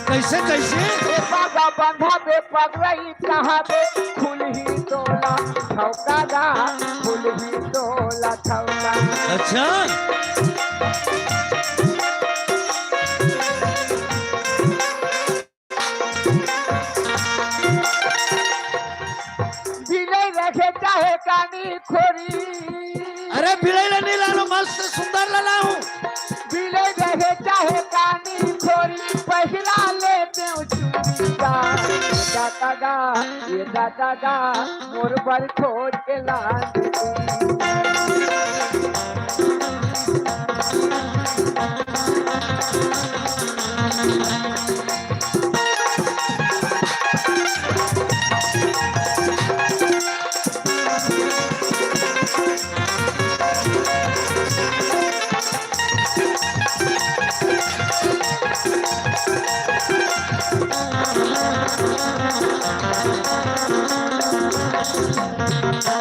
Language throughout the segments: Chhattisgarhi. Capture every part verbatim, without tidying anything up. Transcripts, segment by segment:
कैसे, कैसे? ए बाबा बंधा बे पगरई कहाँ बे, खुलही तोला ठौका गा, खुलही तोला ठौका। अच्छा। बिलई रखे चाहे कानी खोरी। अरे बिलई ला नहीं लानो, मस्त सुंदर ला लाहूं। बिलई रखे चाहे कानी खोरी, पहिरा लेतेंव चूड़ीदार। ये दादा गा, ये दादा गा, मोर बर खोज के लान दे।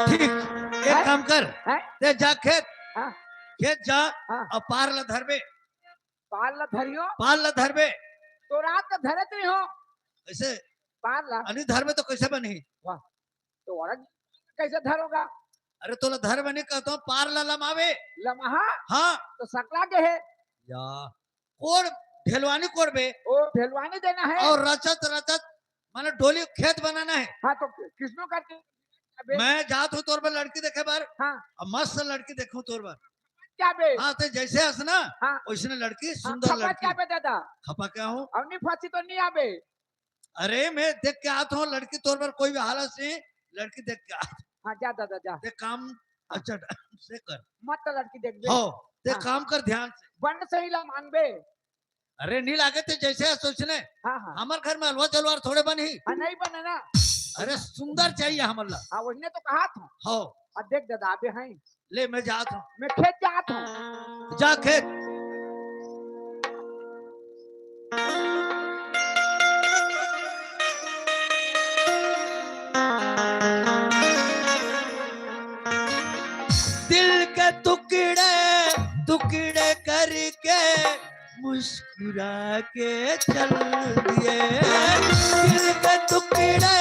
ठीक, एक हैं? काम कर, हैं? ते जा खेत, हाँ। खेत जा, हाँ। अउ पार ला धरबे। पार ला धरियो? पार ला धरबे। तो रात का धरत नहीं हो। ऐसे पार ला। अनि धरबे तो कैसे बनही? वाह, तो औरत कैसे धरोगा? अरे तोला धरबे नहीं कहता हूँ, पार ला लमावे। लमहा? हाँ। तो सकला के है। या, कोड़, ढेलवानी कोड़बे। ओ, ढेलवानी देना है। और रचत रचत, माने डोली खेत बनाना है। हाँ, तो किसनो करके? अबे। मैं जात हूँ तोर बर लड़की देखे बर। हाँ। अब मस्त लड़की देखूं तोर बर। क्या बे? हाँ, ते जैसे हस ना, हाँ। वैसने लड़की, हाँ, सुंदर खपा लड़की। क्या बे दादा? खपा क्या हूँ? अब नहीं फंसी तो नहीं आबे। अरे, मैं देख के आत हूँ लड़की तोर बर, कोई भी हालत से लड़की देख के आत। हाँ, जा दादा, जा। ते काम हाँ। अच्छा ढंग से कर। मत तो लड़की देख बे। हो, ते हाँ। काम कर ध्यान से। बंड सही ला मांगबे। अरे, नहीं लागे ते जैसे है सोचने। हाँ, हाँ। हमर घर में हलवा जलवार थोड़े बनही। हाँ, नहीं बने ना। अरे, सुंदर चाहिए हमर ला। हाँ, वही ने तो कहा था। हो। अब देख दादा, अबे हैं। ले, मैं जात हूँ। मैं खेत जात हूँ। जा खेत। दिल के टुकड़े टुकड़े करके मुस्कुरा के चल दिए। दिल के टुकड़े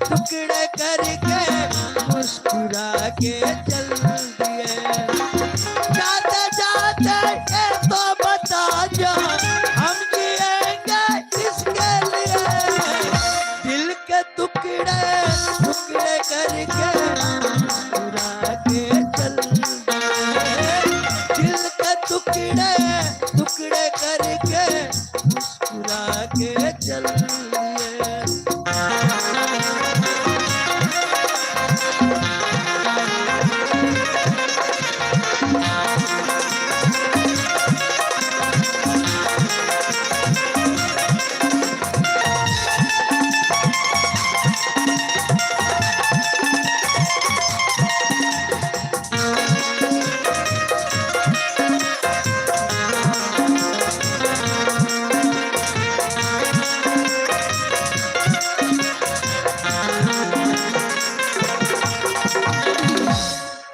टुकड़े करके मुस्कुरा के चल दिए। जाते जाते ये तो बता जा, हम जिएंगे किसके लिए? दिल के टुकड़े टुकड़े करके मुस्कुरा के चल दिए। दिल के टुकड़े टुकड़े करके मुस्कुरा के चल दिए।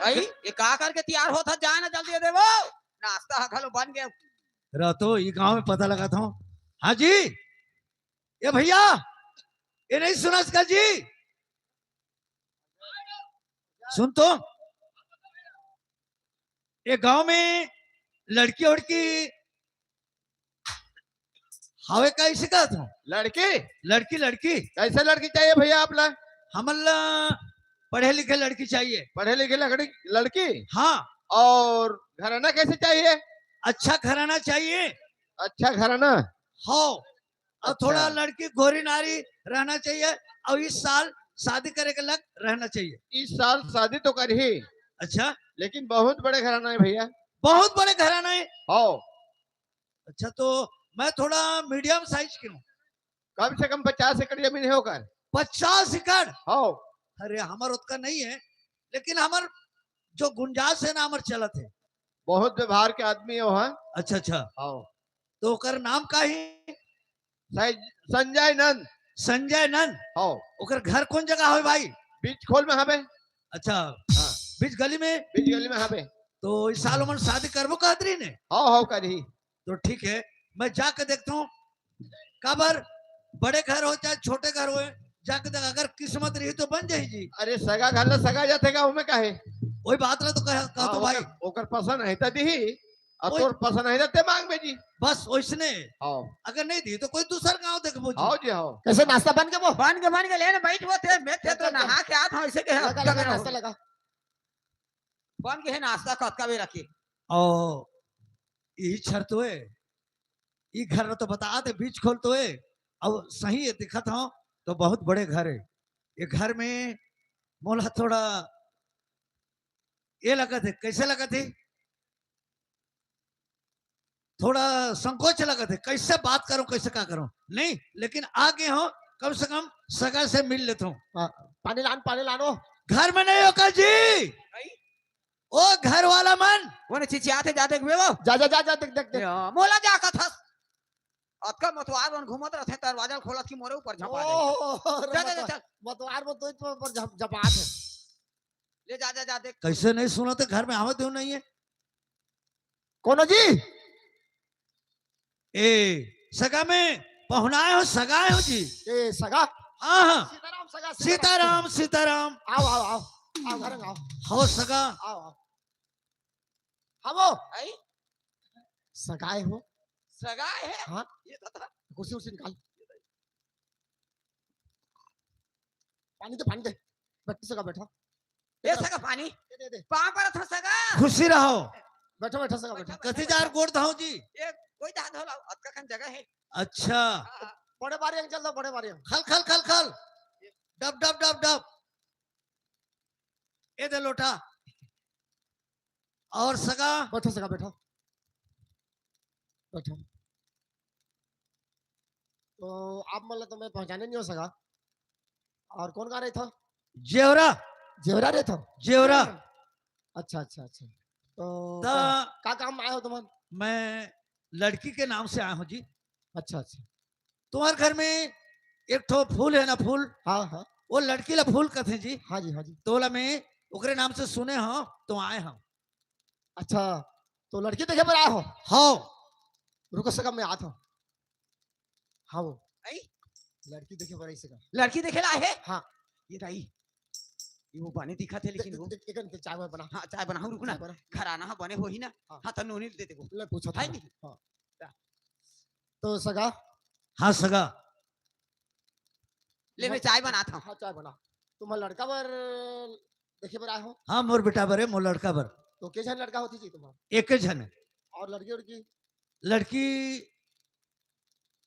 भाई, ये का करके तैयार होत हस? जाए ना जल्दी, ये देवो, नाश्ता ह घलो बन गया। रह तो, ये गांव में पता लगा था। हाँ जी, ये भैया, ये नहीं सुना इसका जी? सुन तो, ये गांव में लड़की वड़की हवे का, इसे कहत हूँ। लड़की? लड़की, लड़की। कैसे लड़की चाहिए भैया आप ला? हमन ला पढ़े लिखे लड़की चाहिए। पढ़े लिखे लकड़ी, लड़की? हाँ। और घराना कैसे चाहिए? अच्छा घराना चाहिए। अच्छा घराना? हो। और अच्छा। थोड़ा लड़की गोरी नारी रहना चाहिए, और इस साल शादी करे के लग रहना चाहिए। इस साल शादी तो करही। अच्छा। लेकिन बहुत बड़े घराना है भैया। बहुत बड़े घराना है? हो। अच्छा, तो मैं थोड़ा medium size की हूँ। कम से कम पचास एकड़ जमीन है ओकर। पचास एकड़? हो। अरे, हमर ओतका नहीं है, लेकिन हमर जो गुंजाइश है ना, हमर चलत है। बहुत व्यवहार के आदमी है वहाँ। अच्छा, अच्छा। हो। तो ओकर नाम का ही? सं-, संजय नंद। संजय नंद? हो। ओकर घर कौन जगह हवे भाई? बीच खोल में हवे। अच्छा। हाँ। बीच गली में? बीच गली में हवे। तो इस साल ओमन शादी करबो कहत रही ने? हो, हो, करही। तो ठीक है, मैं जाके देखता हूँ। काबर? बड़े घर हो चाहे छोटे घर हो, जाके देख, अगर किस्मत रही तो बन जाही जी। अरे सगा घर ला सगा जाथे का, ओमे का हे? वही बात ला तो कह, कह हाँ, तो भाई। ओकर, ओकर पसंद हे त दिही, अउ वही। तोर पसंद हे त ते मांगबे जी। बस वैसने। हाँ। अगर नहीं दी तो कोई दूसर गांव देखबो जी। हाँ जी, हाँ। कैसे नाश्ता बन के वो? बन के, बन के, ले ना बैठ वो थे, मैं थे तो चल, चल। नहा के आत हूँ, ऐसे के लगा, लगा, नाश्ता लगा। बन के हे नाश्ता, कतका बेरा के। ओ, यही छर तो हे। ई घर तो बता दे, बीच खोल तो हे। अब सही हे, दिखत हो तो बहुत बड़े घर हे। ये घर में मोला थोड़ा ये लगत हे, कैसे लगत हे? थोड़ा संकोच लगत हे, कैसे बात करूं, कैसे का करूं, नहीं, लेकिन आगे हो, कम से कम सगा से मिल लेता हूँ। हाँ, पानी लान, पानी लानो। घर में नहीं हो का जी? भाई? ओ घर वाला मन। वो ने चिचियात हे, जा देख बे वो। जा, जा, जा, जा, देख, देख, देख। या, मोला जा कथस। अतका मतवार मन घूमत रथे, दरवाजा खोलत कि मोरे ऊपर झपा दे। ओहो, अरे जा, जा, जा, मतवार, चल। मतवार में तो ऊपर झप-, झपात हे। ले जा, जा, जा, देख। कैसे नहीं सुनत हे, घर में आवत हो नहीं हे? कोनो जी? ए, सगा में पहुनाए हो, सगाए हो जी? ए, सगा? हाँ, हाँ। सीताराम सगा, सीताराम, सीताराम, सीताराम। आओ, आओ, आओ। आओ, घर में आओ। हो सगा। आओ, आओ। हाँ, वो। आई? सगाए हो? सगाए हे? हाँ। ये तो था। कुर्सी उर्सी निकाल। पानी दे, पानी दे। बैठ सगा, बैठा। ए सगा पानी। दे, दे, दे। पाँव परत हो सगा। खुशी रहो। बैठो, बैठो सगा, बैठो। कथी जार गोड़ धो जी? ए, कोई दाद होला, अतका कन जगह हे। अच्छा। हाँ, हाँ। बड़े बारी अंग चल दो, बड़े बारी अंग। खल, खल, खल, खल। डब, डब, डब, डब। ए दे लोटा। अउ सगा। बैठो सगा, बैठो। बैठो। तो आप मन ला तो मैं पहचाने नहीं हो सगा। अउ कौन गा रहे था? जेवरा। जेवरा रहे था? जेवरा। अच्छा, अच्छा, अच्छा। तो त का, का काम आए हो तुमन? मैं लड़की के नाम से आया हूँ जी। अच्छा, अच्छा। तुम्हारे घर में एक ठो फूल है ना, फूल? हाँ, हाँ। वो लड़की ला फूल कहते हैं जी। हाँ जी, हाँ जी। तो बोला मैं ओकरे नाम से सुने हो तो आए हम। अच्छा, तो लड़की देखे बर आए हो? हाँ। रुको सगा, मैं आत हूँ। हाँ वो। आई? लड़की देखे बर आई सगा। लड़की देखे ला आए हे? हाँ। ये दाई, ये वो बने दिखत हे, लेकिन देख, वो देख, देख, देख, चाय वाय बना। हाँ, चाय बनाहूँ, रुक ना। चाय बना। घर आना, हाँ, बने होही ना। हाँ। हाँ, त नोनी दे देबो। ले, पूछो है तो। नहीं? हाँ। तो सगा? हाँ, सगा। ले, मैं चाय बनात हूँ। हाँ, चाय बना। तुम्हार लड़का बर देखे बर आए हो? हाँ, मोर बेटा बर हे, मोर लड़का बर। तो के झन लड़का होथे जी तुम्हार? एक झन हे। अउ लड़की, लड़की? लड़की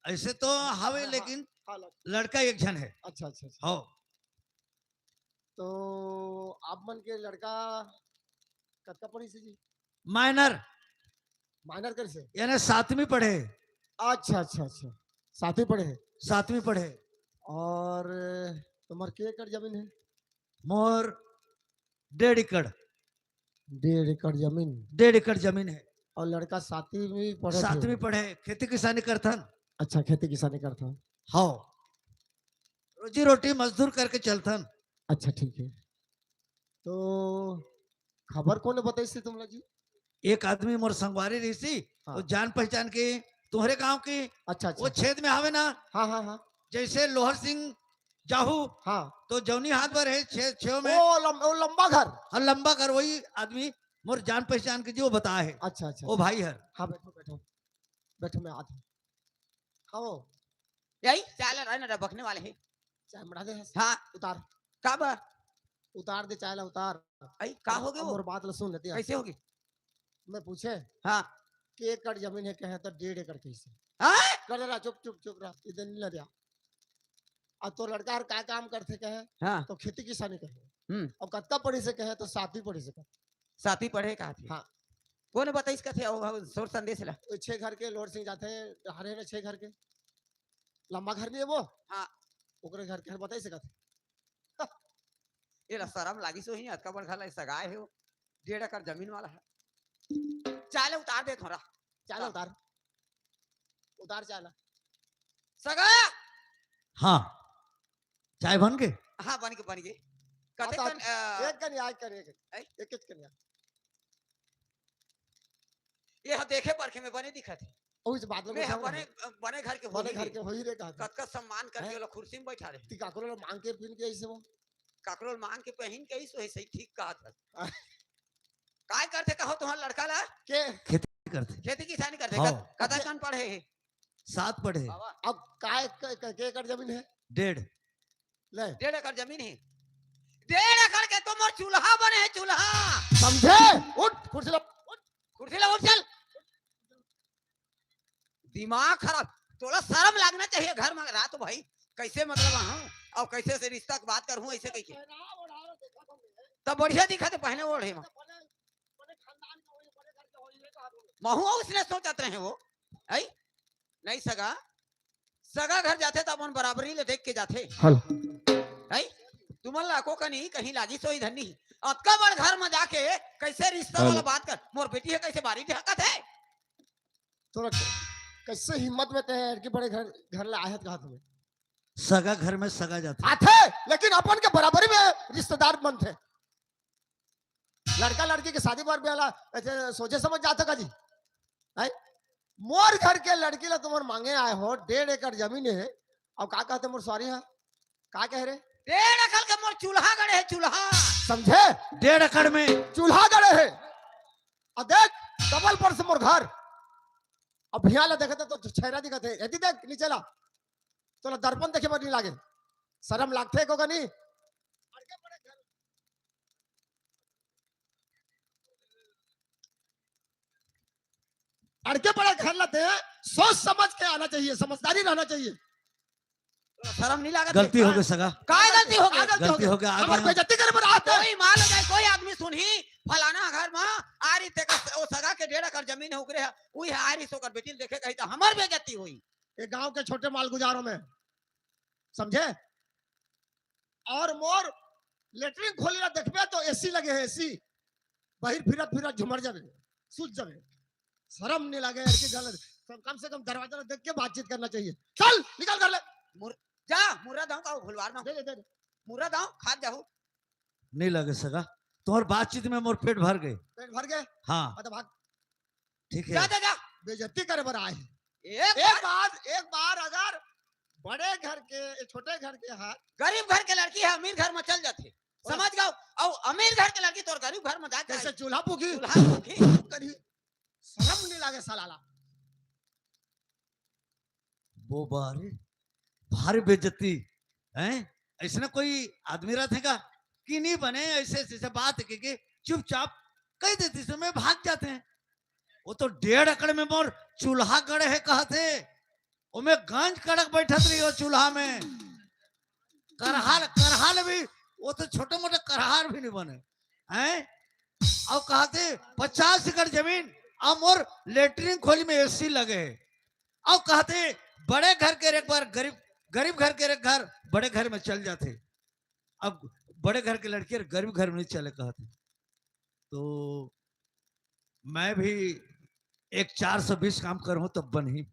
ऐसे तो हवे, हाँ, हाँ। लेकिन हाँ, लड़- लड़का एक झन हे। अच्छा, अच्छा, अच्छा। हाँ। तो आप मन के लड़का कतका पढ़िस हे जी? Minor। Minor करिस हे? यानी सातवीं पढ़े। अच्छा, अच्छा, अच्छा। सातवीं पढ़े हे? सातवीं पढ़े। अउ तुम्हार के एकड़ जमीन हे? मोर डेढ़ एकड़। डेढ़ एकड़ जमीन? डेढ़ एकड़ जमीन हे। अउ लड़का सातवीं पढ़े हे? सातवीं पढ़े, खेती किसानी करथन। अच्छा, खेती किसानी करथन। हाँ। रोजी रोटी मजदूर करके चलथन। अच्छा, ठीक हे। तो खबर कोन बताइस हे तुमला जी? एक आदमी मोर संगवारी रहिस हे, हाँ। वो जान पहचान के, तुम्हरे गांव के, अच्छा, अच्छा। वो छेद में हवे ना, हाँ, हाँ, हाँ। जैसे लोहर सिंह जाहू, हाँ। तो जौनी हाथ बर हे, छे-, छेव में। ओ लम-, ओ लंबा घर। हाँ, लंबा घर, वही आदमी मोर जान पहचान के जी, वो बताए हे। अच्छा, अच्छा, वो अच्छा। भाई हर। हाँ, बैठो, बैठो। बैठो, मैं आत हूँ। हाँ, वो। यही चाय ला रहे ना, बखने वाले हे। चाय मढ़ा दे हस। हाँ। उतार। का बा? उतार दे चाय ला, उतार। आई, का हो गे अब वो? मोर बात ला सुन लेते हैं। कैसे हो गे? मैं पूछे हाँ। कि एकड़ जमीन हे, कहे तो डेढ़ एकड़ कहिस हे। हाँ? कर रहा, चुप, चुप, चुप रहा, इधर नहीं लड़िया। अब तोर लड़का हर का काम करथे कहे? हाँ। तो खेती किसानी कहे। हम्म। अउ कतका पढ़िस हे कहे तो सातवीं पढ़िस हे कहे। सातवीं पढ़े कहा थे? हाँ। कोन बताइस कथे? अउ, अउ सोर संदेश ला। ओ छे घर के लोहर सिंह जाथे, हरे ना छे घर के। लंबा घर नहीं हे वो? हाँ। ओकरे घर के हर बताइस कथे। एला शरम लागिस होही, अतका बड़ घर ला सगाए हे वो। डेढ़ एकड़ जमीन वाला हे। चाय ला उतार दे थोड़ा। चाय ला हाँ। उतार। उतार चाय ला। सगा! हाँ। चाय बन गे? हाँ, बन गे, बन गे। कते हाँ, तो कन, अ, एक कन या, एक कन, एक कन। हैं? एक, एक कन या। ये ह देखे परखे में बने दिखत हे। ओही से बात लगे मैं ह सब बने, बने घर के बने होही घर रे। के होही रे, कहा था। कतका सम्मान करके हैं? ओला कुर्सी में बैठा रहे। ती काकरो ला मांग के पहन के ऐसे वो? काकरो ला मांग के पहन के ऐसे, ऐसे ही ठीक कहा था। काय करथे कहो तुम्हार लड़का ला? के? खेती करथे। खेती किसानी करथे। हाँ। कत-, कतक कन पढ़े हे? सात पढ़े। बाबा। अब काय क-, क-, के एकड़ जमीन हे? डेढ़। ले। डेढ़ एकड़ जमीन हे। डेढ़ एकड़ के तो मोर चूल्हा बने हे, चूल्हा। समझे? उठ, कुर्सी ला, उठ। कुर्सी ला उठ, चल। दिमाग खराब। तोला शर्म लागना चाहिए घर में रात भाई, कैसे मतलब आहूं और कैसे से रिश्ता के बात करहूं ऐसे कहिके। तब बढ़िया दिखत हे पहने ओढ़े में। महू उसने सोचत रहे वो, है? नहीं सगा, सगा घर जाथे त अपन बराबरी ले देख के जाथे। हेलो। है? तुमन ला को कनी कहीं लागी सोई धनी। अतका बड़ घर में जाके कैसे रिस्ता हेलो। वाला बात कर, मोर बेटी हे कैसे बारी झांकत हे? तोरा कैसे हिम्मत में ते लड़की बड़े घर, घर ले आए हे कहा तुम्हें? सगा घर में सगा जाथे। आथे, लेकिन अपन के बराबरी में रिश्तेदार बनथे। लड़का लड़की के शादी बर बेला ऐसे सोचे समझ जाथे का जी? हैं? मोर घर के लड़की ला तुमन मांगे आए हो, डेढ़ एकड़ जमीन हे, अब का कहथे मोर स्वारी हा? का कह रे? डेढ़ एकड़ के मोर चूल्हा गड़े हे, चूल्हा। समझे? डेढ़ एकड़ में। चूल्हा गड़े हे। अब देख, डबल पर से मोर घर। अब हिया ला देखत हे तो छेरा दिखत हे। एती देख, नीचे ला। तोला दर्पण देखे बर नहीं लागे? शर्म लागथे को कनी? अड़के बड़े घर ला ते, सोच समझ के आना चाहिए, समझदारी रहना चाहिए। शर्म नहीं लागत गलती हे? हो गई सगा। काय गलती हो गई? काय गलती हो गई? गलती हो गई, आगे हमार हम बेइज्जती करे बर आते हैं। कोई मान लो जाए, कोई आदमी सुनही, फलाना घर में आ रही ते का, वो सगा के डेढ़ एकड़ जमीन हे, उकरे हे, उही आ रही सोकर बेटी ल देखे कही तो हमार बेइज्जती होई। ये गांव के छोटे मालगुजारों में, समझे? और मोर लेटरिन खोली ला देखबे तो एसी लगे हे, एसी। बाहर फिरत फिरत झुमर जाबे, सूत जाबे। शर्म नहीं लागे यार कि गलत। कम, कम से कम दरवाजा ला देख के बातचीत करना चाहिए। चल, निकल घर ले। मुर-, जा, मुर्रा दाऊं का भुलवार ना। दे दे, दे दे। मुर्रा दाऊं, खा जाहू। नहीं लगे सगा, तुम्हार बातचीत में मोर पेट भर गए। पेट भर गए? हाँ। अब तो भाग। ठीक हे। जा, जा, जा। बेइज्जती करे बर आए हे। एक एक बार बार, एक बार अगर बड़े घर के, छोटे घर के हा, गरीब घर के लड़की हे, अमीर घर में चल जाथे। समझ गयो? अउ अमीर घर के लड़की तोर गरीब घर में जाके कैसे चूल्हा फूकी? चूल्हा फूकी। करी। शर्म नहीं लागे साला ला। बोबा रे, भारी बेइज्जती, हैं? ऐसने कोई आदमी रहथे का कि नहीं बने, ऐसे, ऐसे बात के, के चुपचाप कह देती से मैं भाग जाते हैं। वो तो डेढ़ एकड़ में मोर चूल्हा गड़े हे कहथे, ओमे गंज कड़क बैठत रही हो चूल्हा में। करहाल, करहाल भी, वो तो छोटे मोटे करहाल भी नहीं बने, हैं? अउ कहथे पचास एकड़ जमीन, अउ मोर लेटरिन खोली में एसी लगे हे। अउ कहथे बड़े घर के एक बार गरीब, गरीब घर के एक घर बड़े घर में चल जाथे। अब बड़े घर के लड़की गरीब घर में नहीं चले कहथे। तो मैं भी एक चार सौ बीस काम करूं तब बनही।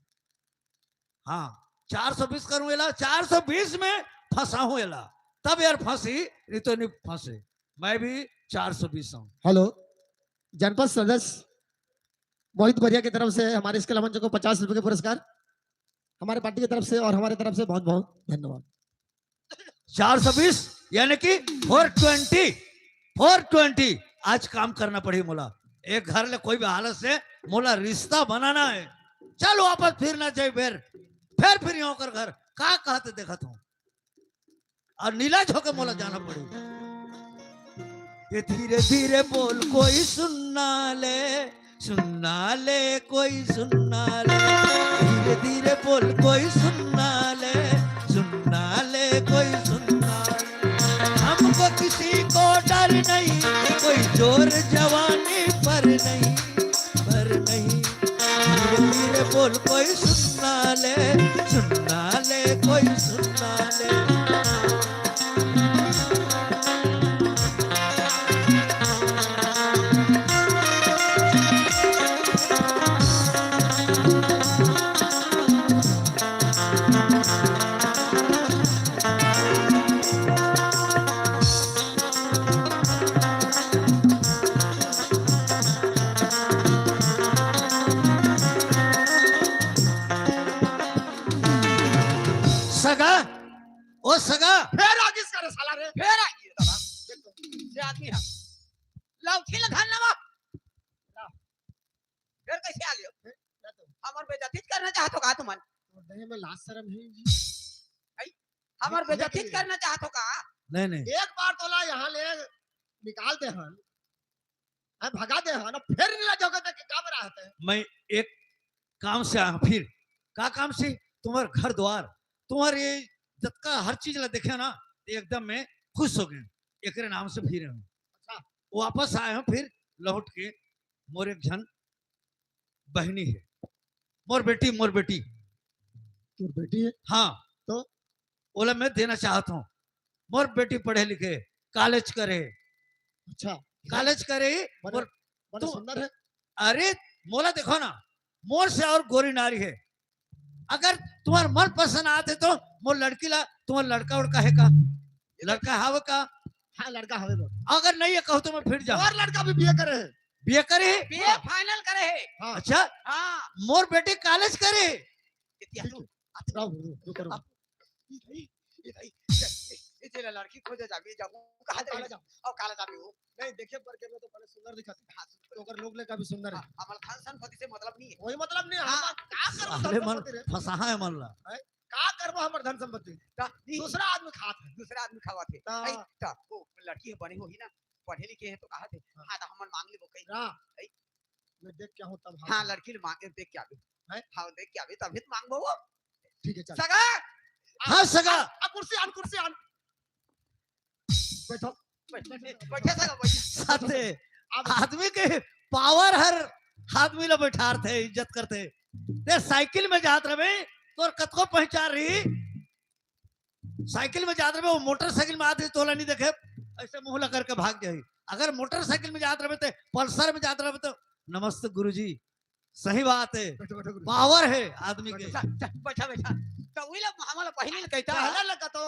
हाँ, चार सौ बीस करूं एला, चार सौ बीस में फंसाहूं एला, तब यार फंसी, नहीं तो नहीं फंसे। मैं भी चार सौ बीस हूँ। हेलो, जनपद सदस्य मोहित बरिया की तरफ से हमारे इस कला मंच को पचास रुपए के पुरस्कार, हमारे पार्टी की तरफ से और हमारे तरफ से बहुत बहुत धन्यवाद। चार सौ बीस यानी कि फोर ट्वेंटी, फोर ट्वेंटी। आज काम करना पड़ी मोला। एक घर ले कोई भी हालत से मोला रिश्ता बनाना हे। चल वापस फिर ना जाए बेर, फिर फिर यहाँ कर घर का कहते देखत हूँ। अउ नीलाज होके मोला जाना पड़ी। ये धीरे धीरे बोल कोई सुनना ले, सुनना ले कोई सुनना ले, धीरे धीरे बोल कोई सुनना ले, सुनना ले कोई सुनना ले। हमको किसी को डर नहीं, कोई जोर जवानी पर नहीं, पर नहीं। धीरे धीरे बोल कोई सुनना ले, सुनना ले कोई सुनना ले। कैसे आ गयो? हमर बेइज्जती करना चाहत हो का तुमन? तोर देह में लाज शरम हे जी? हमर बेइज्जती करना चाहत हो का? नहीं, नहीं। एक बार तोला यहाँ ले निकाल दे हन, हैं, भगा दे हन, फिर नहीं ला जाओगे तो क्या बना है? मैं एक काम से आया हूँ, फिर का काम से? तुम्हार घर द्वार, तुम्हार ये जतका हर चीज ला देखे ना, तो एकदम मैं खुश हो गए। एकरे नाम से फिर हूँ। अच्छा। वापस आए हूँ फिर लौट के। मोर एक झन बहनी है, मोर बेटी, मोर बेटी। तोर बेटी है? हाँ। तो? ओला मैं देना चाहत हूँ। मोर बेटी पढ़े लिखे, कॉलेज करे। अच्छा। कॉलेज करे। बड़े, मोर, बड़े तू सुंदर है। अरे, मोला देखो ना, मोर से और गोरी नारी है। अगर तुम्हार मन पसंद आते तो मोर लड़की ला, तुम्हार लड़का उड़का है का? लड़का हावे का? हाँ, लड़का हवे मोर। अगर नहीं है कहो तो मैं फिर जाऊँ। मोर लड़का भी बीए करे है। बीए करे है? बीए final करे है। हाँ। अच्छा। हाँ। मोर बेटी कॉलेज करे है। इतिया ठीक तू। है। रुक, रुक, रुक, रुक। ये भाई, ये भाई, ये, ये, ये तेरा लड़की खोजे जाबे, जाबो, कहाँ जाबे? काला जाबो। और काला जाबे हो। नहीं, देखे पर के में तो बड़े सुंदर दिखत है। हाँ, सुंदर। तो अगर लोग ले का भी सुंदर है। हाँ, हमर धन संपत्ति से मतलब नहीं है। कोई मतलब नहीं है, हाँ। हमर का करबो साले धन मन संपत्ति रे? फंसाहा है मन ला। हैं? का करबो हमर धन संपत्ति? ता, नहीं। दूसरा आदमी खात है। दूसरा आदमी खावत है। ता। ऐ, ता, वो लड़की है, बने होही ना, पढ़े लिखे है तो कहा थे, हाँ। हाँ, तो हमन मांग लेबो कहीं। रा। ऐ। मैं देख के आऊँ तब हाँ, हाँ। लड़की ले मांग के देख के आबे। हैं? हाँ, देख के आबे, तभी तो मांगबो वो। ठीक है, चल। सगा! हाँ, सगा। आ, कुर्सी आन, कुर्सी आन। बैठो। बैठे, बैठे सगा, बैठे। साथे, अब आदमी के power हर आदमी ला बैठारथे, इज्जत करथे। ते साइकिल में जात रहे, तोर कतको पहचान रही। साइकिल में जात रहे, वो मोटरसाइकिल में आत रही, तोला नहीं देखे, ऐसे मुंह ला करके भाग जाही। अगर मोटरसाइकिल में जात रहे, ते पल्सर में जात रहे, तो नमस्ते गुरुजी, सही बात है, बैठो, बैठो, गुरुजी। Power है आदमी के। बैठो, बैठो, बैठो। तो वही ला, हमारा बहिनी ला कहता। पहले लगा तो,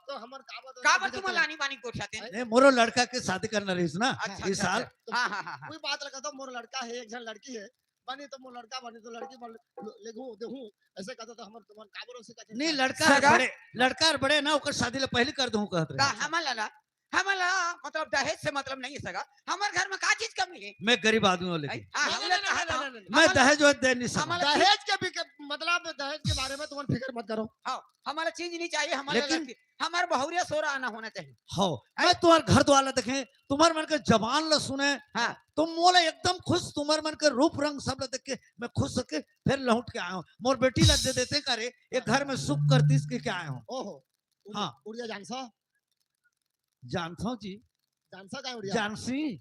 तो हमर काबर तो काबर समझ तुम आते। लानी बानी गोठियाते? नहीं, मोरो लड़का के शादी करना रहीस ना, अच्छा, इस अच्छा, साल। अच्छा। हाँ, हाँ, हाँ, हाँ। कोई बात लगा तो मोर लड़का है, एक झन लड़की है, बनी तो मोर लड़का, बनी तो लड़की, बन ले-, लेगहूँ, देहूँ, ऐसे कहता तो हमर, तुम्हार काबर से कहते नहीं, हैं। लड़का सगा? बड़े, लड़का बड़े ना, ओकर शादी ला पहली कर दूँ कहत रहे। का हमन ला ना, हमन ला, मतलब, दहेज से मतलब नहीं है सगा। हमर घर में का चीज कमी है? मैं गरीब आदमी हूँ, लेकिन हाँ, नहीं, हमने नहीं, कहा नहीं, था, नहीं, नहीं, नहीं। मैं हमन दहेज वहेज दे नहीं सकता। हमन ला दहेज के भी के, मतलब, दहेज के बारे में तुमन फिक्र मत करो। हाँ, हमन ला चीज नहीं चाहिए, हमन ला लेकिन लड़की, हमर बहुरिया सोरा आना होना चाहिए। हो, हैं? मैं तुम्हार घर द्वार ला देखे, तुम्हार मन के जबान ला सुने, हाँ। तो मोला एकदम खुश, तुम्हार मन के रूप रंग सब ला देख के मैं खुश होके फिर लौट के आया हूँ। मोर बेटी ला दे देते का रे, एक घर में सुख करतीस के क्या आया हूँ। ओहो, उड़-, हाँ। उड़िया जानसा? जानथो जी। जानसा का उड़िया? जानसी।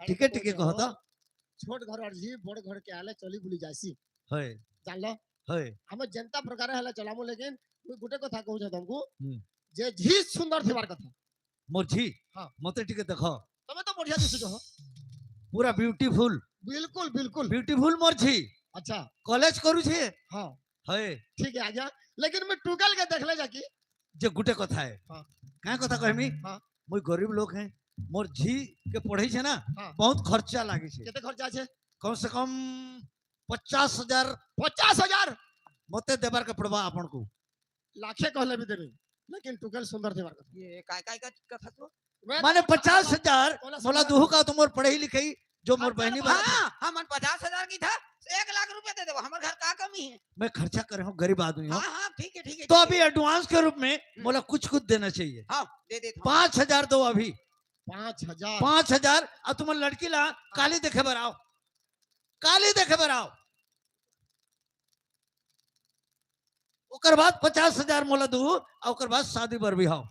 अरे ठीके, तो ठीके बोलो, कहो तो। छोट घर अड़ही, बड़ घर के आले, चली बुली जासी। है। जान लो। है। हमें जनता प्रकार हला चलामो, लेकिन कोई गुटे कथा कहूँ चाहता हमको, हम्म। जे झी सुंदर थेवार कथा। मोर झी? हाँ। मते ठीके देखो। तमे तो बढ़िया दिसु हो। पूरा beautiful। बिल्कुल, बिल्कुल। Beautiful मोर झी। अच्छा। कॉलेज करू छे? हाँ। है। ठीक है, आ गया। लेकिन मैं टूगल के देख ले जाके। जे गुटे कथा है। हाँ। काय कथा कहमी? हाँ। मुई गरीब लोग हैं। मोर झी के पढ़ाई छे ना, हाँ। बहुत खर्चा लागे छे। केते खर्चा छे? कम से कम पचास हजार। पचास हजार? मते देबार के पड़बा आपन को। लाखे कहले भी देबे, लेकिन टूगल सुंदर थेवार कथा। ये काय, काय का कथा तो? मैं माने तो पचास हजार, तोला मोला सुंदर दुहू का तो मोर पढ़ाई लिखाई, जो मोर बहनी बा- हाँ, हमन पचास हजार की था, एक लाख रुपया दे देबो, हमर घर का कमी है? मैं खर्चा करे हूँ, गरीब आदमी हूँ। हाँ, हाँ, ठीक है, ठीक है, तो ठीक है। अभी advance के रूप में हम्म। मोला कुछ कुछ देना चाहिए। हाँ, दे देता हूँ। पाँच हजार दो अभी। पाँच हजार? पाँच हजार, अब तुम लड़की ला काली देखे बर आओ, काली देखे बर आओ। ओकर बाद पचास हजार मोला दू, आ ओकर बाद शादी बर बिहाव।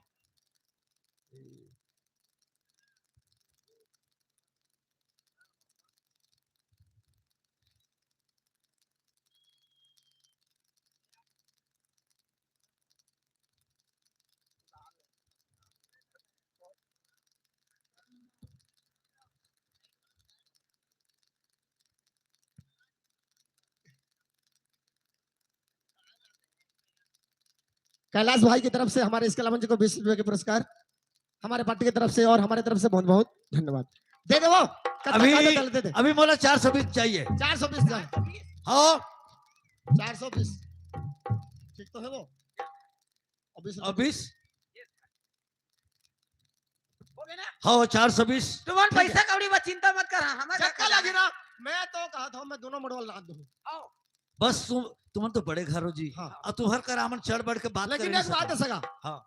कैलाश भाई की तरफ से हमारे इस कलामंच को बीस रुपए के पुरस्कार, हमारे पार्टी की तरफ से और हमारे तरफ से बहुत बहुत धन्यवाद। दे दे वो, कत्ता अभी, काटे डाल दे दे। अभी मोला चार सौ बीस चाहिए। चार सौ बीस का। हाँ। चार सौ बीस। ठीक तो है वो। और बीस रुपए। और बीस? हो गया ना? हाँ, चार सौ बीस। तुमन ठीक है। पैसा कौड़ी बा चिंता मत कर, हाँ, हमारे चक्का लगे ना। मैं तो कहत हूँ, मैं दोनों मड़वा लाद दूँ। बस तुम, तुमन तो बड़े घर हो जी। हाँ। अउ तुम्हर करा हमन चढ़ बढ़ के बात लेकिन करे एक नहीं बात सकन। है सगा। हाँ।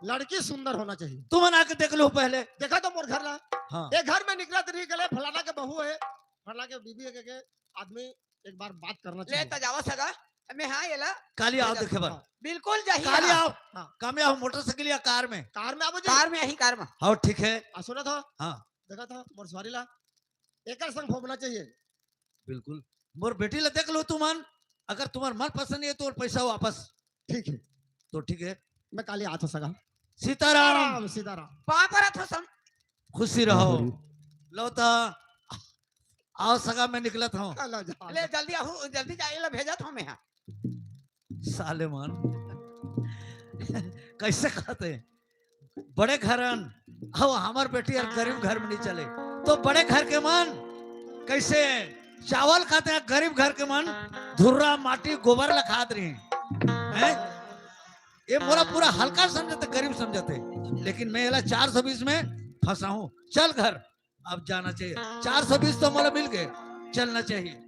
लड़की सुंदर होना चाहिए। तुमन आके देख लो पहले। देखा तो मोर घर ला। हाँ। ये घर में निकलत रही, गले फलाना के बहू है, फलाना के बीबी है, के, के आदमी एक बार बात करना ले चाहिए। त जावा सगा। मैं हाँ ये ला। काली आओ देखे बर। हाँ। बिल्कुल जाही काली यहाँ। आओ। हाँ। कमे आओ, मोटरसाइकिल या कार में? कार में आबो जी। कार में आही, कार में। हाँ, ठीक है। आ, सुना था? हाँ। देखा था मोर सवारी ला। एकर संग घूमना चाहिए। बिल्कुल। मोर बेटी ला देख लो तुमन, अगर तुम्हर मन पसंद नहीं है तो पैसा वापस। ठीक है। तो ठीक है। मैं काली आत हो सगा। सीताराम। राम सीताराम। पाँव परत हो सम। खुशी रहो। लो तो आओ सगा, मैं निकलत हूँ। चलो जाओ। ले जल्दी आहू, जल्दी जा, ये ला भेजत हूँ मैं यहाँ। साले मन कैसे कहते हैं? बड़े घरन, अब हमर बेटी यार गरीब घर में नहीं चले, तो बड़े घर के मन कैसे चावल खाते हैं, गरीब घर के मन धुर्रा माटी गोबर ला खात रही हैं। ये मोला पूरा हल्का समझते, गरीब समझते, लेकिन मैं एला चार सौ बीस में फंसा हूँ। चल घर, अब जाना चाहिए। चार सौ बीस तो मोला मिल गए, चलना चाहिए।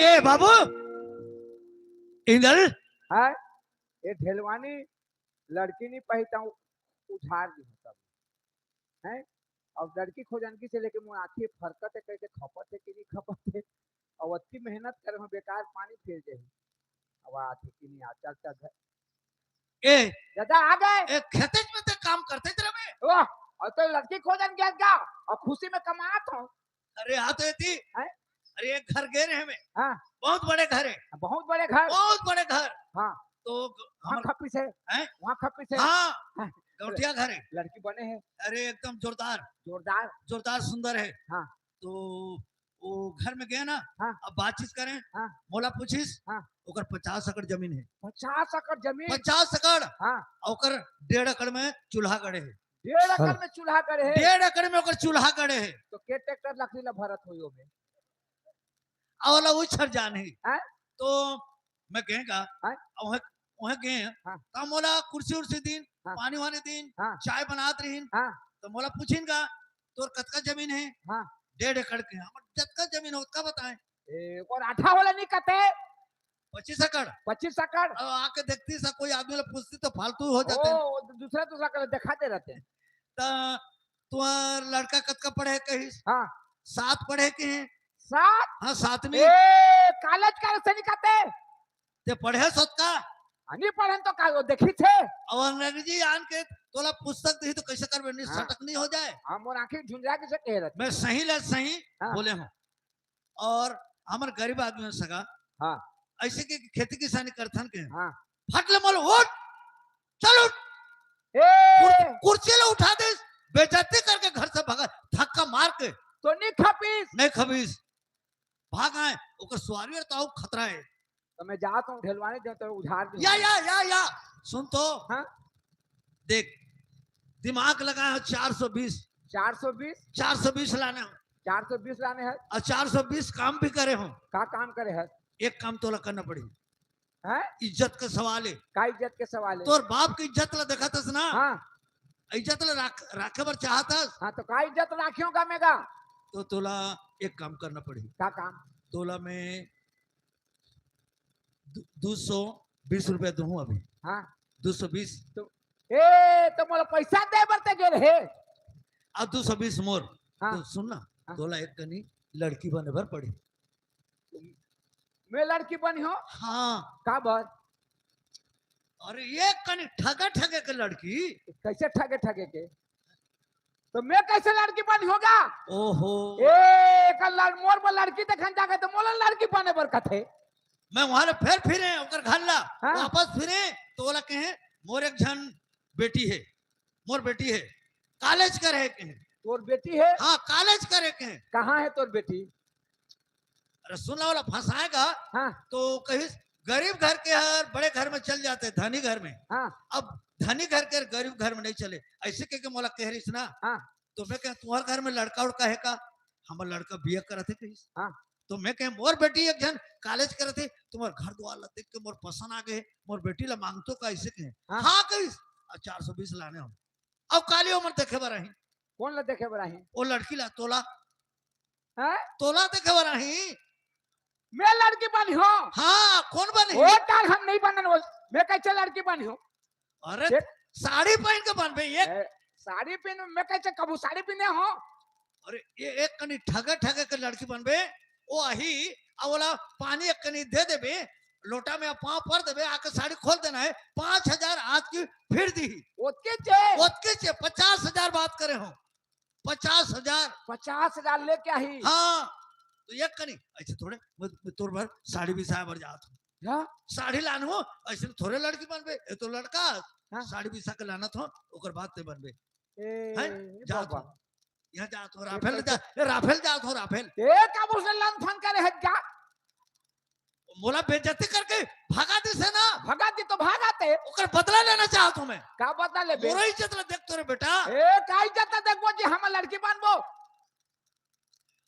ए बाबू, इंदल। हाँ, ये ढेलवानी लड़की नहीं पाही त उधार दी सब। हैं? अब लड़की खोजनकी से लेके मोर आँखी फरकत है, कैसे खपत है कि नहीं खपत है। अब अतकी मेहनत करे हो, बेकार पानी फेर जाही। अब आत है कि नहीं आत, चल, चल घर। ए, दादा आ गए। ए, खेते में ते काम करते तेरे में? वाह, और तो लड़की खोजन गया क्या? और खुशी में कमात हो। अरे, हाँ तो एती। हैं? अरे, एक घर गे रहे मैं। हाँ। बहुत बड़े घर है। बहुत बड़े घर। बहुत बड़े घर। हाँ। तो ग-, वहाँ हमर खप्पी से। हैं? वहाँ खप्पी से। हाँ। हाँ। गौटिया घर है। लड़की बने है। अरे, एकदम जोरदार। जोरदार। जोरदार सुंदर है। हाँ। तो वो घर में गए ना, हाँ। अब बातचीत करें, हाँ। मोला पूछिस, हाँ। ओकर पचास एकड़ जमीन है। पचास एकड़ जमीन? पचास एकड़। हाँ। ओकर डेढ़ एकड़ में चूल्हा गड़े है। डेढ़ एकड़ में चूल्हा गड़े है? डेढ़ एकड़ में ओकर चूल्हा गड़े है। तो के ट्रैक्टर लकड़ी ला भरत होई ओमे? अउ ओला उछर जान ही। हैं? तो मैं गए का, हैं? वहाँ, वहाँ गए, हाँ। त मोला कुर्सी उर्सी दीन, हाँ। पानी वानी दीन, हाँ। चाय बनात रहीन, हाँ। त मोला पूछिन का, "तोर कतका जमीन है?" हाँ। "डेढ़ एकड़ के।" "हमर जतका जमीन हो, ओतका बताएं।" ए, और आधा वाला नहीं कहते? पच्चीस एकड़। पच्चीस एकड़? अब आके देखती सा, कोई आदमी ला पूछती तो फालतू हो जाते हैं। ओ, दूसरा, दूसरा कर दिखाते रहते हैं। त तुम्हार लड़का कतका पढ़े कहिस? हाँ। सात पढ़े के हैं। सात? हाँ, सातवीं। ए, कॉलेज का से नहीं कहते? ते पढ़े सोत का? आ, नहीं पढ़े तो का, वो देखी थे। अब अंग्रेजी आन के तोला पुस्तक दी तो कैसे करबे? नहीं, हाँ। सटक नहीं हो जाए। हाँ, मोर आँखी झुंझा के से कह रहे थे। मैं सही ले सही हाँ। बोले हूँ। और हमर गरीब आदमी हो सगा। हाँ। ऐसे के खेती किसानी करथन के। हाँ। फट ले मोल उठ, चल उठ। ए! कुर-, कुर्सी ले उठा दे, बेइज्जती करके घर से भगा, धक्का मार के। तो नहीं खपीस? नहीं खपीस। भाग आए, ओकर सुवारी तो अउ खतरा है। तो मैं जात हूँ ढेलवाने, जो तो उधार दूँ। या, या, या, या, सुन तो। हाँ? देख, दिमाग लगाए हो चार सौ बीस। चार सौ बीस? चार सौ बीस लाने हो। चार सौ बीस लाने हैं। और चार सौ बीस काम भी करे हो। का काम करे है? एक काम तोला करना पड़ी। हैं? इज्जत का सवाल है। का इज्जत के सवाल है? तोर बाप की इज्जत ला देखत हस ना? हाँ। इज्जत ला राख-, राखे बर चाहत हस? हाँ, तो का इज्जत राखियो का मेगा? तो तोला एक काम करना पड़ी। का काम? तोला मैं दू-, दू सौ बीस रुपया दूँ अभी। हाँ। दू सौ बीस। तो, ए, तो मोला पैसा दे बर ते गेल हे। अब दू सौ बीस मोर। हाँ। तो सुन ना, हाँ। तोला एक कनी लड़की बने बर पड़ी। मैं लड़की बनी हो? हाँ। का बर? अरे, एक कनी ठगे ठगे के लड़की। कैसे ठगे ठगे के? तो मैं कैसे लड़की बनी होगा? ओहो। ए, एक लड़-, मोर बर लड़की देखन जाके तो मोला लड़की बने बर कथे। मैं वहां ले फेर फिरे ओकर घर ला, हाँ। वापस फिरे तो ओला कहे, "मोर एक झन बेटी हे, मोर बेटी हे, कॉलेज करे हे," कहे। तोर बेटी हे? हाँ, कॉलेज करे के। कहाँ हे तोर बेटी? अरे सुन ला, ओला फंसाएगा। हाँ। तो कहिस, "गरीब घर के हर बड़े घर में चल जाथे, धनी घर में।" हाँ। अब धनी घर के गरीब घर में नहीं चले, ऐसे कह के मोला कह रहिस ना। हाँ। तो मैं कहे, "तुम्हार घर में लड़का उड़का हे का?" "हमर लड़का बीए करत हे," कहिस। हाँ। तो मैं कहे, "मोर बेटी एक झन कॉलेज करत हे, तुम्हार घर दुआर ला देख के मोर पसंद आ गे, मोर बेटी ला मांगथों का?" ऐसे कहे। हाँ। "हाँ," कहिस। "अब चार सौ बीस लाने हों।" अब काली ओमन देखे बर आही। कोन ला देखे बर आही? ओ लड़की ला, तोला। हैं? तोला देखे बर आही। मैं लड़की बनी हों? हाँ, कोन बनी? ओ ताल हम नहीं बनन, वो मैं कैसे लड़की बनी हों? अरे, देख। साड़ी पहन के बनबे, एक ए, साड़ी पहन, मैं कैसे कबू साड़ी पहने हों? अरे, ये एक कनी ठगे ठगे के लड़की बनबे, ओ आही, आ ओला पानी एक कनी दे देबे, लोटा में पाँव पर देबे, आके साड़ी खोल देना हे, पाँच हजार आज की फिर दी। ओतके चे? ओतके चे, पचास हजार बात करे हों। पचास हजार। पचास हजार लेके आही? हाँ, तो एक कनी, ऐसे थोड़े, मैं, मैं तोर बर साड़ी बिसाए बर जात हों। हाँ? साड़ी लान हों, ऐसे थोड़े लड़की बनबे, ये तो लड़का, हाँ। साड़ी बिसा के लानत हों, ओकर बाद ते बनबे। ए, हैं? ए, जात बाबा। हों। यहाँ जात हों, ये राफेल कैसे? जा, ए, राफेल जात हों, राफेल। ए, का बोल से लन फन करे हट जा? मोला बेइज्जती करके भगा दिस हे ना। भगा दी तो भगा ते। ओकर बदला लेना चाहत हों मैं। का बदला लेबे? मोरो इज्जत ला देख तोरे बेटा। ए, का इज्जत ला देखबो जी, हम लड़की बनबो?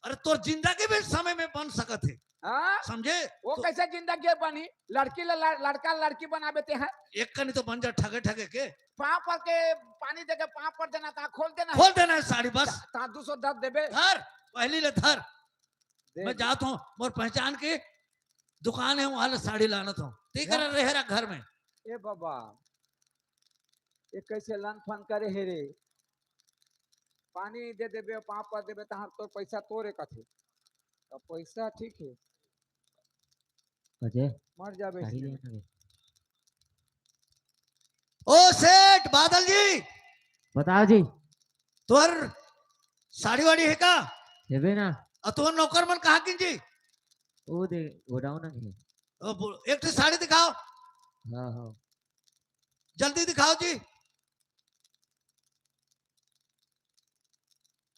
अरे तोर जिंदगी भी समय में बन सकत हे। हाँ? समझे? वो तो कैसे जिंदगी बनी? लड़की ला, लड़-, लड़का लड़की बनाबे ते हैं? एक कनी तो बन जा ठगे ठगे के। पाँव पर के पानी देके पाँव पर देना, ता खोल देना हे। खोल देना हे साड़ी बस। ता, ता दू सौ दस देबे। धर, पहली ले धर। दे मैं दे। जात हों, मोर पहचान के दुकान हे, वहां ले साड़ी लानत हों। ते हाँ। कर रहे रा घर में। ए बाबा, ये कैसे लन फन करे हे रे? पानी दे देबे, पाँव पर देबे, तहार तोर पैसा तोरे कथे। तो पैसा ठीक हे। अजय, मर जाबे साड़ी इसमें। लेना रे। ओ सेठ बादल जी। बताओ जी। तोर साड़ी वाड़ी हे का? हेबे ना। अउ तोर नौकर मन कहाँ किन जी? ओ दे, गोडाउन में हे। ओ, बो-, एक ठो साड़ी दिखाओ। हाँ, हाँ। जल्दी दिखाओ जी।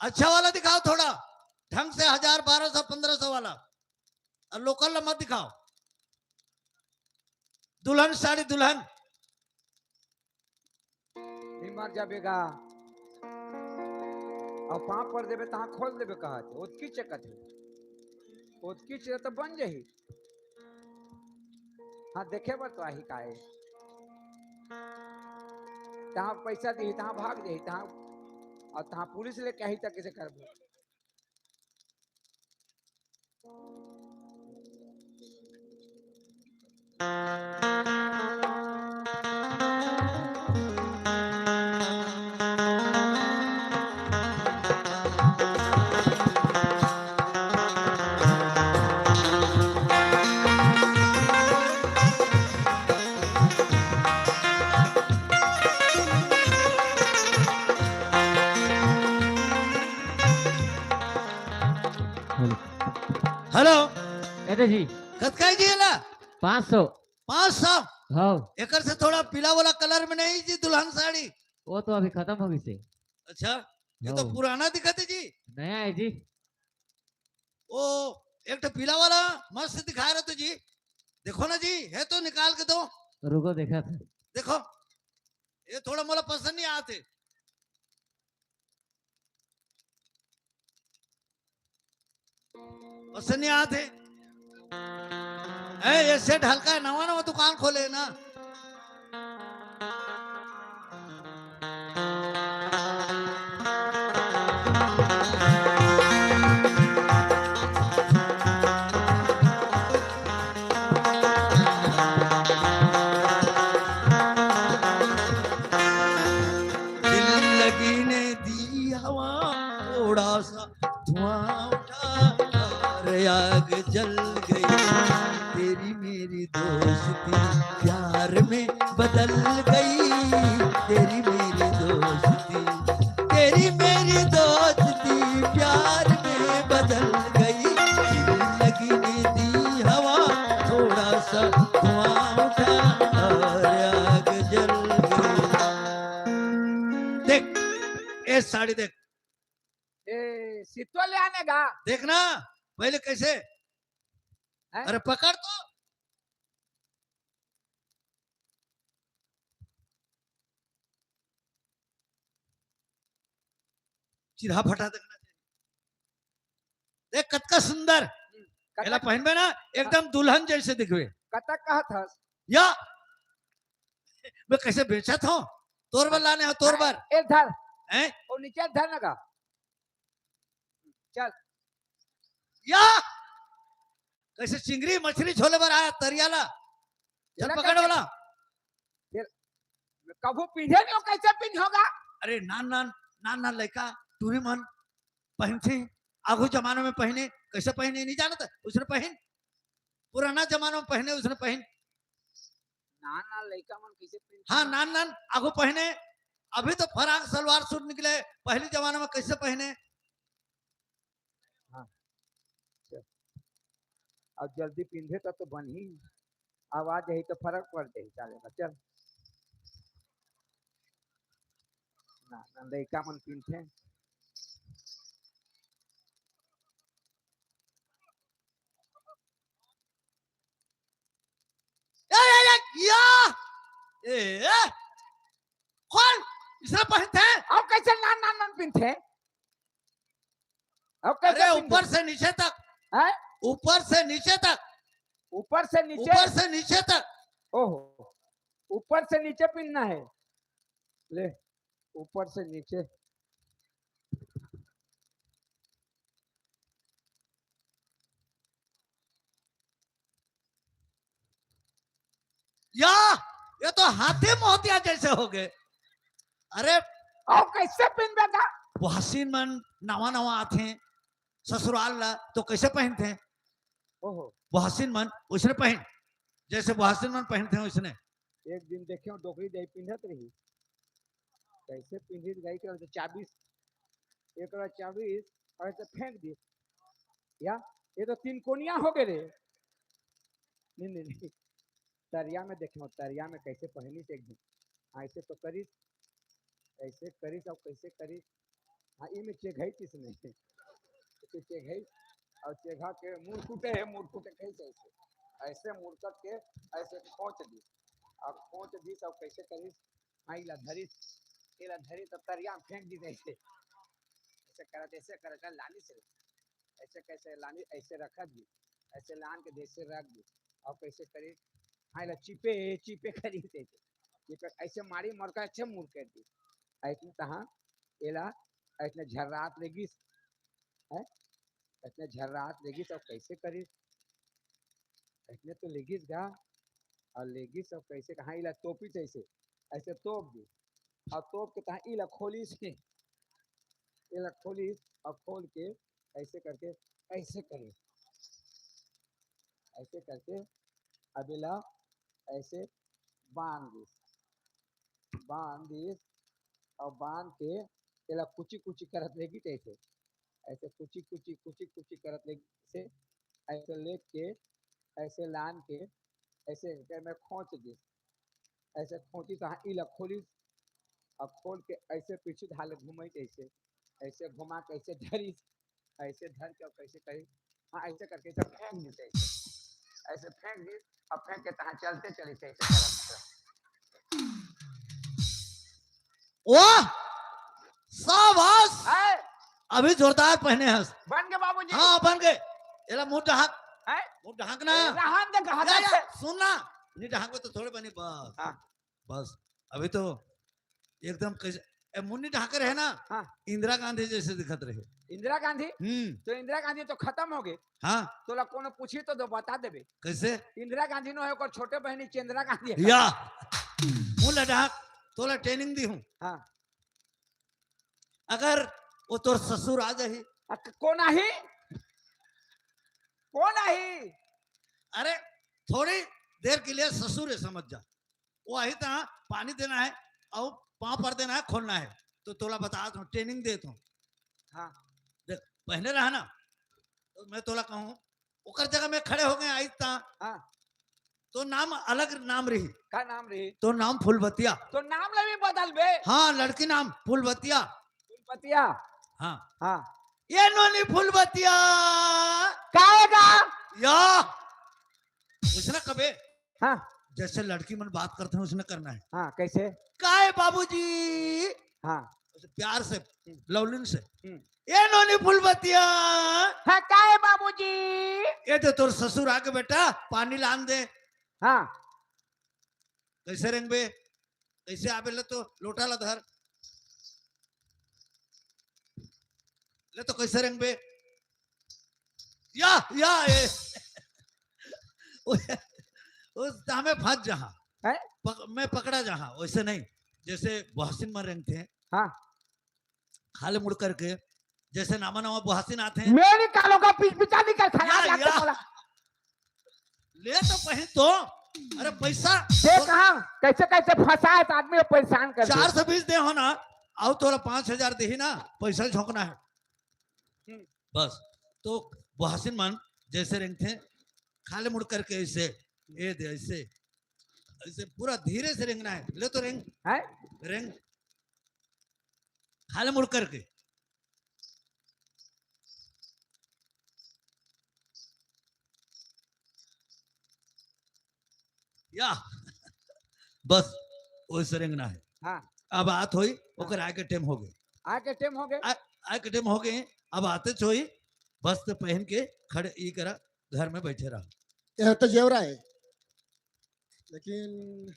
अच्छा वाला दिखाओ थोड़ा, ढंग से, हजार, बारह सौ, पन्द्रह सौ वाला। अउ लोकल ला मत दिखाओ। दुल्हन साड़ी, दुल्हन। नहीं मर जाबे गा। अउ पाँव पर देबे, तहाँ खोल देबे कहत हे। ओतकी चकत हे। ओतकी चकत तो बन जाही। हाँ, देखे बर तो आही काहे। तहाँ पैसा दिही, तहाँ भाग जाही, तहाँ, अउ तहाँ पुलिस लेके आही, त कइसे करबो? हेलो। हेलो। ए दे जी। कतका हे जी एला? पाँच सौ। पाँच सौ? हाँ। एकर से थोड़ा पीला वाला कलर में नहीं जी, दुल्हन साड़ी? वो तो अभी खतम हो गइसे। अच्छा, ये तो हाँ। पुराना दिखत हे जी। नया हे जी। ओ, एक ठो पीला वाला मस्त दिखाए रहे तो जी। देखो ना जी, हे तो निकाल के दो। रुको, देखत हे। देखो, ये थोड़ा मोला पसंद नहीं आत हे। पसंद नहीं आत हे। ए, ये सेठ हल्का हे, नवा नवा दुकान खोले हे ना। दिल लगी ने दी हवा, थोड़ा सा धुआं उठा, और आग जल गई। तेरी मेरी दोस्ती, प्यार ये साड़ी देख। ए, सित्तो ले आने का? देखना, पहले कैसे? हैं? अरे पकड़ तो। चिरहा फटा देखना चाहिए। देख, कतका सुंदर। हम्म, एला कतक पहनबे ना, एकदम दुल्हन जैसे दिखबे। कतक कहत हस? या, मैं कैसे बेचत हूँ? तोर बर लाने हो, तोर बर। ए धर। हैं? ओ नीचे धर ना का। चल। या, कैसे चिंगरी मछली झोले बर आया तरिया ला। चल एला पकड़ कैसे वाला। फिर कभू पिंधे नहीं हो, कैसे पिंध होगा? अरे नान नान, नान नान लइका टूरी मन पहिनथे, आघू जमाना में पहिने, कैसे पहिने नहीं जानत, उसने पहिन, पुराना जमाना में पहिने, उसने पहिन। नान नान लइका मन कैसे पिंधथे? हाँ, नान नान आघू पहिने, अभी तो फराक सलवार सूट निकले, पहली जमाना में कैसे पहिने? हाँ, चल। अब जल्दी पिंधे तब तो बनही, आवाज यही तो फरक पड़ जाही साले का। चल ना, ना, लइका मन पिंधे। ए, ए, ए, या! ए, ए! कौन? इसने पहिनथे? अब कैसे नान नान नान पिंधे? अब कैसे अरे, पिंधे? ऊपर से नीचे तक। हैं? ऊपर से नीचे तक। ऊपर से नीचे? ऊपर से नीचे तक। ओहो, ऊपर से नीचे पिंधना है। ले, ऊपर से नीचे। या, ये तो हाथी मोहतिया जैसे हो गए। अरे, अब कैसे पिंधबे का? बुहासिन मन नवा नवा आथे ससुराल ला, तो कैसे पहिनथे? ओहो। बुहासिन मन उसने पहिन, जैसे बुहासिन मन पहिनथे उसने। एक दिन देखे हो, डोकरी दाई पिंधत रही, कैसे पिंधिस गई के तो चाबिस, एक बार चाबिस और ऐसे फेंक दिस। या, ये तो तीन कोनिया हो गए रे। नहीं, नहीं, नहीं। तरिया में देखे हो, तरिया में कैसे पहिनिस एक दिन। ऐसे तो करिस, ऐसे करिस और कैसे करिस। हाँ, ई में चेघई किस नहीं। तो चेघई और चेघा के मुड़कुटे है, मुड़कुटे कैसे ऐसे, ऐसे मुड़कट के ऐसे खोंच दी और खोंच दी सब कैसे करिस। हाँ, इला धरिस, इला धरिस तो तरिया में फेंक दी ऐसे, ऐसे करत, ऐसे करत लानी से, ऐसे कैसे लानी, ऐसे रखत दी, ऐसे लान के जैसे रख दी और कैसे करी, हाँ, एला चिपे, चिपे करी से, चिपे, ऐसे मारी मरका अच्छे मुड़ कर दी। ऐसे तहाँ एला ऐसने झर्रात लेगिस, है? ऐसने झर्रात लेगिस और कैसे करिस? ऐसने तो लेगिस गा, और लेगिस और कैसे कहाँ इला तोपी जैसे, ऐसे तोप दी, और तोप के तहाँ इला खोलिस, इला खोलिस और खोल के ऐसे करके, ऐसे करिस, ऐसे करके अब एला ऐसे बांध दिस, बांध दिस और बांध के एला कुची कुची करत लेगी, ऐसे, ऐसे कुची कुची, कुची कुची करत लेगी, ऐसे, ऐसे लेके, ऐसे लान के, ऐसे करके मैं खोंच दिस, ऐसे खोंची तो हाँ, इला खोलिस, अब खोल के ऐसे पीछे ढाल घुमाई, ऐसे, ऐसे घुमा के ऐसे धरिस, ऐसे धर के और कैसे करी, हाँ, ऐसे करके ऐसे फेंक दिस, ऐसे, ऐसे फेंक दिस, अब फेंक के तहाँ चलते चलिस ऐसे करत। वाह, शाबाश। है? अभी जोरदार पहिने हस। बन गए बाबूजी। हाँ, बन गए। एला मुंह ढांक। है? मुंह ढांक ना। रहन दे, कहा या, या, से। सुन ना। नहीं ढांकबे तो थोड़े बनी, बस। हाँ। बस। अभी तो एकदम कैसे, ए, मुन्नी ढांके रहे ना, हाँ। इंदिरा गांधी जैसे दिखत रहे। इंदिरा गांधी? हम्म। तो इंदिरा गांधी तो खत्म हो गए। हाँ। तोला कोनो पूछी तो दो, बता देबे। कैसे? इंदिरा गांधी नो है, ओकर छोटे बहनी चंद्रा गांधी है। या। मुंह ढांक, तोला ट्रेनिंग दी हूँ। हाँ। अगर वो तोर ससुर आ जाही। अ, क-, कौन आही? कौन आही? अरे, थोड़ी देर के लिए ससुर है, समझ जा। वो आही तहाँ पानी देना है और पाँव पर देना है, खोलना है। तो तोला बतात हूँ, ट्रेनिंग देत हूँ। हाँ। देख, पहले रहा ना, तो मैं तोला कहूँ, ओकर जगह में खड़े हो गए, आई तहाँ। हाँ। तो नाम अलग नाम रही। का नाम रही? तो नाम फुलबतिया। तो नाम ला भी बदल बे। हाँ, लड़की नाम फुलबतिया। बतिया। हाँ। हाँ। ए नोनी फूलबतिया। काहे गा? या। उसने कबे। हाँ। जैसे लड़की मन बात करते हैं, उसने करना है। हाँ, कैसे? काहे बाबूजी? हाँ। प्यार से, हम्म। लवलिन से। हम्म। ए नोनी फूलबतिया। हाँ, काहे बाबूजी? ए दे तोर ससुर आगे बेटा, पानी लान दे। हाँ। कैसे रेंगबे? कैसे आबे? ले तो लोटा ला धर। ले तो कैसे रेंगबे? या, या, ए। ओ, ओ, हमें फंस जहाँ। हैं? पक-, मैं पकड़ा जहाँ, वैसे नहीं। जैसे बहसिन मन रेंगते हैं। हाँ। खाले मुड़ करके, जैसे नामा नामा बहसिन आते हैं। मेरी कालों का पीछ पीछा निकल खराब या, लगता या। बोला। ले तो पहन तो। अरे पैसा दे तो कहाँ? कैसे कैसे फंसा है तो आदमी को परेशान कर दे। चार सौ बीस दे हो ना, आओ तोला पाँच हजार दे ही ना, पैसा झोंकना है। हम्म। बस, तो बहसिन मन जैसे रेंगथे, खाले मुड़ करके ऐसे, ये दे ऐसे, ऐसे पूरा धीरे से रेंगना है। ले तो रेंग। है? रेंग। खाले मुड़ करके। या। बस, वैसे रेंगना है। हाँ। अब आत होई, हाँ। ओकर आए के टेम हो गए। आए के टेम हो गए। आ-, आए के टेम हो गए, अब आते च होई, बस तो पहन के खड़े ई करा, घर में बैठे रहा। यह तो जेवरा है, लेकिन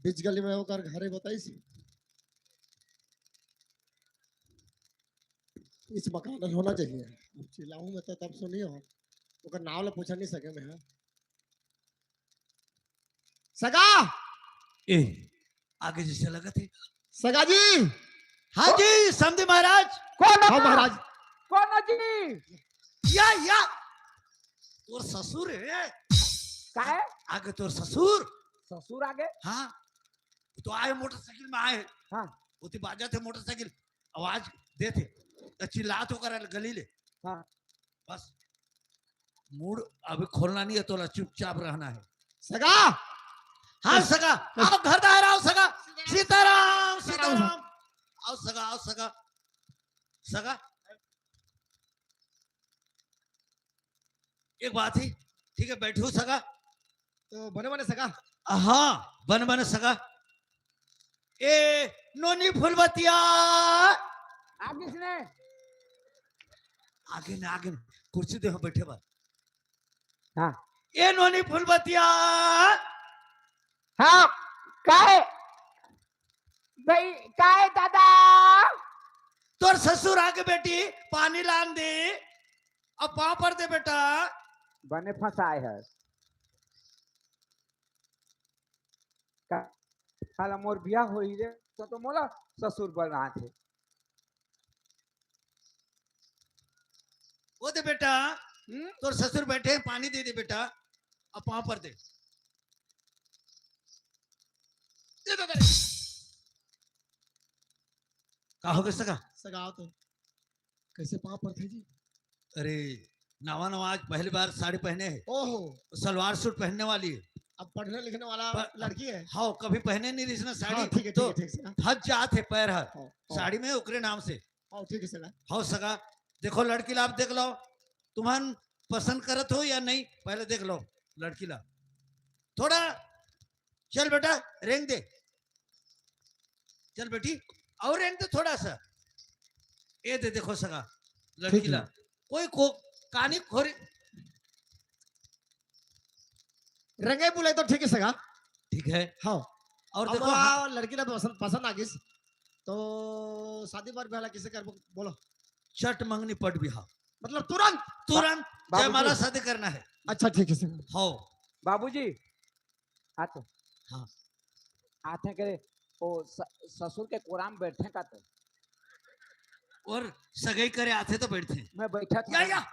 बीच गली में ओकर घर है, बताई सी। इस मकान में होना चाहिए। अब चिल्लाऊं मैं तो तब सुनिए हो, ओकर नाव ला पूछा नहीं सके मैं, हाँ। सगा! ए, आगे जैसे लगत है। सगा जी! हाँ जी, समधी महाराज। कौन हाँ महाराज। कौन जी? या, या। तोर ससुर है। का है? आगे तोर ससुर। ससुर आगे? हाँ। तो आए मोटरसाइकिल में आए। हाँ। ओती बाजत हे मोटरसाइकिल, आवाज देथे, त चिल्लात होकर गली ले। हाँ। बस, मूड अभी खोलना नहीं है तोला, चुपचाप रहना है। सगा! हाँ सगा, आओ घर दायर आओ सगा। सीताराम, सीताराम। आओ सगा, आओ सगा। सगा, एक बात ही, ठीक है, बैठो सगा। तो बने बने सगा। हाँ, बने बने सगा। ए नोनी फुलबतिया। आगे से ने। आगे ने, आगे ने। कुर्सी दे, हाँ, बैठे बार। हाँ। ए नोनी फुलबतिया। हाँ, काहे? भाई, काहे दादा? तोर ससुर आगे बेटी, पानी लान दे। अब पाँव पर दे बेटा। बने फंसाए है। का-, साला मोर बियाह होई रे, तो, तो मोला ससुर बनाथे। ओ दे बेटा, हम्म? तोर ससुर बैठे हैं, पानी दे दे बेटा, अब पाँव पर दे। दे दे, दे। का हो गया सगा? सगा आओ तो। कैसे पाँव पड़थे जी? अरे, नवा नवा आज पहली बार साड़ी पहने है। ओहो। सलवार सूट पहनने वाली है। अब पढ़ने लिखने वाला प-, लड़की है। हाँ, कभी पहने नहीं रहिस ना साड़ी, हाँ, ठीक है, तो ठीक है, ठीक है। फंस जात है पैर हा। हाँ, हाँ। साड़ी में ओकरे नाम से। हाँ, ठीक है सगा। हाँ सगा, देखो लड़की ला आप देख लो, तुम्हन पसंद करत हो या नहीं, पहले देख लो लड़की ला। थोड़ा चल बेटा, रेंग दे। चल बेटी, और रेंग दे थोड़ा सा। ए दे, देखो सगा, लड़की ठीक है। ला। कोई को, कानी खोरी। रंगे बुलाए तो ठीक है सगा। ठीक है। हाँ। और अब देखो, हाँ। लड़की ला पसंद, पसंद आ गई। तो शादी बर बिहाव ला किसे करबो, बोलो। चट मंगनी पट बिहाव। मतलब तुरंत? तुरंत बा-, बाबूजी। जयमाला शादी करना है। अच्छा, ठीक है सगा। हाँ। बाबूजी, आते। हाँ। आते करे, ओ स-, ससुर के कोरा में बैठे का तो। और सगाई करे आते तो बैठे। मैं बैठा था। या, या।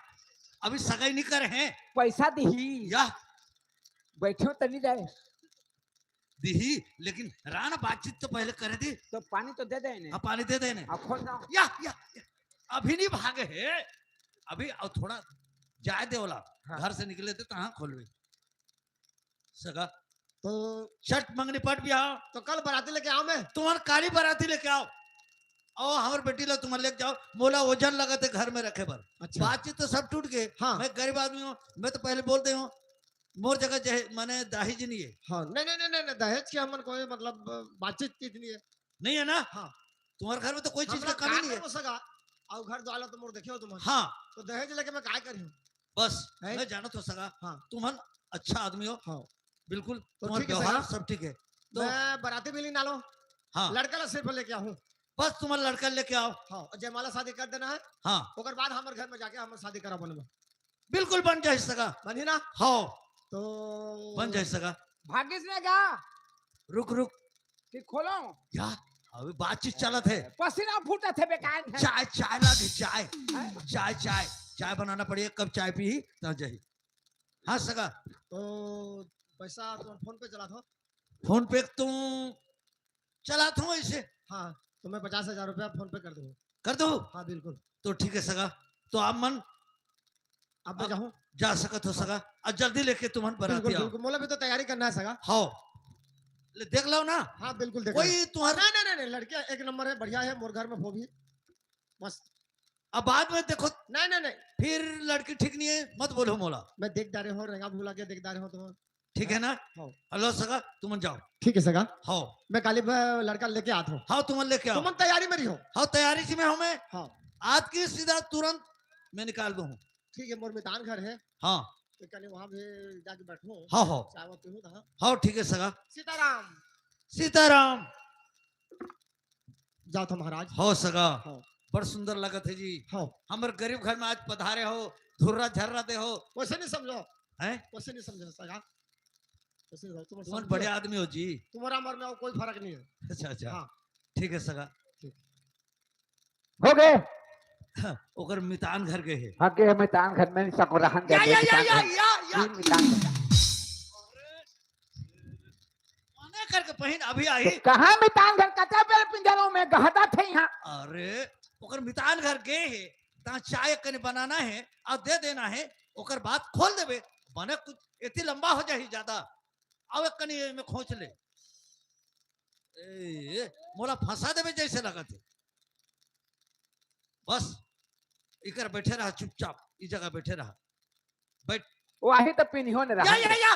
अभी सगाई नहीं करे हैं। पैसा दिही। या। बैठे हो तो नहीं जाए। दिही, लेकिन राना बातचीत तो पहले करे दी। तो पानी तो दे दे इन्हें। हाँ, पानी दे दे इन्हें। अब खोल दो। या, या, या। अभी नहीं भागे है। अभी और थोड़ा जाए दे वाला। हाँ। घर से निकले थे तो हाँ खोलवे। सगा। तो चट मंगनी पट बिहाव। तो कल बराती लेके आओ मैं। तुम्हार काली बराती लेके आओ। अउ हमर बेटी ला तुमन लेके जाव, मोला ओझन लगत हे घर में रखे बर। अच्छा। बातचीत तो सब टूट गे। हाँ। मैं गरीब आदमी हूँ, मैं तो पहले बोल दे हूँ, मोर जगह जहे-, माने दाहिज नहीं है। हाँ, नहीं, नहीं, नहीं, नहीं, नहीं, दहेज के हमन कोई मतलब बातचीत चीत नहीं है। नहीं है ना? हाँ। तुम्हारे घर में तो कोई चीज हमला का कमी का नहीं है। करबो सगा? अउ घर द्वार ला तो मोर देखे हो तुमन। हाँ। तो दहेज लेके मैं का करी हूँ? बस, हैं? मैं जानत हो सगा, हाँ। तुमन अच्छा आदमी हो। हाँ। बिल्कुल, तो तुम्हारा ठीक है व्यवहार सगा। सब ठीक है। तो मैं बराती भी नहीं नालो। हाँ। लड़का ला सिर्फ लेके आऊँ। बस तुम्हारा लड़का लेके आओ। हाँ, और जयमाला शादी कर देना है। हाँ। ओकर बाद हमर घर में जाके हमर शादी करा बनबो। बिल्कुल बन जाए सगा। बनी ना? हाँ। तो बन जाए सगा। भागिस ने गा। रुक, रुक। कि खोलो? या, अभी बातचीत चलत है। पसीना फूटत है बेकार है। चाय, चाय ला दे, चाय। हैं? चाय, चाय, चाय बनाना पड़ेगा, कब चाय पी, तब जाही। हाँ सगा। तो पैसा तुम फोन पे चला दो। फोन पे तुम चलात हूँ ऐसे। हाँ, तो मैं पचास हजार रुपया फोन पे कर दूँ। कर दो? हाँ, बिल्कुल। तो ठीक है सगा, तो आप मन अब मैं अब जाऊँ? जा सकत हो सगा, और जल्दी लेके तुमन बराती बिल्कुल, आओ। बिल्कुल, मोला भी तो तैयारी करना है सगा। हाँ, ले देख लो ना। हाँ, बिल्कुल देख कोई लो। तुम्हारा नहीं, नहीं, नहीं, नहीं, लड़कियाँ एक नंबर है, बढ़िया है, मोर घर में वो भी मस्त। अब बाद में देखो। नहीं, नहीं, नहीं। फिर लड़की ठीक नहीं है, मत बोलो मोला। मैं देख डारे हूँ, रेंगा भूला के देख डारे हूँ तुम। ठीक है ना? हाँ। हेलो सगा, तुमन जाओ। ठीक है सगा। हाँ। मैं काली ब-, लड़का लेके आत हूँ। हाँ, तुमन लेके आओ। तुमन तैयारी में रहियो। हाँ, तैयारी से मैं हूँ मैं। हाँ। आज की सीधा तुरंत मैं निकाल दूँ। ठीक है, मोर मितान घर है। हाँ। तो कल वहाँ भी जाके बैठो। हाँ, हाँ। चाय वाय पीहूँ तो हाँ। हाँ, ठीक है सगा। सीताराम। सीताराम। जाओ तो महाराज। हो सगा। हाँ। बड़ सुंदर लगत है जी। हाँ। हमर गरीब घर में आज पधारे हो, धुर्रा झर्रा दे हो। वैसे नहीं समझो। हैं? वैसे नहीं समझो सगा। वैसे नहीं समझो। तुमन तुमन बड़े आदमी हो जी। तुम्हारा हमर में कोई फर्क नहीं है। अच्छा, अच्छा। हाँ। ठीक है सगा। ठीक। हो गए। हाँ, ओकर मितान घर गए है। हाँ, गए मितान घर में, सब रहन दे, या, या, या, मितान या, घर। या, या। जी, मितान घर। मना करके पहिन अभी आही। तो कहाँ मितान घर? कतका बेर पिंजरों में गहदा थे यहाँ। अरे, ओकर मितान घर गए हे, तहाँ चाय कने बनाना है और दे देना है, ओकर बाद खोल देबे। बने कुछ एती लंबा हो जाही ज्यादा। अब एक कनी में खोंच ले। ए, मोला फंसा देबे जैसे लगत है। बस, इकर बैठे रहा चुपचाप, ई जगह बैठे रहा। बैठ। वो आही तो पिन्हियो ने या, रहा। या, या।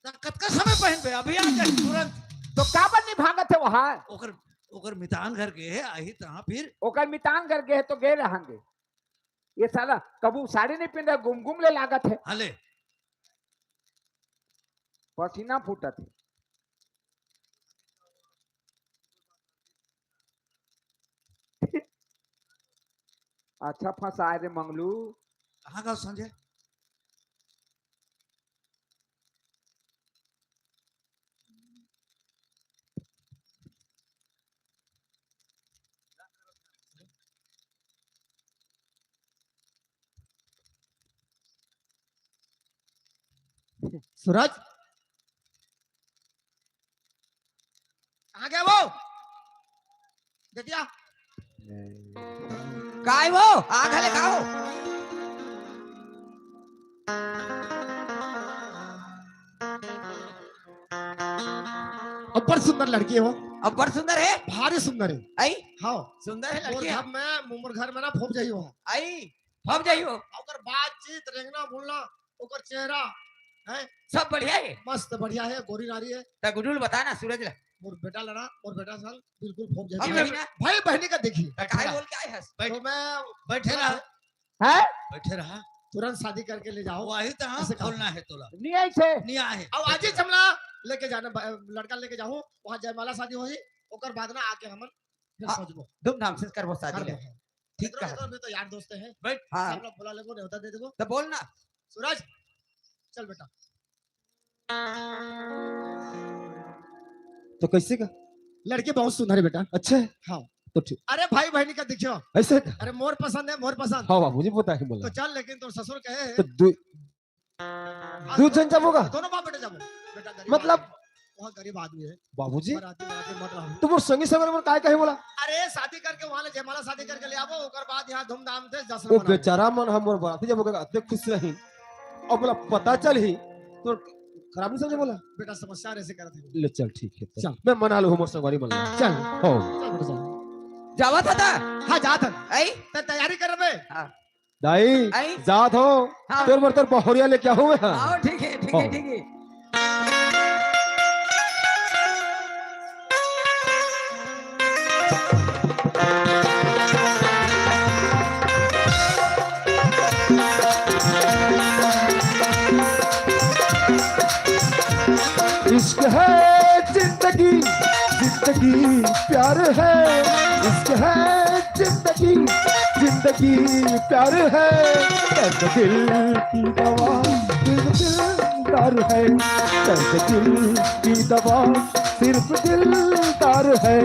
त कतका समय पहिनबे? अभी आ जाए तुरंत। तो काबर नहीं भागत है वहां? ओकर, ओकर मितान घर गए है, आही तहाँ फिर। ओकर मितान घर गए है तो गए रहंगे। ये साला कबू साड़ी नहीं पिंधे, गुमगुम ले लागत है। हले। पसीना फूटत है। अच्छा फंसाए रे मंगलू। कहाँ गए संजय? सूरज, कहाँ गया वो? देखिया। काय वो? आग हले का हो? अब्बड़ सुंदर लड़की हो। अब्बड़ सुंदर है? भारी सुंदर है। आई? हाँ। सुंदर है लड़की। मोर घर में, मोर घर में ना फोप जाई हो। आई? फोप जाई हो। ओकर बातचीत, रेंगना बोलना, ओकर चेहरा, हैं? सब बढ़िया है। मस्त बढ़िया है, गोरी नारी है। त गुडुल बता ना सूरज ला। मोर बेटा लड़ा, मोर बेटा साल बिल्कुल फोप जाई। अब भाई, भाई ना। भाई बहनी का देखी। त काय बोल के आए हस? बैठ। तो मैं बैठे रहा। हैं? बैठे रहा। तुरंत शादी करके ले जाओ। वो आही तो हाँ, ऐसे कहा। खोलना है तोला। नहीं आई थे। नहीं आए। अब आज ही चमला लेके जाना, ब-, लड़का लेके जाओ, वहाँ जयमाला शादी होही, ओकर बाद ना आके हमन फिर हाँ, सोचबो। धूमधाम से करबो शादी करबो, ले। हाँ। ठीक इतना कहा। तो अभी तो यार दोस्त है। बैठ। हाँ। सब लोग बुला लेबो, न्योता दे देबो। तो बोल ना। सूरज, चल बेटा। तो कैसे का? लड़की बहुत सुंदर है बेटा। अच्छा है? हाँ। तो ठीक। अरे भाई बहनी का देखियो। ऐसे है का? अरे मोर पसंद है, मोर पसंद। हाँ बाबूजी, पता है बोला। तो चल, लेकिन तोर ससुर कहे है। तो दू-, हाँ, दू जन जाबो का? दोनों बाप बेटे जाबो। बेटा गरीब मतलब? आदमी है। वहाँ गरीब आदमी है। बाबूजी? बराती, बराती मत रहो। तो मोर संगी संग मन काय कहे बोला? अरे शादी करके वहाँ ले जयमाला शादी करके ले आबो, ओकर बाद यहाँ धूमधाम से जश्न ओ मनाबो। बेचारा मन हम मोर बराती जाबो का, अतने खुश रही। अब बोला पता चल ही, तो खराब नहीं समझे बोला? बेटा समस्या ऐसे करत है। ले चल ठीक है तो। चल। मैं मना लो मोर संगवारी मन ला। चल। हो। चल बेटा चल। जावत हता? हाँ, जात हन। आई? त तैयारी कर बे। हाँ। दाई, आई? जात हो। हाँ। तोर बर तोर बहुरिया लेके आहूँ मैं। हाँ, ठीक है, ठीक है, हाँ। ठीक है। इश्क है जिंदगी, जिंदगी प्यार है। इश्क है जिंदगी, जिंदगी प्यार है। दर्द दिल की दवा, दिल दिलदार है। दर्द दिल की दवा, सिर्फ दिलदार है।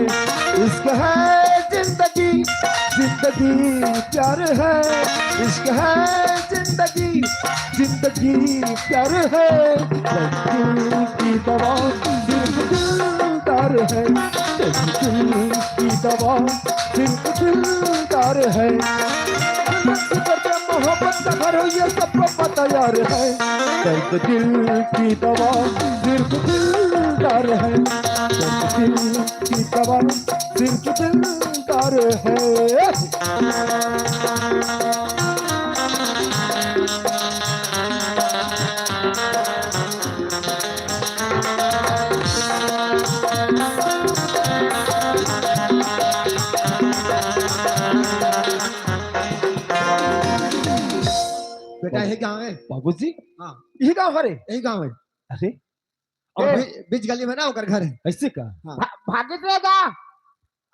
इश्क है जिंदगी, जिंदगी प्यार है। इश्क है जिंदगी, जिंदगी प्यार है। दर्द दिल की दवा, सिर्फ दिलदार है। दर्द दिल की दवा, सिर्फ दिलदार है। मोहब्बत का घर हो, ये सबको पता यार है। दर्द दिल की दवा, सिर्फ दिलदार है। दर्द दिल की दवा, सिर्फ दिलदार है। बेटा, यही गांव है। बाबूजी? हाँ। यही गांव हरे? यही गांव है। अरे? और ए। बी-, बीच गली में ना ओकर घर है। ऐसे का? हाँ। भा-, भागित रहेगा।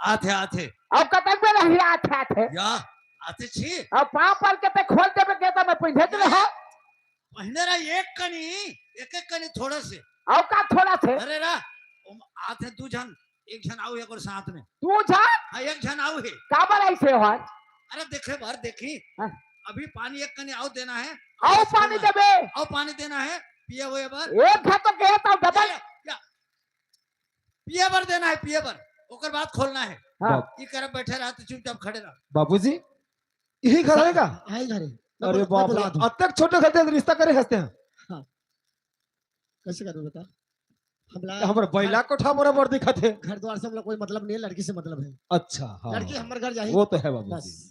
आथे, आथे। अब कतक में नहीं आथे, आथे। या, आथे छी। अब पाँव पर के ते खोल देबे के तो मैं पहिने तो या, हो। पहिने रहा एक कनी, एक एक कनी थोड़ा से। अब का थोड़ा से? अरे रा, ओम आथे दू झन, एक झन आऊ एक और साथ में। दू झन? हाँ, एक झन आऊ है। काबर ऐसे हो? अरे देखे भर देखी। हाँ। अभी पानी एक कनी आऊ देना है। आऊ पानी देबे। आऊ पानी देना है, पिए हुए बर। एक झन तो कहे तो डबल। या, या। पिए बर देना है, पिए बर। ओकर बाद खोलना है। हाँ। बाप। ई करब बैठे रहा तो चुपचाप खड़े रहा। बाबूजी, यही घर है का? यही घर है। अरे मैं बाप रे, बुला दूं। अतक छोटे घर से रिश्ता करे हंसते हैं। हाँ। कैसे करूं बता? हमला हमर बैला कोठा मोरा मोर दिखत है। घर द्वार से हमला कोई मतलब नहीं है, लड़की से मतलब है। अच्छा, हाँ। लड़की हमर घर जाही। वो तो है बाबूजी। बस।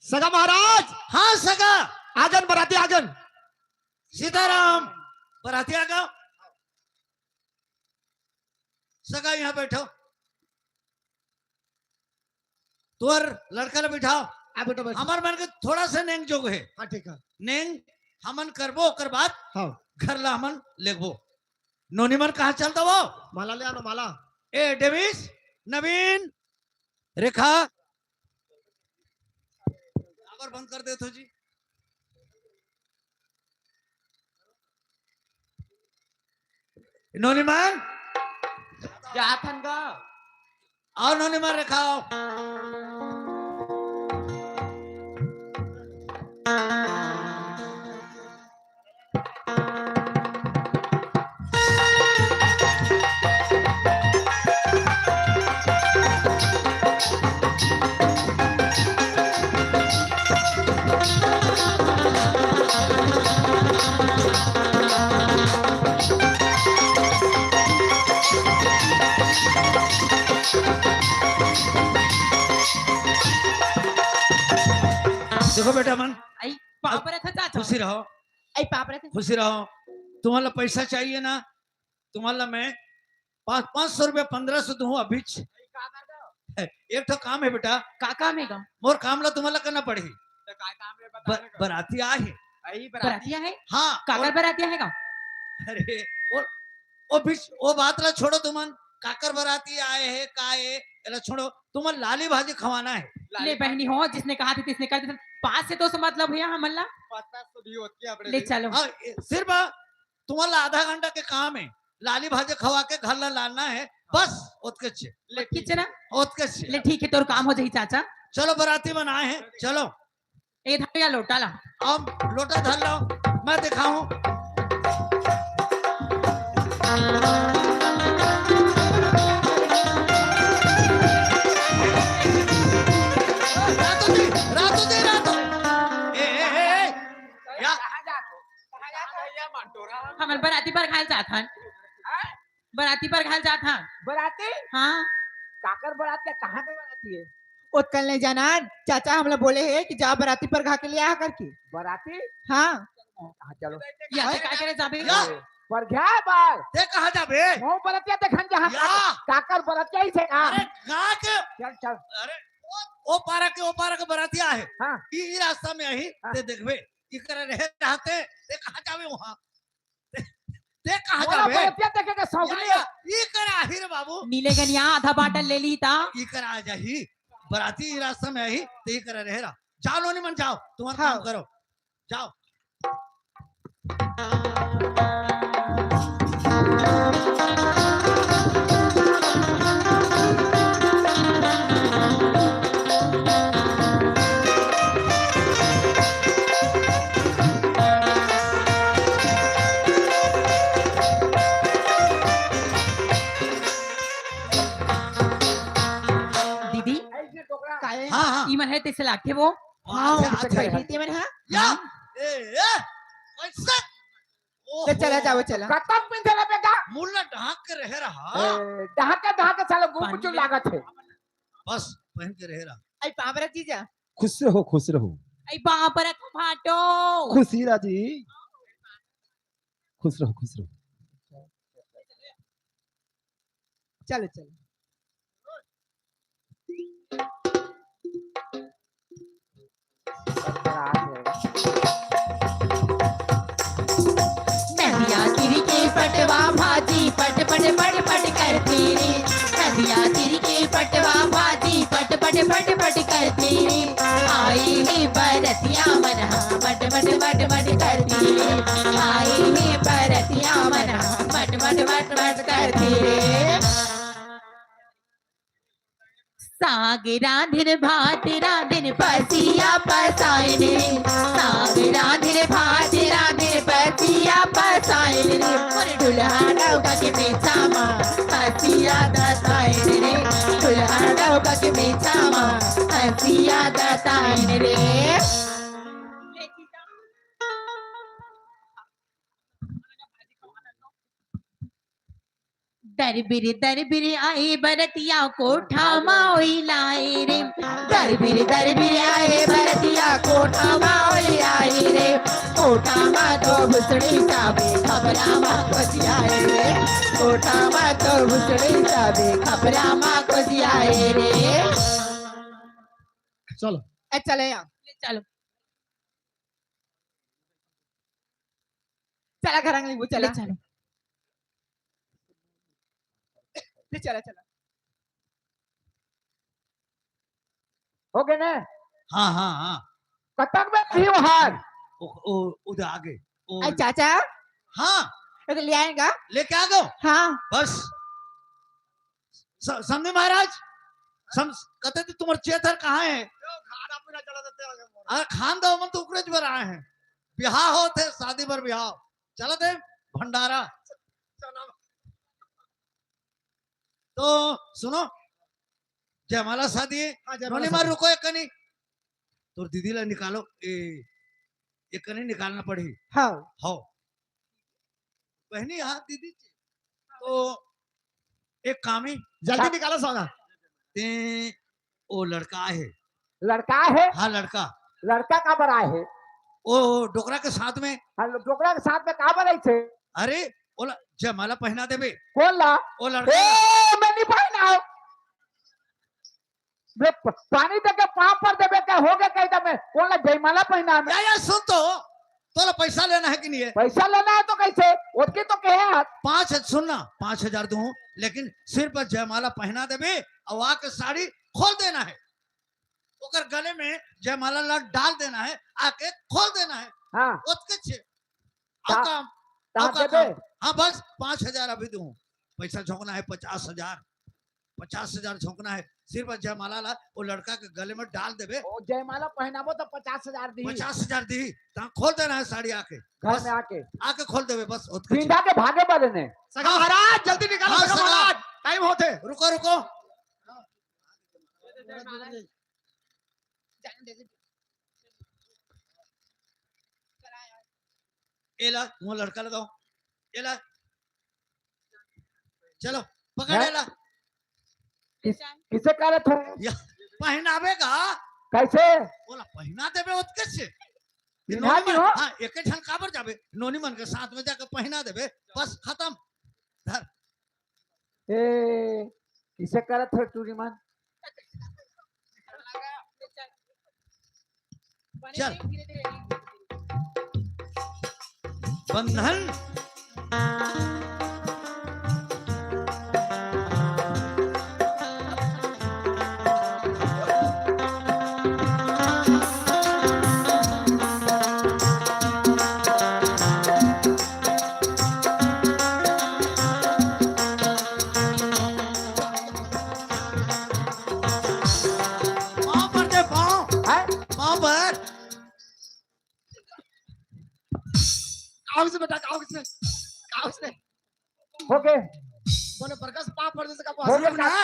सगा महाराज। हाँ सगा। आगन बराती आगन। सीताराम। बराती आगन। सगा यहाँ बैठो। तोर लड़का ला बिठाओ। आ बेटा बैठ। हमर मन के थोड़ा सा नेंग जोग है। हाँ, ठीक है। नेंग हमन करबो, ओकर बाद हाँ। घर ला हमन लेगबो। नोनी मन कहाँ चल दबो? माला ले आना, माला। ए, डेविस, नवीन, रेखा, काबर बंद कर देथो जी। नोनी मन? जाथन गा। आओ नोनी मन, रेखा आओ। देखो बेटा मन, आई पाँव परत हन चाचा। खुशी रहो। आई पाँव परत हन। खुशी रहो। तुम्हारा पैसा चाहिए ना, तुम्हारा मैं पाँच, पाँच सौ रुपया, पन्द्रह सौ दूँ अभीच। एक ठो काम है बेटा। का काम है गा? मोर काम ला तुम्हारा करना पड़ही। तो का काम है, बता ब-, ना। बराती आए है। आई बराती। बराती आए है? हाँ, काकर और बराती आए है गा? अरे, वो, वो बीच, वो बात ला छोड़ो तुमन। काकर बराती आए है, का है, एला छोड़ो। तुमन लाली भाजी खवाना है। ले बहनी हो, जिसने कहा थी, तिसने कर दी। पाँच से दो से मतलब हुआ हमन ला। पचास से भी होती है अपने ले दिन। चलो। हाँ, ए, सिर्फ तुम्हारा आधा घंटा के काम है। लाली भाजी खवा के घर ला लाना है, बस, ओतके छे। ले ओतके छे ना? ओतके छे। ले ठीक है, तोर काम हो जाही चाचा। चलो, बराती मन आए हैं, चलो। ए, धर या लोटा ला। अब लोटा धर लो, मैं दिखाऊं। रातू जी, रातू जी, रातू। ए, ए, ए, ए, या। कहाँ जात हो? कहाँ जात हो? हमन बराती बर खाए जात हन। हाँ? बराती बर घाल जात हन। बराती? हाँ। काकर बरात के, कहाँ पे बराती है? ओतकन ले जाना, चाचा हमला बोले हे कि जा बराती परघा के ले आ करके। बराती? हाँ। हाँ, चलो। या, ते का करे जाबे? या। ए, परघा बर। ते कहाँ जाबे? वो बरतिया देखन जहाँ या। का-, काकर बरतिया ही से ना। अरे, गा के। चल, चल। अरे, ओ, ओ पारा के, ओ पारा के बरतिया हे। हाँ। ई, ई रास्ता में आही, हाँ। ते देखबे। ई करे रहे रहते, ते कहाँ जाबे वहाँ? ते, ते कहाँ मोला जाबे? बरतिया देखे के शौक या, नहीं या, है। ई करे आही रे बाबू। नीले गनिया आधा बाटल ले ली ता। ई करे आ जाही। बराती ई रास्ता में आही, ते ई करे रहे रहा। जाओ नोनी मन, जाओ, तुम्हारा हाँ। काम करो। जाओ। दीदी, काहे? हाँ, हाँ। ई मन हे तइसे लागथे वो। हाँ, हाँ, अच्छा, अच्छा, अच्छा। बैठी ते मन, हाँ? या, हाँ। ए, ए, कैसे? ले चला ओहो। जाओ, चला। कतक पिंधे ला बेटा? मुल्ला ढाक के रहे रहा। ए, ढाक के, ढाक के साला गुम पानी चुल ले। लागत हे। बस, पहन के रहे रहा। आई पाँव परत जीजा। खुश रहो, खुश रहो। आई पाँव परत भाटो। खुशी राजी। खुश रहो, खुश रहो। चलो, चलो। नदिया तीर के पटवा भाजी पट पट पट पट करती रे। नदिया तीर के पटवा भाजी पट पट पट पट करती रे। आई हे बरतिया मन हा मट मट मट मट करती रे। आई हे बरतिया मन हा मट मट मट मट करती रे। साग रांधिन भात रांधिन पसिया पसाइन रे। साग रांधिन भात रांधिन पसिया पसाइन रे। मोर दुल्हा डौका के मेचा मा हंसिया दसाइन रे। दुल्हा डौका के मेचा मा हंसिया दसाइन रे। दरबिर दरबिर आए बरतिया कोठा मा ओई लाए रे। दरबिर दरबिर आए बरतिया कोठा मा ओई लाए रे। कोठा मा दो भुसड़ी चाबे खपरा मा कोसियाए रे। कोठा मा दो भुसड़ी चाबे खपरा मा कोसियाए रे। चलो। ए, चले या। ले चलो। चला घर आंगली वो चला। ले चलो। ले चला, चला। हो गए ना? हाँ, हाँ, हाँ। कतक में रही वो हार? ओ, ओ, उधर आगे। ओ, आई चाचा? हाँ। ये तो ले आएगा? लेके आ गो? हाँ। बस। स-, समधी महाराज, सम-, कहते थे, "तुम्हारे चेत हर कहाँ है?" अरे, खान दो, मन तो उकरे बर आए हैं। बिहाव होत हे, शादी बर बिहाव। चलत हे भंडारा। तो सुनो, जयमाला शादी हे। हाँ, जयमाला नोनी मार शादी। रुको, एक कनी। तोर दीदी ला निकालो, ए, एक कनी निकालना पड़ही। हाँ। हाँ। बहनी, हाँ, दीदी। तो एक काम हे। जल्दी हाँ। निकालो सोना। ते ओ लड़का हे। लड़का हे? हाँ, लड़का। लड़का काबर आए हे? ओ डोकरा के साथ में। हाँ, डोकरा के साथ में काबर आइसे? अरे, ओला जयमाला पहना देबे। कोन ला? ओ लड़का ए, ला। मैं नहीं पहनाओ। मैं प-, पानी देके पाँव पर देबे का हो गया कहता मैं। कोन ला जयमाला पहना मैं? या, या, सुन तो, तोला पैसा लेना हे कि नहीं हे? पैसा लेना हे तो कैसे? ओतके तो कहे हाथ। पाँच, सुन ना, पाँच हजार दूँ, लेकिन सिर पर जयमाला पहना देबे अउ आके साड़ी खोल देना हे। ओकर गले में जयमाला ला डाल देना हे, आके खोल देना हे। हाँ। ओतके छे। ता-, अउ काम, ता अउ का देबे? काम? हाँ, बस पाँच हजार अभी दूँ। पैसा झोंकना हे पचास हजार। पचास हजार झोंकना हे, सिर पर जयमाला ला, वो लड़का के गले में डाल देबे। ओ, जयमाला पहनाबो तो पचास हजार दी। पचास हजार दी, तहाँ खोल देना हे साड़ी आके। घर बस, में आके। आके खोल देबे, बस, ओतके पिंधा छे। के भागे बदने। सगा महाराज, जल्दी निकालो, हाँ, सगा सगा। महाराज, time होत हे। रुको, रुको। एला, वो लड़का लगाओ। एला। चलो, पकड़ हैं? एला। किस-, किसे कह रहे थे? या। पहिनाबे गा। कैसे? ओला पहिना देबे ओतके से। पिन्हा नोनी मन, दिहो। हाँ, एके झन काबर जाबे? नोनी मन के साथ में जाके पहिना देबे, बस खतम। धर। ए, किसे करत हो टूरी मन? चल। बंधन। पाँव पर दे, पाँव। हैं? पाँव पर। काऊ से बेटा, काऊ से, काऊ से। हो गे। बोले, प्रकाश, पाँव पर दे सका, हो गे बोले ना। का?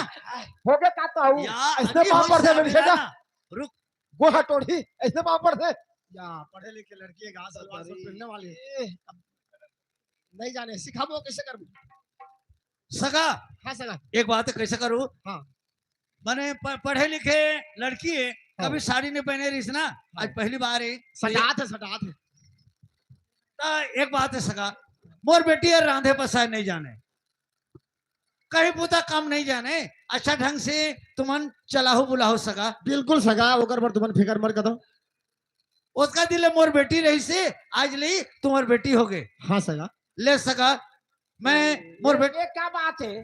हो गे का तो आऊ? या, ऐसने अभी पाँव हो पर दे, सका मेरे बेटा। ना। रुक। गोहा टोढ़ी, ऐसने पाँव पर दे। या, पढ़े लिखे लड़की है, घास सलवार सब अरे। पहनने वाली है। अब नहीं जाने, सिखाबो, कैसे करबो? सगा। हाँ, सगा। एक बात है, कैसे करूँ? हाँ। माने प-, पढ़े लिखे लड़की है, हाँ। कभी साड़ी नहीं पहने रहीस ना, आज हाँ। पहली बार है। सटात है, सटात है। त एक बात है सगा, मोर बेटी है रांधे बसाए नहीं जाने, कहीं बुता काम नहीं जाने, अच्छा ढंग से तुमन चलाहू बुलाहू सगा। बिल्कुल सगा, ओकर बर तुमन फिकर मत करो। ओतका दिन ले मोर बेटी रहीस, आज ले तुम्हर बेटी हो गे। हाँ सगा। ले सगा, मैं मोर बेटी ये क्या बात है?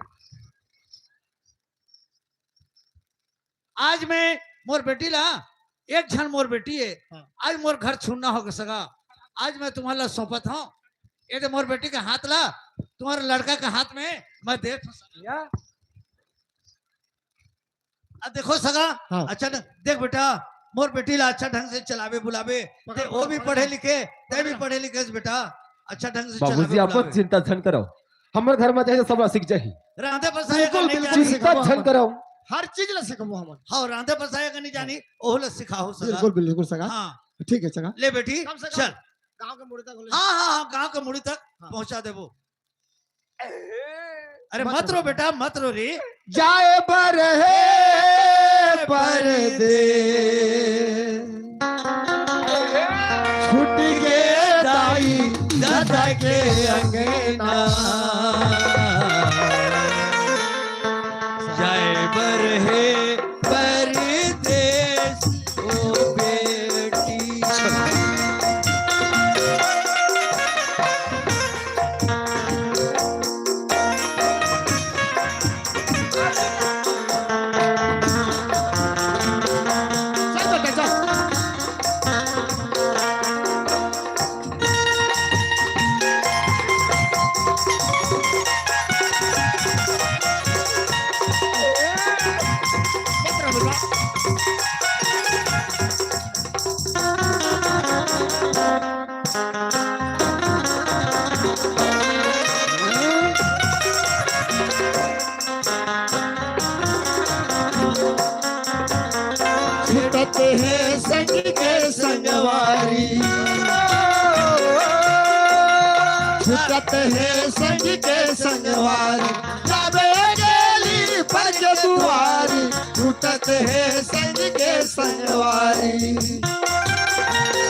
आज मैं मोर बेटी ला, एक झन मोर बेटी है, हाँ। आज मोर घर छुन्ना हो गे सगा, आज मैं तुम्हर ला सौंपत हौं, ये दे मोर बेटी के हाथ ला, तुम्हर लड़का के हाथ में मैं देत हौं सगा। या? अब देखो सगा, हाँ। अच्छा न, देख बेटा, मोर बेटी ला अच्छा ढंग से चलावे बुलावे, पकड़, ते वो भी पकड़। पढ़े लिखे, ते भी पकड़। पढ़े लिखे से बेटा, अच्छा ढंग से बाबूजी, चलावे आप बुलावे। चिंता झन करो, हमर घर में जाए तो सब सीख जाही। रांधे बसाए बिल्कुल, का नहीं बिल्कुल जानी। चिंता सिखाबो झन हमन। करो। हर चीज ला सिखाबो हमन। हाँ, रांधे बसाए का नहीं जानी, ओहू ला सिखाहू सगा। बिल्कुल, बिल्कुल सगा। हाँ। ठीक है सगा। ले बेटी, कम से कम चल। गांव के मुड़ी तक ले। हाँ, हाँ, हाँ, गांव के मुड़ी तक हाँ। पहुंचा देबो। अरे मत मत रो रो। बेटा, मत रो रे। जाए बर हे परदेस, छूट गे दाई ददा के अंगना। जाए बर हे परदेस ओ बेटी। चल बेटा, चल। छूटत हे संग के संगवारी, छूटत हे संग के संगवारी, जाबे गेली पर के दुआरी, छूटत हे संग के संगवारी।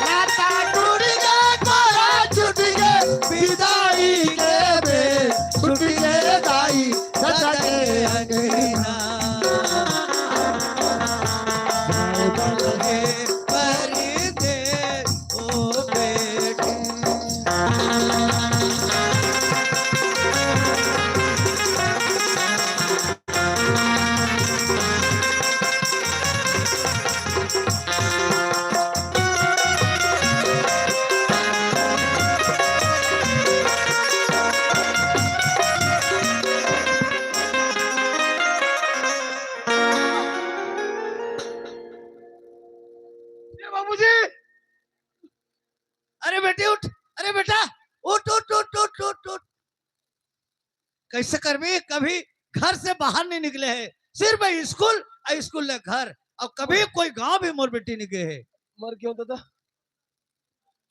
नाता टूट गे, तोरा छूट गे, विदाई के बेर छूट गे दाई, सदा के अंगना। जाए बर हे परदेस ओ बेटी। ए बाबूजी, अरे बेटी उठ, अरे बेटा उठ, उठ, उठ, उठ, उठ, उठ, उठ। कैसे करबे, कभी घर से बाहर नहीं निकले है, सिर्फ स्कूल, स्कूल ले घर, और कभी कोई गांव भी मोर बेटी नहीं गए है। मर गयो दादा।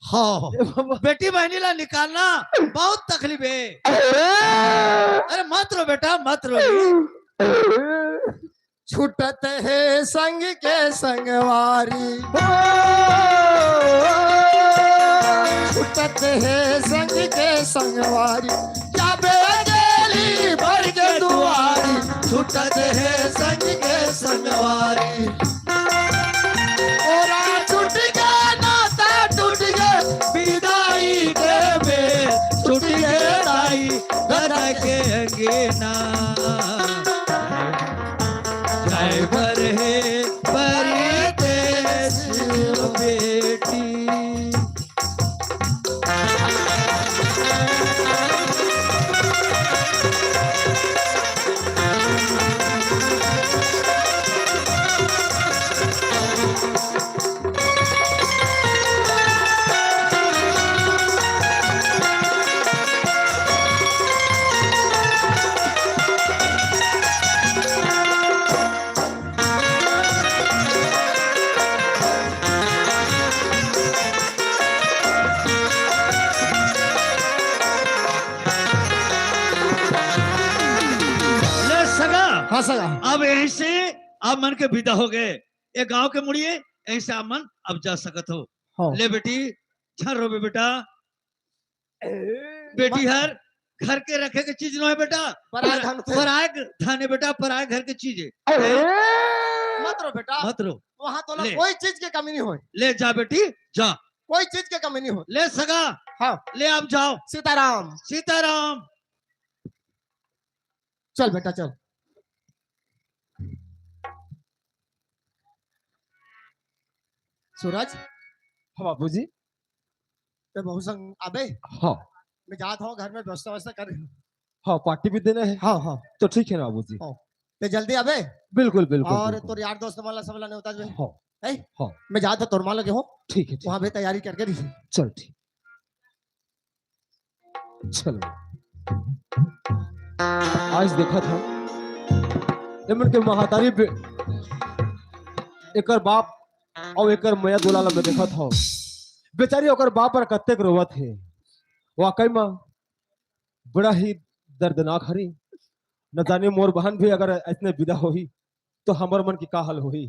हाँ, ए बाबा। बेटी बहनी ला निकालना बहुत तकलीफ है। अरे मत रो बेटा, मत रो। छूटत हे संग के संगवारी। छूटत हे संग के संगवारी, जाबे अकेली बर के दुआरी। छूटत हे संग के संगवारी। ओरा छूट गे, नाता टूट गे, बिदाई देबे छूट गे दाई, ददा के अंगना। जाय बर हे परदेस बेटी। ले सगा। हाँ सगा। अब यहीं से आप मन के विदा हो गए, ये गांव के मुड़िए, यहीं से आप मन अब जा सकत हो। हाँ। ले बेटी, झन रोबे बेटा। बेटी हर घर के रखे के चीज नो हे बेटा। पराय धन से। पराय धन हे बेटा, पराय घर के चीज हे। मत रो बेटा। मत रो। वहाँ तोला ले। कोई चीज के कमी नहीं होय। ले जा बेटी, जा। कोई चीज के कमी नहीं होय। ले सगा। हाँ। ले आप जाओ। सीताराम। सीताराम। चल बेटा, चल। सूरज। हाँ बाबूजी। ते बहू संग आबे? हाँ। मैं जात हूँ, घर में व्यवस्था व्यवस्था कर। हाँ, पार्टी भी देना है। हाँ, हाँ। तो ठीक है ना बाबूजी। हाँ। ते जल्दी आबे? बिल्कुल, बिल्कुल, और बिल्कुल। तोर यार दोस्त वाला सब ला नेवता दे। हाँ। है? हाँ। मैं जात हूँ, तोर माँ लगे हो। ठीक है, ठीक। वहाँ भी तैयारी करके रही। चल, ठीक। चलो, आज देखत हंव, एमन के महतारी बे-, एकर बाप अउ एकर मया दुलार ला मैं देखत हंव। बेचारी ओकर बाप बर कतेक रोवत हे। वाकई म बड़ा ही दर्दनाक हरे। न जाने मोर बहन भी अगर अइसने विदा होही, तो हमर मन के का हाल होही?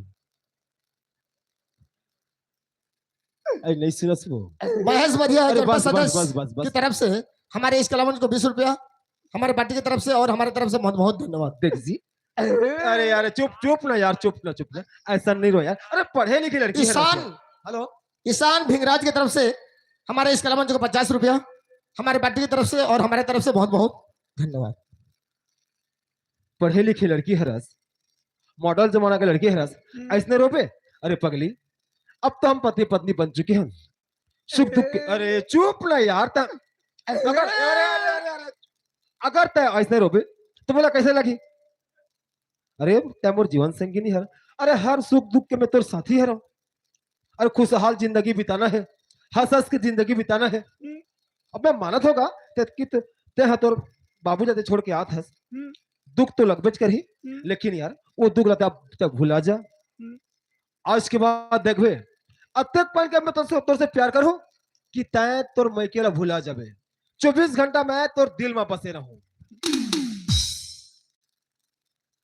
अरे नहीं सुनस वो। महेश मधिया अरे जनपद बस, बस, सदस्य बस, बस, बस। की तरफ से हमारे इस कलावंत को बीस रुपया, हमारे पार्टी की तरफ से और हमारे तरफ से बहुत बहुत धन्यवाद। देख जी। अरे यार, चुप, चुप ना यार, चुप ना, चुप ना। ऐसा नहीं रो यार। अरे पढ़े लिखे लड़की है ईशान। हेलो। ईशान भिंगराज की तरफ से हमारे इस कलावंत को पचास रुपया, हमारे पार्टी की तरफ से और हमारे तरफ से बहुत बहुत धन्यवाद। पढ़े लिखे लड़की हरस, मॉडल जमाना के लड़की हरस, हम्म। अइसने रोबे? अरे पगली, अब तो हम पति पत्नी बन चुके हन। सुख दुख के, अरे चुप ना यार, त-, अगर, अरे, अरे, अरे, अरे, अगर तैं अइसने रोबे, तो मोला कइसे लगही? अरे, तैं मोर जीवन संगिनी हर, अरे, हर सुख दुख के मैं तोर साथी हरंव। अरे, खुशहाल जिंदगी बिताना है, हंस हंस के जिंदगी बिताना है। हम्म। अब मैं मानत हंव गा, ते, कि ते, ते हा तोर बाबू जाते छोड़ के आत हस, हम्म। दुख तो लगबेच करही, हम्म। लेकिन यार, वो दुख ला ते अब, ते भुला जा। हम्म। आज के बाद देखबे, अतेक पन के मैं तोर से, तोर से प्यार करहूं कि तैं तोर मइके ला भुला जाबे। चौबीस घंटा मैं तोर दिल में बसे रहूं।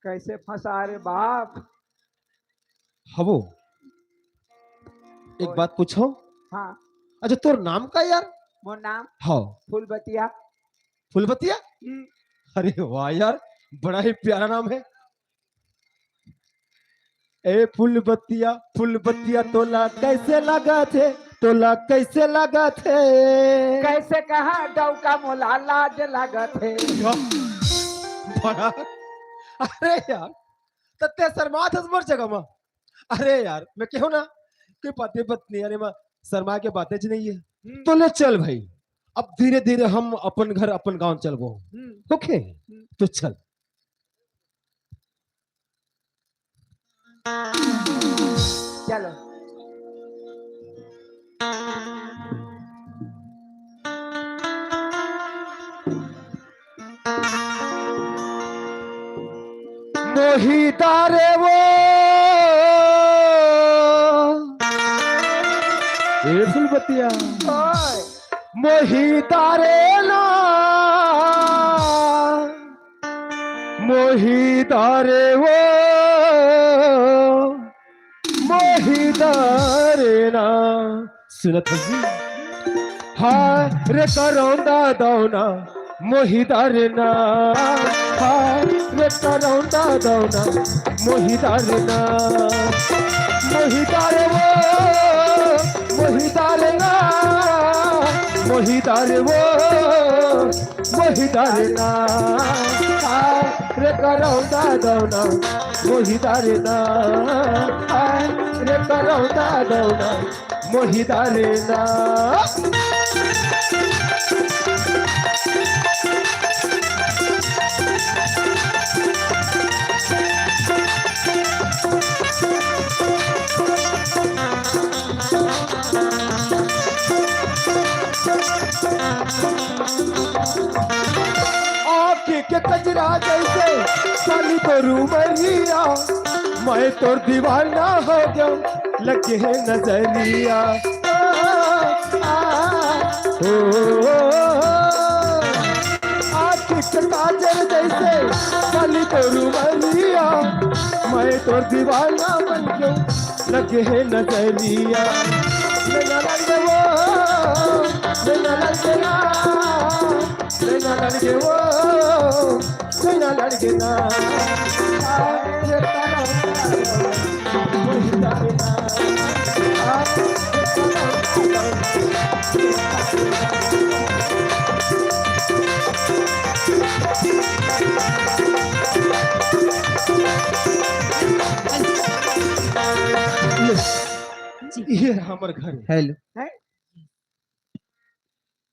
कैसे फंसा रे बाप? हवो, एक बोल। बात पूछो। हाँ। अच्छा, तोर नाम का यार? मोर नाम? हाँ। फूलबतिया। फूलबतिया? हम्म। अरे वाह यार, बड़ा ही प्यारा नाम है। ए फूलबतिया, फूलबतिया तोला कैसे लागत हे? तोला कैसे लागत हे? कैसे कहा डौका मोला लाज लागत हे। बड़ा, अरे यार, त ते शर्मात हस मोर जगह मा। अरे यार, मैं कहूं ना कि पति पत्नी, अरे मा शर्मा के बातें ज नहीं है। हम्म। तो ले चल भाई, अब धीरे धीरे हम अपन घर अपन गांव चलबो। हम्म। ओके, हम्म। तो चल। चलो। मोहिता रे वो। ए फुलबतिया। ओए। मोहिता रे ना। मोहिता रे वो। मोहिदार ना। सुनत हस जी? हाय रे करौंदा दौना मोहिदार ना। हाय रे करौंदा दौना मोहिदार ना। मोहिदार वो मोहिदार ना। मोहिदार वो मोहिदार ना। हाय रे करौंदा दौना मोहिदार ना। हाय रे करौंदा दौना मोहिदार ना। आँखी के कजरा जैसे साली तोर उमरिया, मैं तोर दीवाना हो गया, लगे है नजरिया। आ, आ, ओ, ओ, ओ, आँखी के काजल जैसे साली तोर उमरिया, मैं तोर दीवाना बन गया, लगे है नजरिया। नैना लगे वो, नैना लगे ना, नैना लगे वो, नैना लगे ना। ये हमर घर है। हेलो। हैं?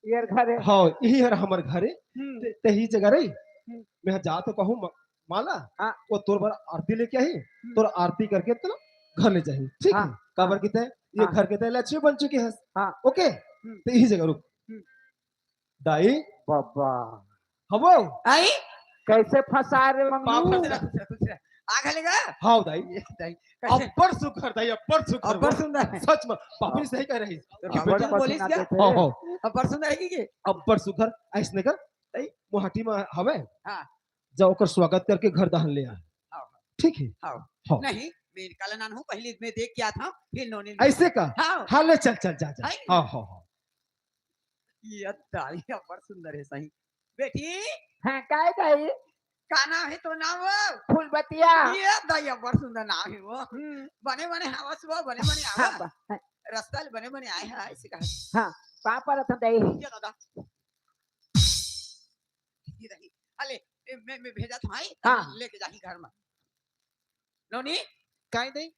ये घर है। हाँ, यही हर हमर घर है। हम्म। ते, तेही जगह रही। हम्म। मैं जात कहूँ म-, माला, हाँ। वो तोर बर आरती लेके आही, हम्म। तोर आरती करके तेला घर ले जाही, ठीक हाँ। है? काबर हाँ। कि ते ये हाँ। घर के ते लक्ष्मी बन चुके हस। हाँ। ओके? हम्म। ते यही जगह रुक। हम्म। दाई। बाबा। हवो। आई? कैसे फंसा रे मंगलू? बाप रे, आ गले गा? हाँ, दाई। ये दाई, कैसे? अब्बड़ सुघर, दाई, अब्बड़ सुघर। अब्बड़ सुंदर है। सच में, बाप रे, सही कह रही। तो अब्बड़ बेटी बोलिस पसंद क्या? आते थे। हाँ, हाँ। अब्बड़ सुंदर है कि के? अब्बड़ सुघर, ऐसने कर, दाई, मुहाटी में हवे। हाँ। जा ओकर स्वागत करके घर दहन ले आ। हाँ, हाँ। ठीक है? हाँ। हाँ। नहीं, मैं काला नान हूँ, पहले मैं देख के आता हूँ, फिर नोनी ऐसे का? हाँ। हाँ, ले चल, चल, जा, जा। है? हाँ, हाँ, हाँ। ये दाई अब्बड़ सुंदर है सही। बेटी। हाँ, काय दाई? का नाम है तो नाम वो? फूलबतिया। ये दाई अब्बड़ सुंदर नाम है वो। हम्म। बने बने हवस वो, बने बने हाँ, आवा। बा-, हाँ। रास्ता ले बने बने आए हैं, ऐसे कहा। हाँ, पाँव परत हँव दाई। ये दादा। ये दाई। अले, ए, मैं, मैं भेजत हँव, आई? हाँ। लेके जाही घर में। नोनी? काय दाई?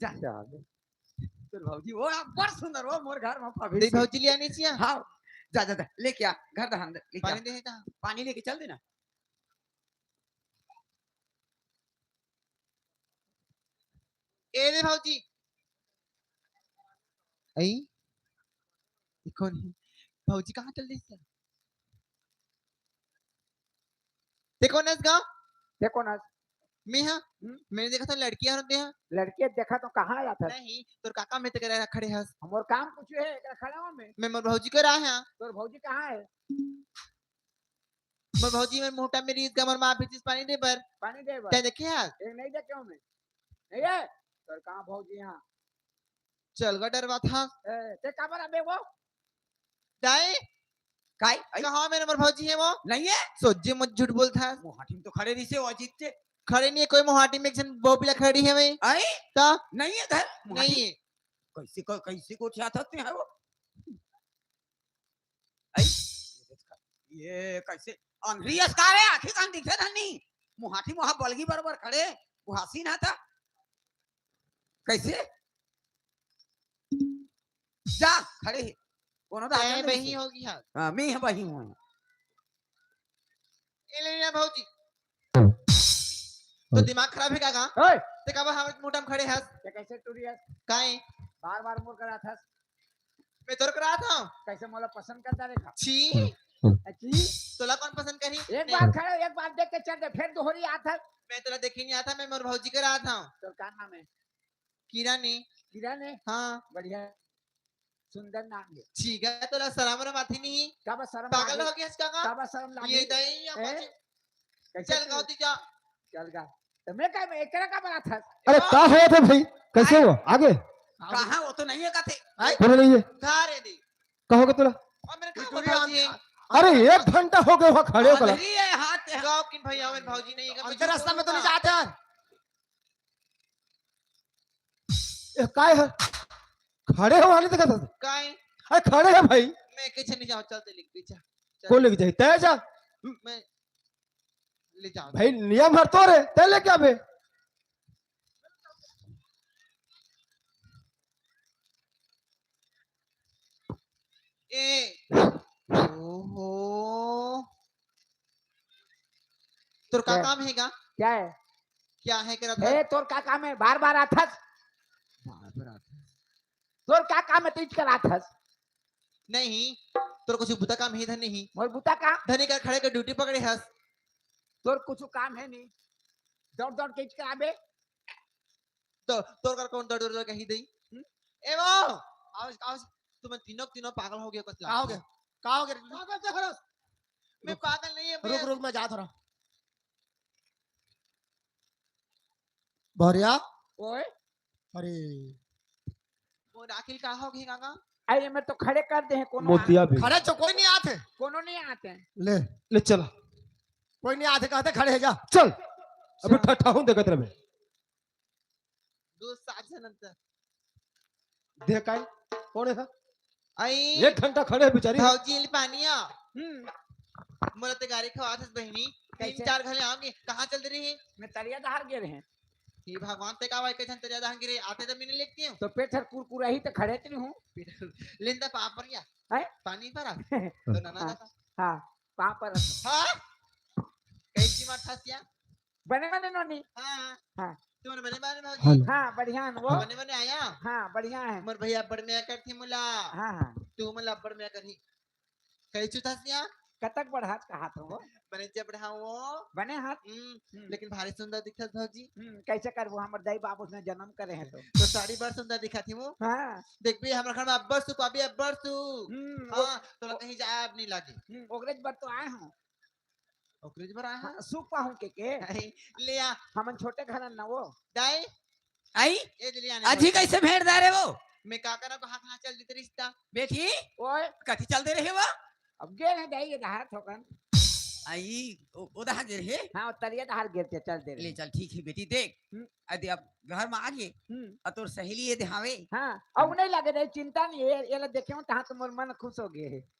जा। जा। तोर भौजी, वो अब्बड़ सुंदर, वो मोर घर में पाबे दाई से। भौजी ले आने चिया? हाँ। जा, जा, जा, लेके आ, घर दहन दे, लेके आ। पानी दे का? पानी लेके चल देना। ए रे भौजी। आई? ये कोन है? भौजी कहाँ चल रही है? ते कोन हस गा? ते कोन हस? मैं हाँ। हम्म? मैंने देखा था लड़कियाँ होते हैं। लड़कियाँ देखा तो कहाँ आया था? नहीं, तोर काका मैं तेरे खड़े हस। हमर काम कुछ है, एकरा खड़ा हूँ मैं। मैं मोर भौजी करा हँव। तोर भौजी कहाँ है? मोर भौजी, मोर मुहटा में रीस गा, मोर माँ भेजिस पानी दे बर। पानी दे बर। तैं देखे हस? एक नहीं देखे हूँ मैं। नहीं है? तोर कहाँ भौजी यहाँ? चल गा डरवाथस। ए, ते काबर आबे वो? दाई? काय? आई? कहाँ में मोर भौजी है वो? नहीं है? सोझे मत झूठ बोलथस। मुहाटी में तो खड़े रहिसे वो अजीत के। खड़े नहीं है कोई मुहाटी में, एक झन बोबी ला खड़ी है मैं। आई? तो? नहीं है घर? मुहाटी? नहीं है। कैसे को, कैसे को क्या था ते है वो? आई? ये कैसे? अंधरी अस का रे, आँखी कान दिखे धनी। मुहाटी मुहा बलगी बरोबर खड़े, वो हँसी ना था। कैसे? जा, खड़े हे। कोनो तो तैं आदमी बही नहीं होगी हाँ। हाँ, मैं बही हूँ। ए ले ना भौजी। तो दिमाग खराब है का गा? ओए! ते काबर हमर मुहटा में खड़े हस? ते कैसे टूरी हस? काय? बार-बार मोर करा थस। मैं तोर करा था। कैसे मोला पसंद करता देखा? छी। अच्छी। तोला कौन पसंद करी? एक बार खड़े, एक बार देख के चल दे, फिर दोहरी आत हस। मैं तोला देखे नहीं आत हँव, मैं मोर भौजी करा था। तोर का नाम है? किरण है। किरण है? हाँ। बढ़िया। सुंदर नाम है। ठीक है, तोला शरम वरम आती नहीं। काबर शरम पागल लागे? हो गया इसका का? काबर शरम लागे? ये दही या हैं? कैसे चल तू? गाँव ती जा। चल गा। तो मैं का, मैं एकरा का बना था? अरे, का होत हे भाई? कैसे हो? आगे। कहाँ वो तो नहीं है, कथे। बोलो नहीं है। घर है दी। कहोगे तोला? और मेरे घर दूरी भौजी है। अरे, एक घंटा हो गया वहाँ खड़े हो गला। अरे, ये हाथ है। गाँव की भैया, मेरे भौजी नहीं है। अंदर रास्ता में तो नहीं जाते यार। ए, काय है? खड़े हो, आने देखा था। काय? अरे, खड़े है भाई। मैं कैसे नहीं जाऊँ, चलते लिख दीजिए। कौन लेके जाए? तय जा। मैं ले जाओ। भाई, नियम हर तो रे, तय लेके आवे। ए, ओहो। तोर का क्या? काम है गा? क्या है? क्या है करा था? ए, तोर का काम है? बार बार आथस। बार बार आथस। तोर का काम है? तू इचकर आथस। नहीं, तोर कुछ बुता काम है धन नहीं। मोर बुता काम? धनी कर खड़े के ड्यूटी पकड़े हस। तोर कुछ काम है नहीं। दौड़ दौड़ के इचकर आबे। तो तोर कर कौन दौड़ दौड़ के ही दई? हम्म? ए वो, आओ, आओ, तुम तीनों, तीनों पागल हो गए कुछ का हो गया? का हो गया? पागल तो हरस। मैं रुक। पागल नहीं है, रुक, मैं रुक, मैं जा थोड़ा। भरिया। ओए। अरे। वो राखिल का हो गई काका? अरे, मैं तो खड़े कर दे हैं, कोनो मोतिया भी। खड़े चो कोई नहीं आते। कोनो नहीं आते। ले। ले चला। कोई नहीं आते, कहते खड़े है जा। चल। अभी चल। ठट्ठा हूँ, देखत रहे। दो सात जन अंतर। देख आई, कौन है? आई। एक घंटा खड़े है बेचारी। भौजी, ले पानी आ। हम्म। मोला ते गारी खवात हस बहिनी। तीन कैसे? चार घले आऊंगी। कहाँ चल दे रही है? मैं तरिया धार गिरे हैं। हे भगवान, ते का भाई कैसन तरिया धार गिरे? आते तो मैंने लिखती हूँ। तो पेट हर कुरकुरा ही तो खड़े तो नहीं हूँ। लेंदा पापड़ या। हैं? पानी भरा। तो नाना हाँ, दा। हाँ, पापड़। हाँ? कैसी मार ठसिया? बने बने नोनी। हाँ। हाँ। तुम्हारे बने बने भौजी? हेलो। हाँ, बढ़िया है वो। बने बने आया? हाँ, बढ़िया है। मोर भैया बड़ में कर थी मुला। हाँ, हाँ। तू मुला बड़ में कर ही। कई चुथस या? कतक बढ़ात कहात हो? बने जब बढ़ाओ वो। बने हाथ? हम्म, हम्म। लेकिन भारी सुंदर दिखत भौजी। हम्म, कैसे करबो? हमर दाई बाबू ने जन्म करे हैं तो। तो साड़ी बड़ सुंदर दिखत ही वो। हाँ। देख भी हमर घर में अब्बड़ सुख, अभी अब्बड़ सुख। हम्म, हाँ, ओ-, तोला ओ-, कहीं जाए अब नहीं लागे। हम्म, ओकरे बर तो आए हूँ। ओकरे बर आए हाँ, हूँ। सुख पाहूँ के के? नहीं, ले आ। हमन छोटे घर न वो। दाई, आई? ए दिलिया ने अजी बोल। कैसे भेड़ दारे वो? मैं का करा को हाथ हाथ चल देते रिश्ता। बेटी, ओए। कथी चल दे रहे वो? अब गे रहे दाई ये दहार थोकन। आई, ओ, ओ दहार गे रहे? हाँ, तरिया दहार गिर के चल दे रहे। ले चल, ठीक है बेटी, देख। हम्म। अदे अब घर में आ गए। हम्म। और तोर सहेली ये दे हावे। हाँ, अब नहीं लगे दाई, चिंता नहीं है, ये ला देखे हूँ, तहाँ तो मोर मन खुश हो गए है।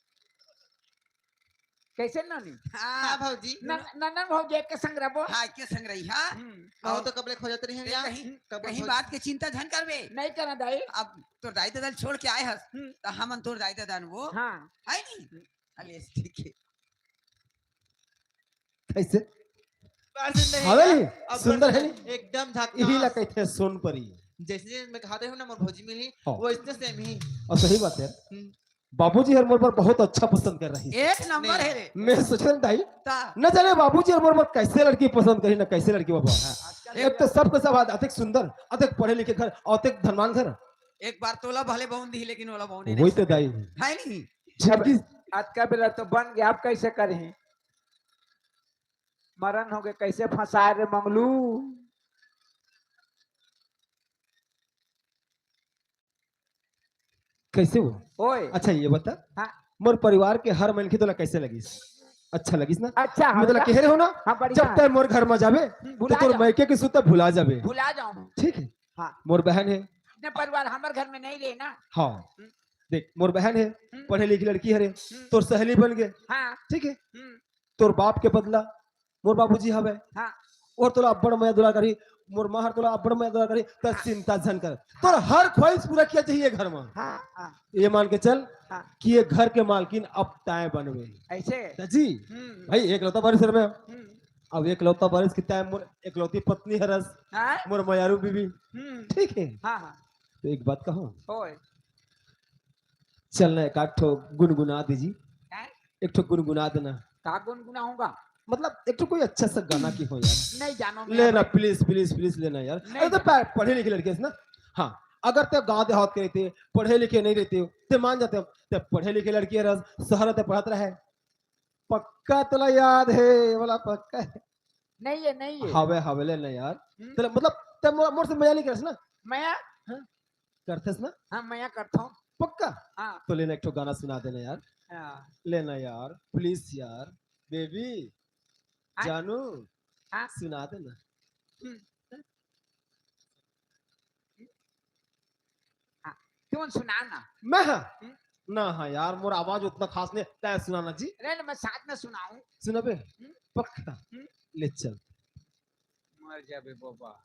कैसे नोनी? हाँ। हाँ, भौजी। न-, ननन भौजी एक के संग रहो। हाँ, एक के संग रही, हाँ। हम्म। बहुत तो कबले खोजत रही हम ए, यहाँ। कहीं, कबले कहीं खोज- बात के चिंता झन करबे। नहीं करना दाई। अब तोर दाई ददा ल छोड़ के आए हस, हम्म। तो हमन तोर दाई ददा न वो। हाँ। है नहीं? हम्म। अले, ठीक है। कैसे? बस नहीं हवे है। नहीं? अब सुंदर बस है नहीं? एकदम झकास। यही ला कहते हैं सोन परी। जैसे जैसे मैं खाते हूँ ना, मोर भौजी मिली, हाँ। वो इतने सेम ही। और सही बात है। हम्म। बाबूजी हर मोर पर बहुत अच्छा पसंद कर रही। एक नंबर नहीं। है रे। मैं सोचन दाई, ता। न जाने बाबूजी हर मोर पर कैसे लड़की पसंद करी, न कैसे लड़की बाबा। हाँ। आजकल एक तो सबके सब अतिक सुंदर, अतिक पढ़े लिखे घर, अतिक धनवान घर। एक बार तोला भले बहुन दी, लेकिन ओला बहुन वही तो दाई। है नहीं? जिंदगी अतका बेला तो बन गया, आप कैसे करें? मरण हो गए, कैसे फंसाए रे मंगलू? कैसे हो? ओए। अच्छा, ये बता, हाँ। मोर परिवार के हर मनखे तोला कैसे लगिस? अच्छा लगिस ना? अच्छा, मैं तोला हाँ। कह रहे हो ना, हाँ, बढ़िया जब है। तक मोर घर में जाबे, हम्म, तो भुला तोर जाओ। मायके के सुत्ता भुला जाबे। भुला जाओ। ठीक है? हाँ। मोर बहन है। अपने परिवार हमर घर में नहीं रहे ना। हाँ। हम्म। देख, मोर बहन है, हम्म। पढ़े लिखी लड़की है रे, हम्म। तोर सहेली बन गए। हाँ। ठीक है? हम्म। तोर बाप के बदला मोर बाबूजी हवे। हाँ। और तोला अब्बड़ मया दुलार करही, मोर माँ हर तोला अब्बड़ मया दुलार करही, त चिंता झन कर। तोर हर ख्वाहिश पूरा किया चाहिए घर में। हाँ, हाँ। ये मान के चल हाँ। कि ये घर के मालकिन अब तैं बनबे। ऐसे? त जी, हम्म। भाई, एकलौता बारिश हर मैं। हम्म। अब एकलौता बारिश की तैं मोर एकलौती पत्नी हरस, हाँ? मोर मयारू बीबी। हम्म। ठीक है? हाँ, हाँ। तो एक बात कहूँ? ओए। चल ना, एक आध ठो गुनगुना दीजिए। हैं? एक ठो गुनगुना देना। का गुनगुनाऊंगा? मतलब, एक ठो कोई अच्छा सा गाना की हो यार। नहीं जानो मैं लेना, अब। Please, please, please लेना यार। नहीं अरे, तो जानो। पढ़-, पढ़े लिखे लड़के है ना? हाँ, अगर ते गाँव देहात के रहते, पढ़े लिखे नहीं रहते, ते मान जाते, ते पढ़े लिखे लड़की है, शहर ते पढ़त रहे। पक्का तोला याद है, बोला पक्का है। नहीं है, नहीं है। हवे, हवे, ले ना यार। हम्म। तोला, मतलब, ते मो-, मोर से मजा नहीं करस ना? मैं, हाँ? करथस ना? हाँ, मैं करता हूँ। पक्का? हाँ। तो लेना, एक ठो गाना सुना देना यार। हाँ। लेना यार, प्लीज यार, बेबी, हाँ? जानू, हाँ? सुना देना। हम्म। हाँ, तुम सुना ना। मैं हाँ? हम्म? ना हाँ यार, मोर आवाज उतना खास नहीं, तै सुनाना जी। अरे, मैं साथ में सुनाऊं। सुनाबे? हम्म? पक्का? हम्म? ले चल। मर जाबे बाबा।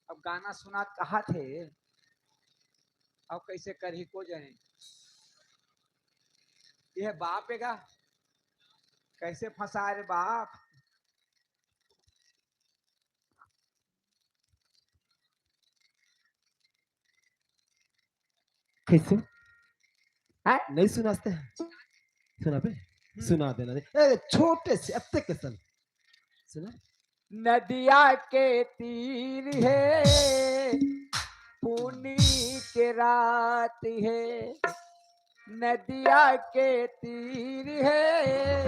अब गाना सुनात कहाथे, अब कैसे करही को जाने। ये बाप एगा, कैसे फंसा रे बाप। कैसे? हाँ? नहीं सुनाते हैं? सुना बे? हम्म। सुना देना। ए, छोटे से, अत्ते के सन। सुना? नदिया के तीर हे, पुन्नी के रात हे, नदिया के तीर हे,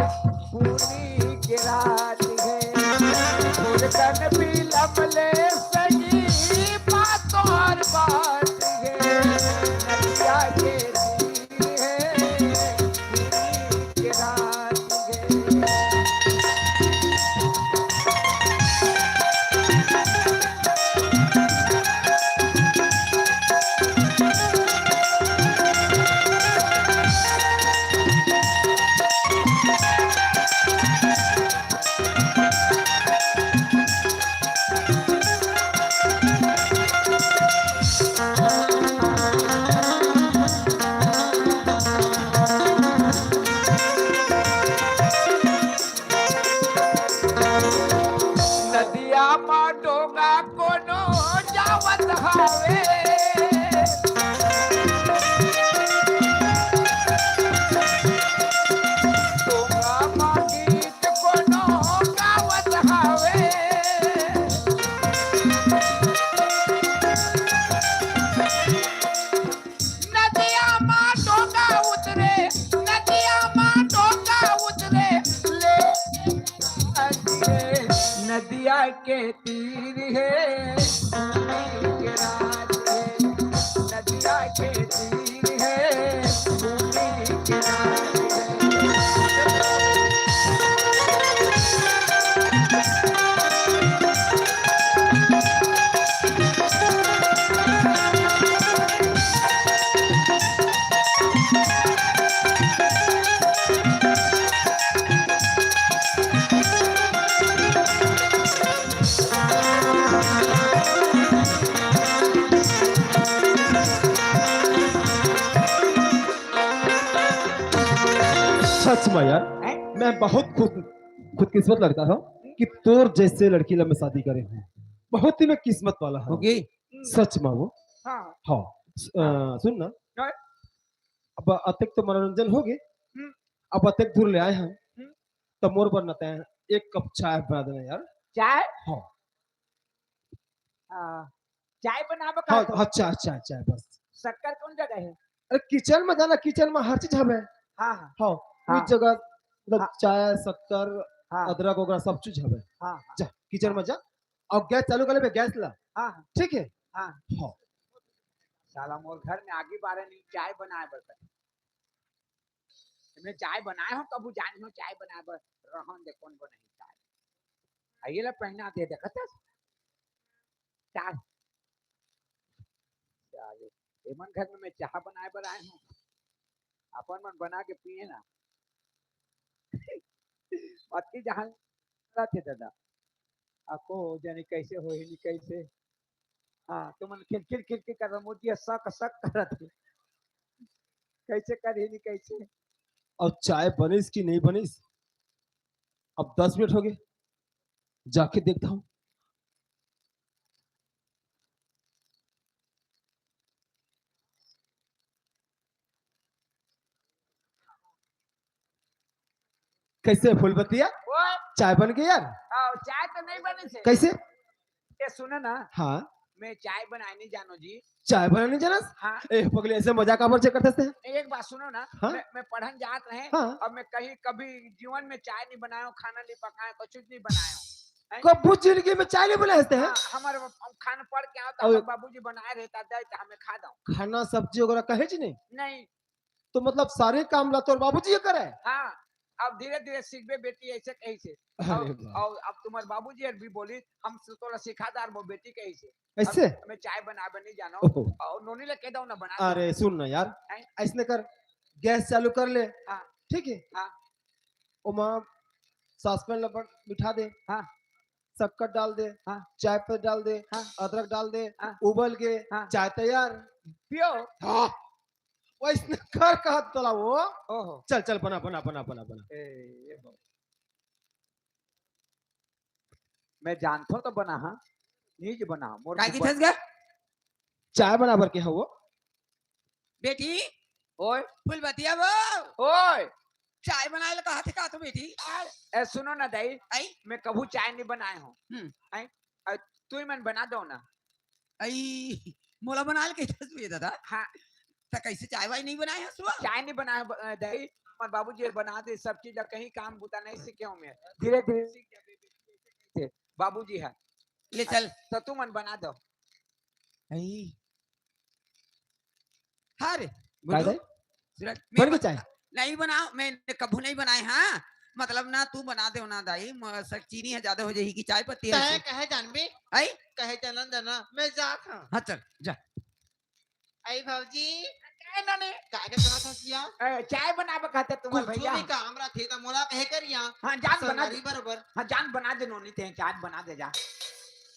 पुन्नी के रात हे, फुलकन बिलमले सही बात और बात हे, नदिया के तीर हे, पुन्नी के रात हे। नदिया मा डोंगा कोनो जावत हावे। डोंगा मा गीत कोनो गावत हावे। नदिया मा डोंगा उतरे, नदिया मा डोंगा उतरे, ले नदिया के तीर हे, भूमि के राज हे, नदिया के तीर हे, भूमि के राज हे। सच में यार, हैं? मैं बहुत खुश, खुशकिस्मत लगता हूँ कि तोर जैसे लड़की ला मैं शादी करे हूँ। बहुत ही मैं किस्मत वाला हूँ। होगी? सच में वो। हाँ। हाँ। स-, अ, सुन ना। हाँ। अब अतेक तो मनोरंजन हो गए। हम्म। अब अतेक दूर ले आए हैं। हम्म। तो मोर बर न तैं एक कप चाय बना देना यार। चाय? हाँ। आ, चाय बनाबे का हाँ, तो? हाँ, चाय, चाय, चाय, बस। शक्कर कौन जगह है? अरे, किचन में जाना, किचन में हर चीज हवे। हाँ, हाँ। हाँ, हाँ। उस जगह, मतलब, हाँ। चाय, शक्कर, हाँ। अदरक वगैरह सब चीज हवे। हाँ, हाँ। जा, किचन में जा, और गैस चालू कर लेबे, गैस ला। हाँ, हाँ। ठीक है? हाँ। हाँ। साला मोर घर में आगी बारे नहीं, चाय बनाए बर कहे। मैं चाय बनाए हो, कभू जाने हो चाय बनाए बर, रहन दे, कौन बनाही चाय। आ ये ला पहना दे, देखत हस? चाय। चाय। एमन घर में मैं चाह बनाए बर आए हूँ, अपन मन बना के पिए ना। अतकी जहाँ थे दादा, अको जाने कैसे होही, नहीं कैसे। हाँ, तुमन खिलखिल खिलखिल कर रहा, मोर जी सक सक करत हे। कैसे करही, नहीं कैसे। और चाय बनिस कि नहीं बनिस? अब दस मिनट हो गए, जाके देखता हूँ। कैसे फूलबतिया? वो? चाय बन गई यार? हाँ, चाय तो नहीं बनी से। कैसे? ये सुनो ना। हाँ। मैं चाय बनाए नहीं जानो जी। चाय बनाए नहीं जानस? हाँ। ए, पगली, ऐसे मजाक काबर से करते हैं? एक बात सुनो ना, हाँ? मैं, मैं पढ़न जात रहे, हाँ। अब मैं कहीं कभी जीवन में चाय नहीं बनाया हूँ, खाना नहीं पकाया, कुछ नहीं बनाया हूँ। हैं? कभू जिंदगी में चाय नहीं बनाए हस तैं? हाँ, हमारे खाना तब बाबूजी बनाए रहे, तब जाए त हमें खा दो। खाना सब्जी वगैरह कहे जी नहीं? नहीं। तो मतलब सारे काम ला तोर बाबूजी ये करे? हाँ, अब धीरे धीरे सीखबे बेटी, ऐसे कही से। अरे और, वाह। और अब तुम्हारे बाबूजी भी बोली, हम से तोला सिखा दार वो बेटी कही से। ऐसे? अब मैं चाय बनाबे नहीं जानो। ओहो। और नोनी ले कह दो ना बना दे। अरे सुन ना यार, हैं? ऐसने कर, गैस चालू कर ले। हाँ। ठीक है? हाँ। ओमा सॉसपैन ला बन-, बिठा दे। हाँ। शक्कर डाल दे। हाँ। चाय पत्ती डाल दे। हाँ। अदरक डाल दे। हाँ। उबल के हाँ। चाय तैयार। पियो। हाँ। वैसने कर कहत तोला वो। ओहो। चल, चल, बना, बना, बना, बना, बना। ए, ये बाबू। मैं जानथों तो बना, हाँ। नीज बना, मोर काय की ऊपर। थस गा? चाय बना बर के हवो। बेटी, ओए। फूलबतिया वो। ओए। चाय बनाए ला कहा थे का तो बेटी? ए, सुनो ना दाई, आई? मैं कभू चाय नहीं बनाए हूँ। हम्म। आई? अ, तू ही मन बना दो ना। आई, मोला बना ले कहिथस बे दादा। हाँ। त कैसे चाय वाय नहीं बनाए हस वो? चाय नहीं बनाए ब-, अ, दाई, हमर बाबूजी बना दे सब चीज ला, कहीं काम बूता नहीं सीखे हूँ मैं। धीरे धीरे सीख जाबे बेटी, बाबूजी है। ले चल। त तू मन बना दो। आई। हाँ रे, काय गुड्डू। भाई? सुरज, बन मैं गई चाय? नहीं बना, मैं कभू नहीं बनाए, हाँ। मतलब ना, तू बना दे ना दाई, म-, सक चीनी है ज्यादा हो जाही कि चाय पत्ती है तय ऐसे। कहे जानबी? आई? कहे जानन देना, मैं जात हूँ। हाँ, चल, जा। आई भौजी, काय नाने? काय के कहा था सिया? ए, चाय बनाबे कहते तुम्हारे कुछ भैया। भी काम रहा थे तो मोला कहे करिया। हाँ, जान बना संगवारी दे। बरोबर। हाँ, जान बना दे नोनी ते, चाय बना दे जा।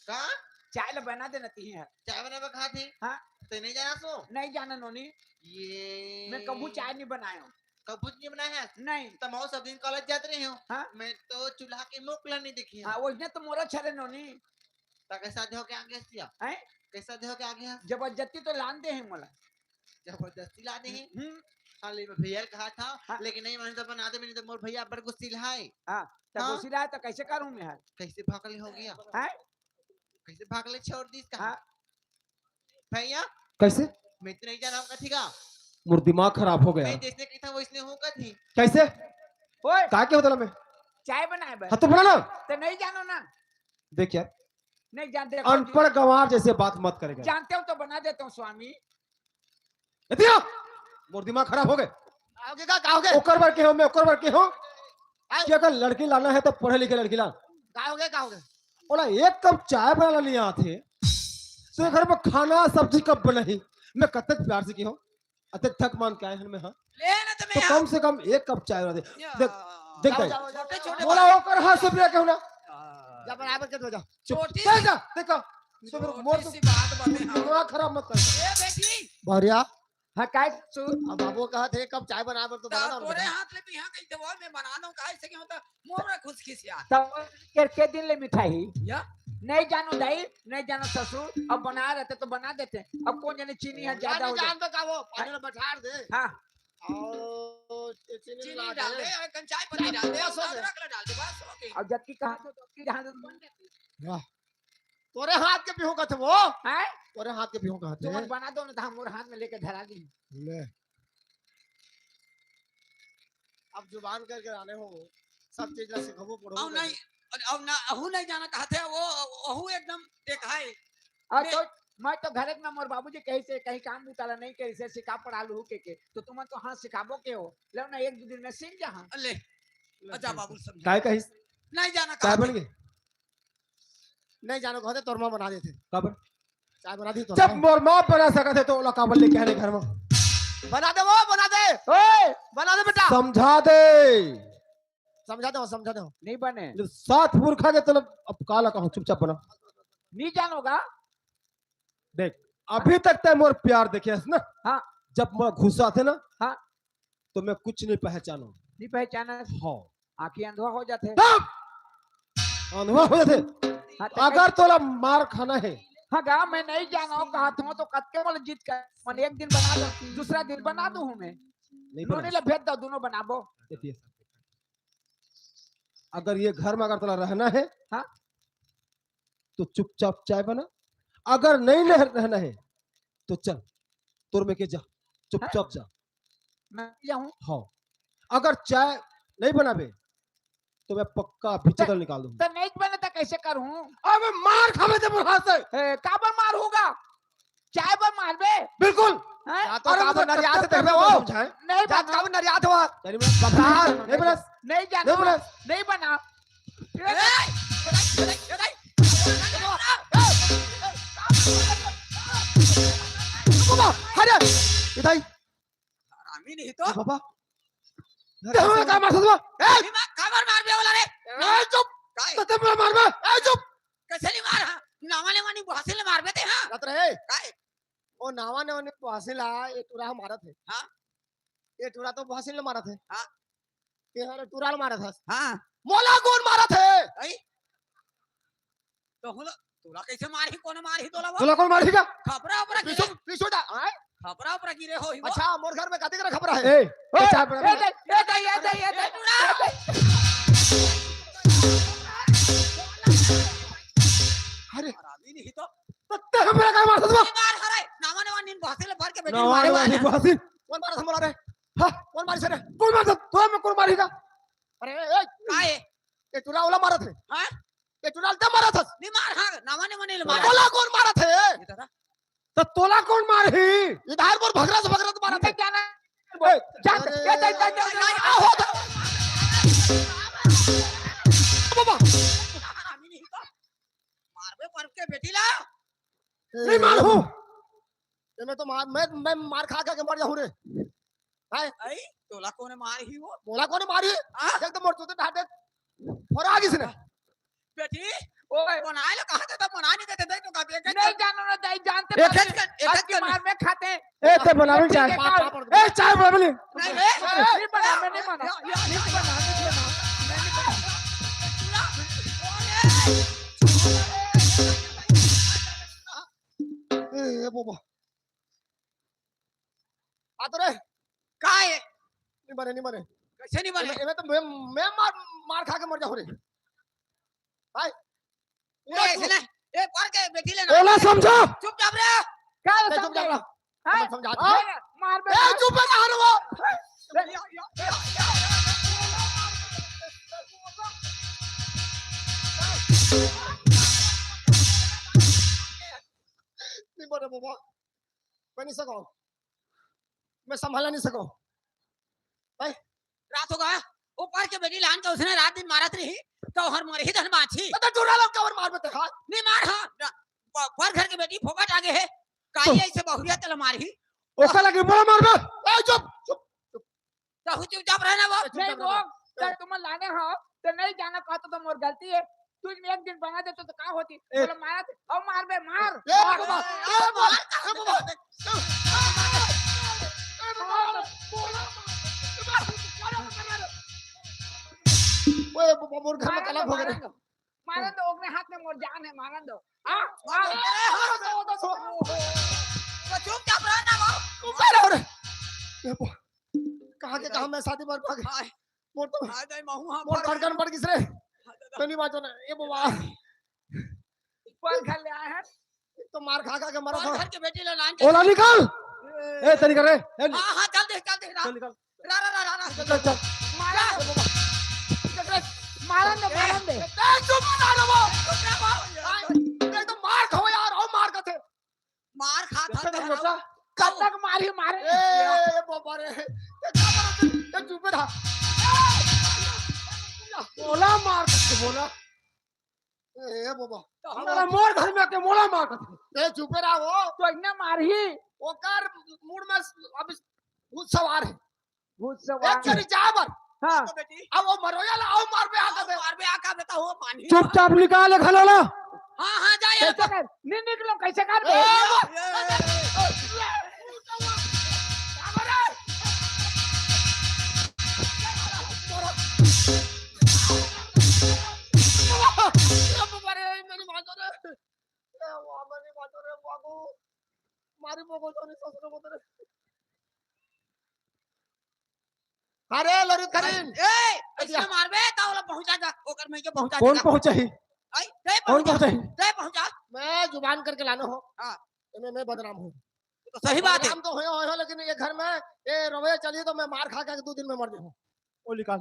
का? चाय ले बना दे ना ती है। चाय बनाबे कहा थे? हाँ। ते नहीं जाना सो? नहीं जाना नोनी। ये मैं कभू चाय नहीं बनाए हूँ। कभू नहीं बनाए है? नहीं। त मऊ सब दिन कॉलेज जात रहे हो। हाँ। मैं तो चूल्हा के मुख ला नहीं देखी हूँ। हाँ, वही तो मोरा छरे नोनी। त कैसा देह के आगे हस या? हैं? कैसा देह के आगे हस? जबरदस्ती तो लान दे है मोला। जबरदस्ती लाने हैं? हम्म। हाँ, ले, मैं भैया कहा था, हाँ। लेकिन नहीं माने तो बना दे, मैंने तो मोर भैया बड़ गुस्सिल है। हाँ, त हाँ। गुस्सिल है तो कैसे करूँ मैं हर? कैसे भागले हो गया? हैं? कैसे भागले छोड़ दीस कहा? हाँ। भैया, कैसे? मैं तो नहीं जाना हूँ कथी का। मोर दिमाग खराब हो गया। मैं जैसने कही था, वैसने हूँ कथी। कैसे? ओए। का के होता मैं? चाय बनाए बर। हाँ, तो बना ना। तो नहीं जानो ना। देख यार, नहीं जानते। अनपढ़ गंवार जैसे बात मत करेगा। जानते हो तो बना देता हूँ स्वामी। एतिया, मोर दिमाग खराब हो गए। का होगे का, का होगे? ओकर बर के हो, मैं ओकर बर के हो। आय। कि अगर लड़की लाना है तो पढ़े लिखे लड़की ला। का होगे, का होगे? ओला एक कप चाय बनाना नहीं आथे, तो घर में खाना सब्जी कब बनाही? मैं कतक प्यार से की हूँ, अतक थक मान के आए हैं मैं, हाँ? ले ना तो तो मैं कम से कम एक कप चाय बना दे। या। देख, देख जाओ, भाई। जाओ, जाओ, छोटे, जाओ। छोटे बोला बात। ओकर हाथ से पिया कहूँ ना। हाँ। जा बराबर के दो, जा। चुप, छोटी जा, सी, जा, देखा। तो फिर छोटी मोर तो सी बात बातें, हाँ। दिमाग खराब मत कर। ए बेटी। बढ़िया। हाँ, काय सु- अब बाबू कहा थे, "कब चाय बना बर तो बना ता दो, तोरे बेटा।" हाथ ले भी हाँ कही देवो, मैं बना दो, काय से क्यों तो मोर खुश खिस यार। तब के, के दिन ले मिठाई? या? नहीं जानो दाई, नहीं जानो ससुर, अब बना रहते तो बना देते। अब कौन जाने चीनी है ज्यादा नहीं हो जाए। जान तो का वो, पानी में बैठा दे। हाँ। और चीनी चीनी डाल डाल दे। दे, और कन चाय पत्ती डाल दे, बस हो और गया। अदरक ला डाल दे, बस हो गई। अब जबकि कहा तो, जबकि जहाँ तो बन जाती। वाह। तोरे हाथ के पीहूं कथे वो। हैं? तोरे हाथ के पीहूं कथे। तुमन बना दो ना, तो हम मोर हाथ में लेके धरा दी। ले। अब जुबान करके आने हो, सब चीज ला सिखाबो पड़ो। अब नहीं, अब ना, अहू नहीं जाना कहते, वो, अहू एकदम देखाए। और मैं तो, मैं तो घरे में मोर बाबूजी कही से, कहीं काम बुताला नहीं कही से, सिखा पढ़ा लू के, के। तो तुमन तो हाँ सिखाबो के हो। लो ना, एक दो दिन में सीख जा हाँ। ले, अच्छा बाबू समझा। काय कहिस? नहीं जाना काय कहते। बन गए? नहीं जानो कहते तोर माँ बना देते। काबर? चाय बना दी तो जब ना। मोर माँ बना सकत है तो ओला काबर लेके आने घर में? बना दे वो, बना दे। ओए! बना दे बेटा। समझा दे। समझा दे, समझा दे। नहीं बने। जो सात पुरखा के तलब अब काला कहूँ, चुपचाप बना। नहीं जानोगा? देख, अभी तक तय मोर प्यार देखे हस ना? हाँ। जब मोर गुस्सा थे ना? हाँ। तो मैं कुछ नहीं पहचानूं। नहीं पहचाना? हाँ। आँखी अंधवा हो जाथे। तब अंधवा हो जाथे। हाँ, तो अगर तोला मार खाना है। हाँ, गा, मैं नहीं जाना हूँ, कहा तुम तो कतके मोला जीत कर, मन एक दिन बना दो, दूसरा दिन बना दो हूँ मैं। नहीं नोनी बना। ला भेज दो, दोनों बनाबो। देखिए, अगर ये घर में अगर तोला रहना है, हाँ। तो चुपचाप चाय बना, अगर नहीं रह-, रहना है, तो चल, तोर में के जा, चुपचाप हाँ? जा। मैं जाऊँ? हाँ, अगर चाय नहीं बनाबे, तो मैं पक्का अभी तो, चटल निकाल दूंगा। तो नहीं बने तो कइसे करहूं? अबे मार खाबे ते मोर हाथ से। ए, काबर मार होगा? चाय बर मारबे? बिल्कुल। हैं? या तो अरे काबर मुझे नरियात कत्ता देखबे वो। समझाए। नहीं जात बना। काबर नरियात हो। तेरी मैं बता, नहीं बना। नहीं जानो। नहीं बना। नहीं बना। ए, ए, ए, ए, ए, बाबा, हट। इधर। हरामी नहीं तो। बाबा। ते हमला का मारत हस बा? ए! दिमाग काबर मारबे वाला रे? ए, चुप। काय? ते हमला मारबे? ए, चुप। कइसे नहीं मार, हां? नावा नेवानी बहासिल मारबे ते, हां? जात रहे। काय? ओ नावा नेवानी बहासिल ला, ए टूरा मारत हे। हां? ए टूरा तो बहासिल मारत हे। हां। ते हर टूरा मारत हस। हां। मोला कोन मारत हे? आई? तो हुला, तोला कइसे मारही, कोन मारही तोला वो? तोला कोन मारही का? खपरा उपरा गिरे। पीछू, पीछू जा, आय? खपरा उपरा गिरे होही वो। अच्छा, मोर घर में कतिक रे खपरा हे? ए, ए, चाय बना। ए, ए, ए, ए, ए, ए, ए, ए, टूरा। अरे। हरामी नहीं तो। ते हमला का मारत हस बा? ये मार हरे। नावा नेवानी बहासिल भर के बेटी नवा मारे वाला। बहासिल। कोन मारत हे मोला रे? हां, कोन मारिस रे? कोन मारत? तोला में कोन मारही का? अरे, ए, काय? ए टूरा ओला मारत हे। हां? ए टूरा ल ते मारत हस। नहीं मार, हां, नावा नेवानी ल मार। तोला कोन मारत हे? ये दादा। ते तोला कोन मारही? इधर मोर भगरा से भगरा मारत हे। नहीं जाना। ए, जा, अरे, जा, जा, जा, जा, जा। आ, हो, बाबा। मारबे पर के बेटी ला। ए, नहीं मारहूं। ए, मैं तो मार, मैं, मैं मार खा खा के मर जाहूं रे। हाय। आई, तोला कोन मारही वो? मोला कोन मारही? हां? देख तो मोर चूते ढाटे फोरा गिस ने। बेटी, ओए। बनाए ला कहा था, बना नहीं देते, देख तो का देख। नहीं जानो ना, दाई जानते एक, बात एक, नहीं। एक, एक, आज की मार में खाते। ए, ते बनावे चाय। पापड़, पापड़। ए, चाय बनावे ले। नहीं, नहीं। नहीं बना, मैं नहीं बना। या, या, या, नहीं बना, नहीं बना। मैं नहीं बना। ए, ए, बाबा। आ तो रे। काय? नहीं बने, नहीं बने। कइसे नहीं बने? एमे, एमे तो मैं, मैं मार, मार खा के मर जाहूं रे। हाय। ए, सुन ना। ए, पर के बेटी ले ना। ओला समझा। चुपचाप रे। का ए, समझा? चुपचाप रह। हां? समझा। ए, मार बे, ए, मार। चुप रह, हर वो। या, या, या, या। नहीं बने बाबा। मैं नहीं सकूं। मैं संभाला नहीं सकूं। भाई। रात होगा, वो पर के बेटी लान के उसने रात दिन मारत रही, तो हर मरही धन बांची। तो टूरा लोग का और मार बे ते, हां? नहीं मार, हां। प-, पर घर के बेटी फोकट आगे हे, काई तो ऐसे बहुरिया तला मारही। ओका लगे मोला मारबे। ए, चुप, चुप, चुप। तो चुपचाप रहना वो। चुपचाप नहीं रहना। वो, ते तुम लाने हो, ते नहीं जाना कहत तो मोर गलती हे। तू एक दिन बना देते तो का होती? ए। बोला, मारा थे। ओ, मार बे, मार। ए, मार, बाबा, मार, ए, बाबा, मार, ए, बाबा। मार, मार, मार, मार, मार, मार। ओए, बाबा, मोर घर में मारन कला दो, भोग रे। मारन दो। मारन दो, ओकरे हाथ में मोर जान हे, मारन दो। आ, आ, मार, मार, मार, मार, मार। तो चुपचाप रहना, बाबू। चुप रहो रे। ए, बाबा, कहां के कहां मैं शादी बर भाग। हाय। मोर तो, हाय, दाई, महू, हां, मोर पर धड़कन बढ़ गिस रे। हां, दादा। तो नहीं बांचो ना, ए बाबा। पर घर ले आए हैं। तो मार खा खा के मरा पर था। घर के बेटी ले लान के ओला निकाल। ए, ते निकल रे। ए, हां, हां, चल दे, चल दे, रा। चल निकल। रा, रा, रा, रा, रा। चल, चल। मारा। चल, बाबा। चल, चल। मारन दे, ए, मारन दे। ए, चुप ना रहो। चुप रहो। हां, ए, तो मार खाओ यार, ओ मार खाथे। मार खा खा के देखो हराओ। कब तक मारी मारे? ए, ए, बाबा रे। ए, का मारा तू? ए, चुप रहा। बोला मार करके बोला। ए, ए, बाबा। तो हम साला मोर घर में आके मोला मार करके। ए, चुप रहा वो। तो इन्हें मारही। ओकर मूड में अब भूत सवार है। भूत सवार। एक चली जा बर। हां। तो बेटी। अब वो मरोया ला, आओ मार पे आका दे। मार पे आका देता हो पानी। चुपचाप निकाल घलोला। हां, हां, जा यार। कैसे कर? नहीं निकलो, कैसे कर? ए, ए, ए, ए। अरे, मेरी माँ तो रे। ए, वाह, मेरी माँ तो रे, बाबू। मारी मोको तो नहीं ससुर को तो रे। अरे लरित करीन। ए, ऐसे मारबे, ता ओला पहुंचा जा, ओकर में के पहुंचा कौन जा। पहुंचाही? आई, दे कौन पहुंचा, पहुंचाही? दे पहुंचा। मैं जुबान करके लाना हो। हां। मैं, मैं बदनाम हूं। तो सही बात है। बदनाम तो होए, होए हो, लेकिन ये घर में ये रवैया चलिए तो मैं मार खा के दो दिन में मर जाऊं। ओ निकाल।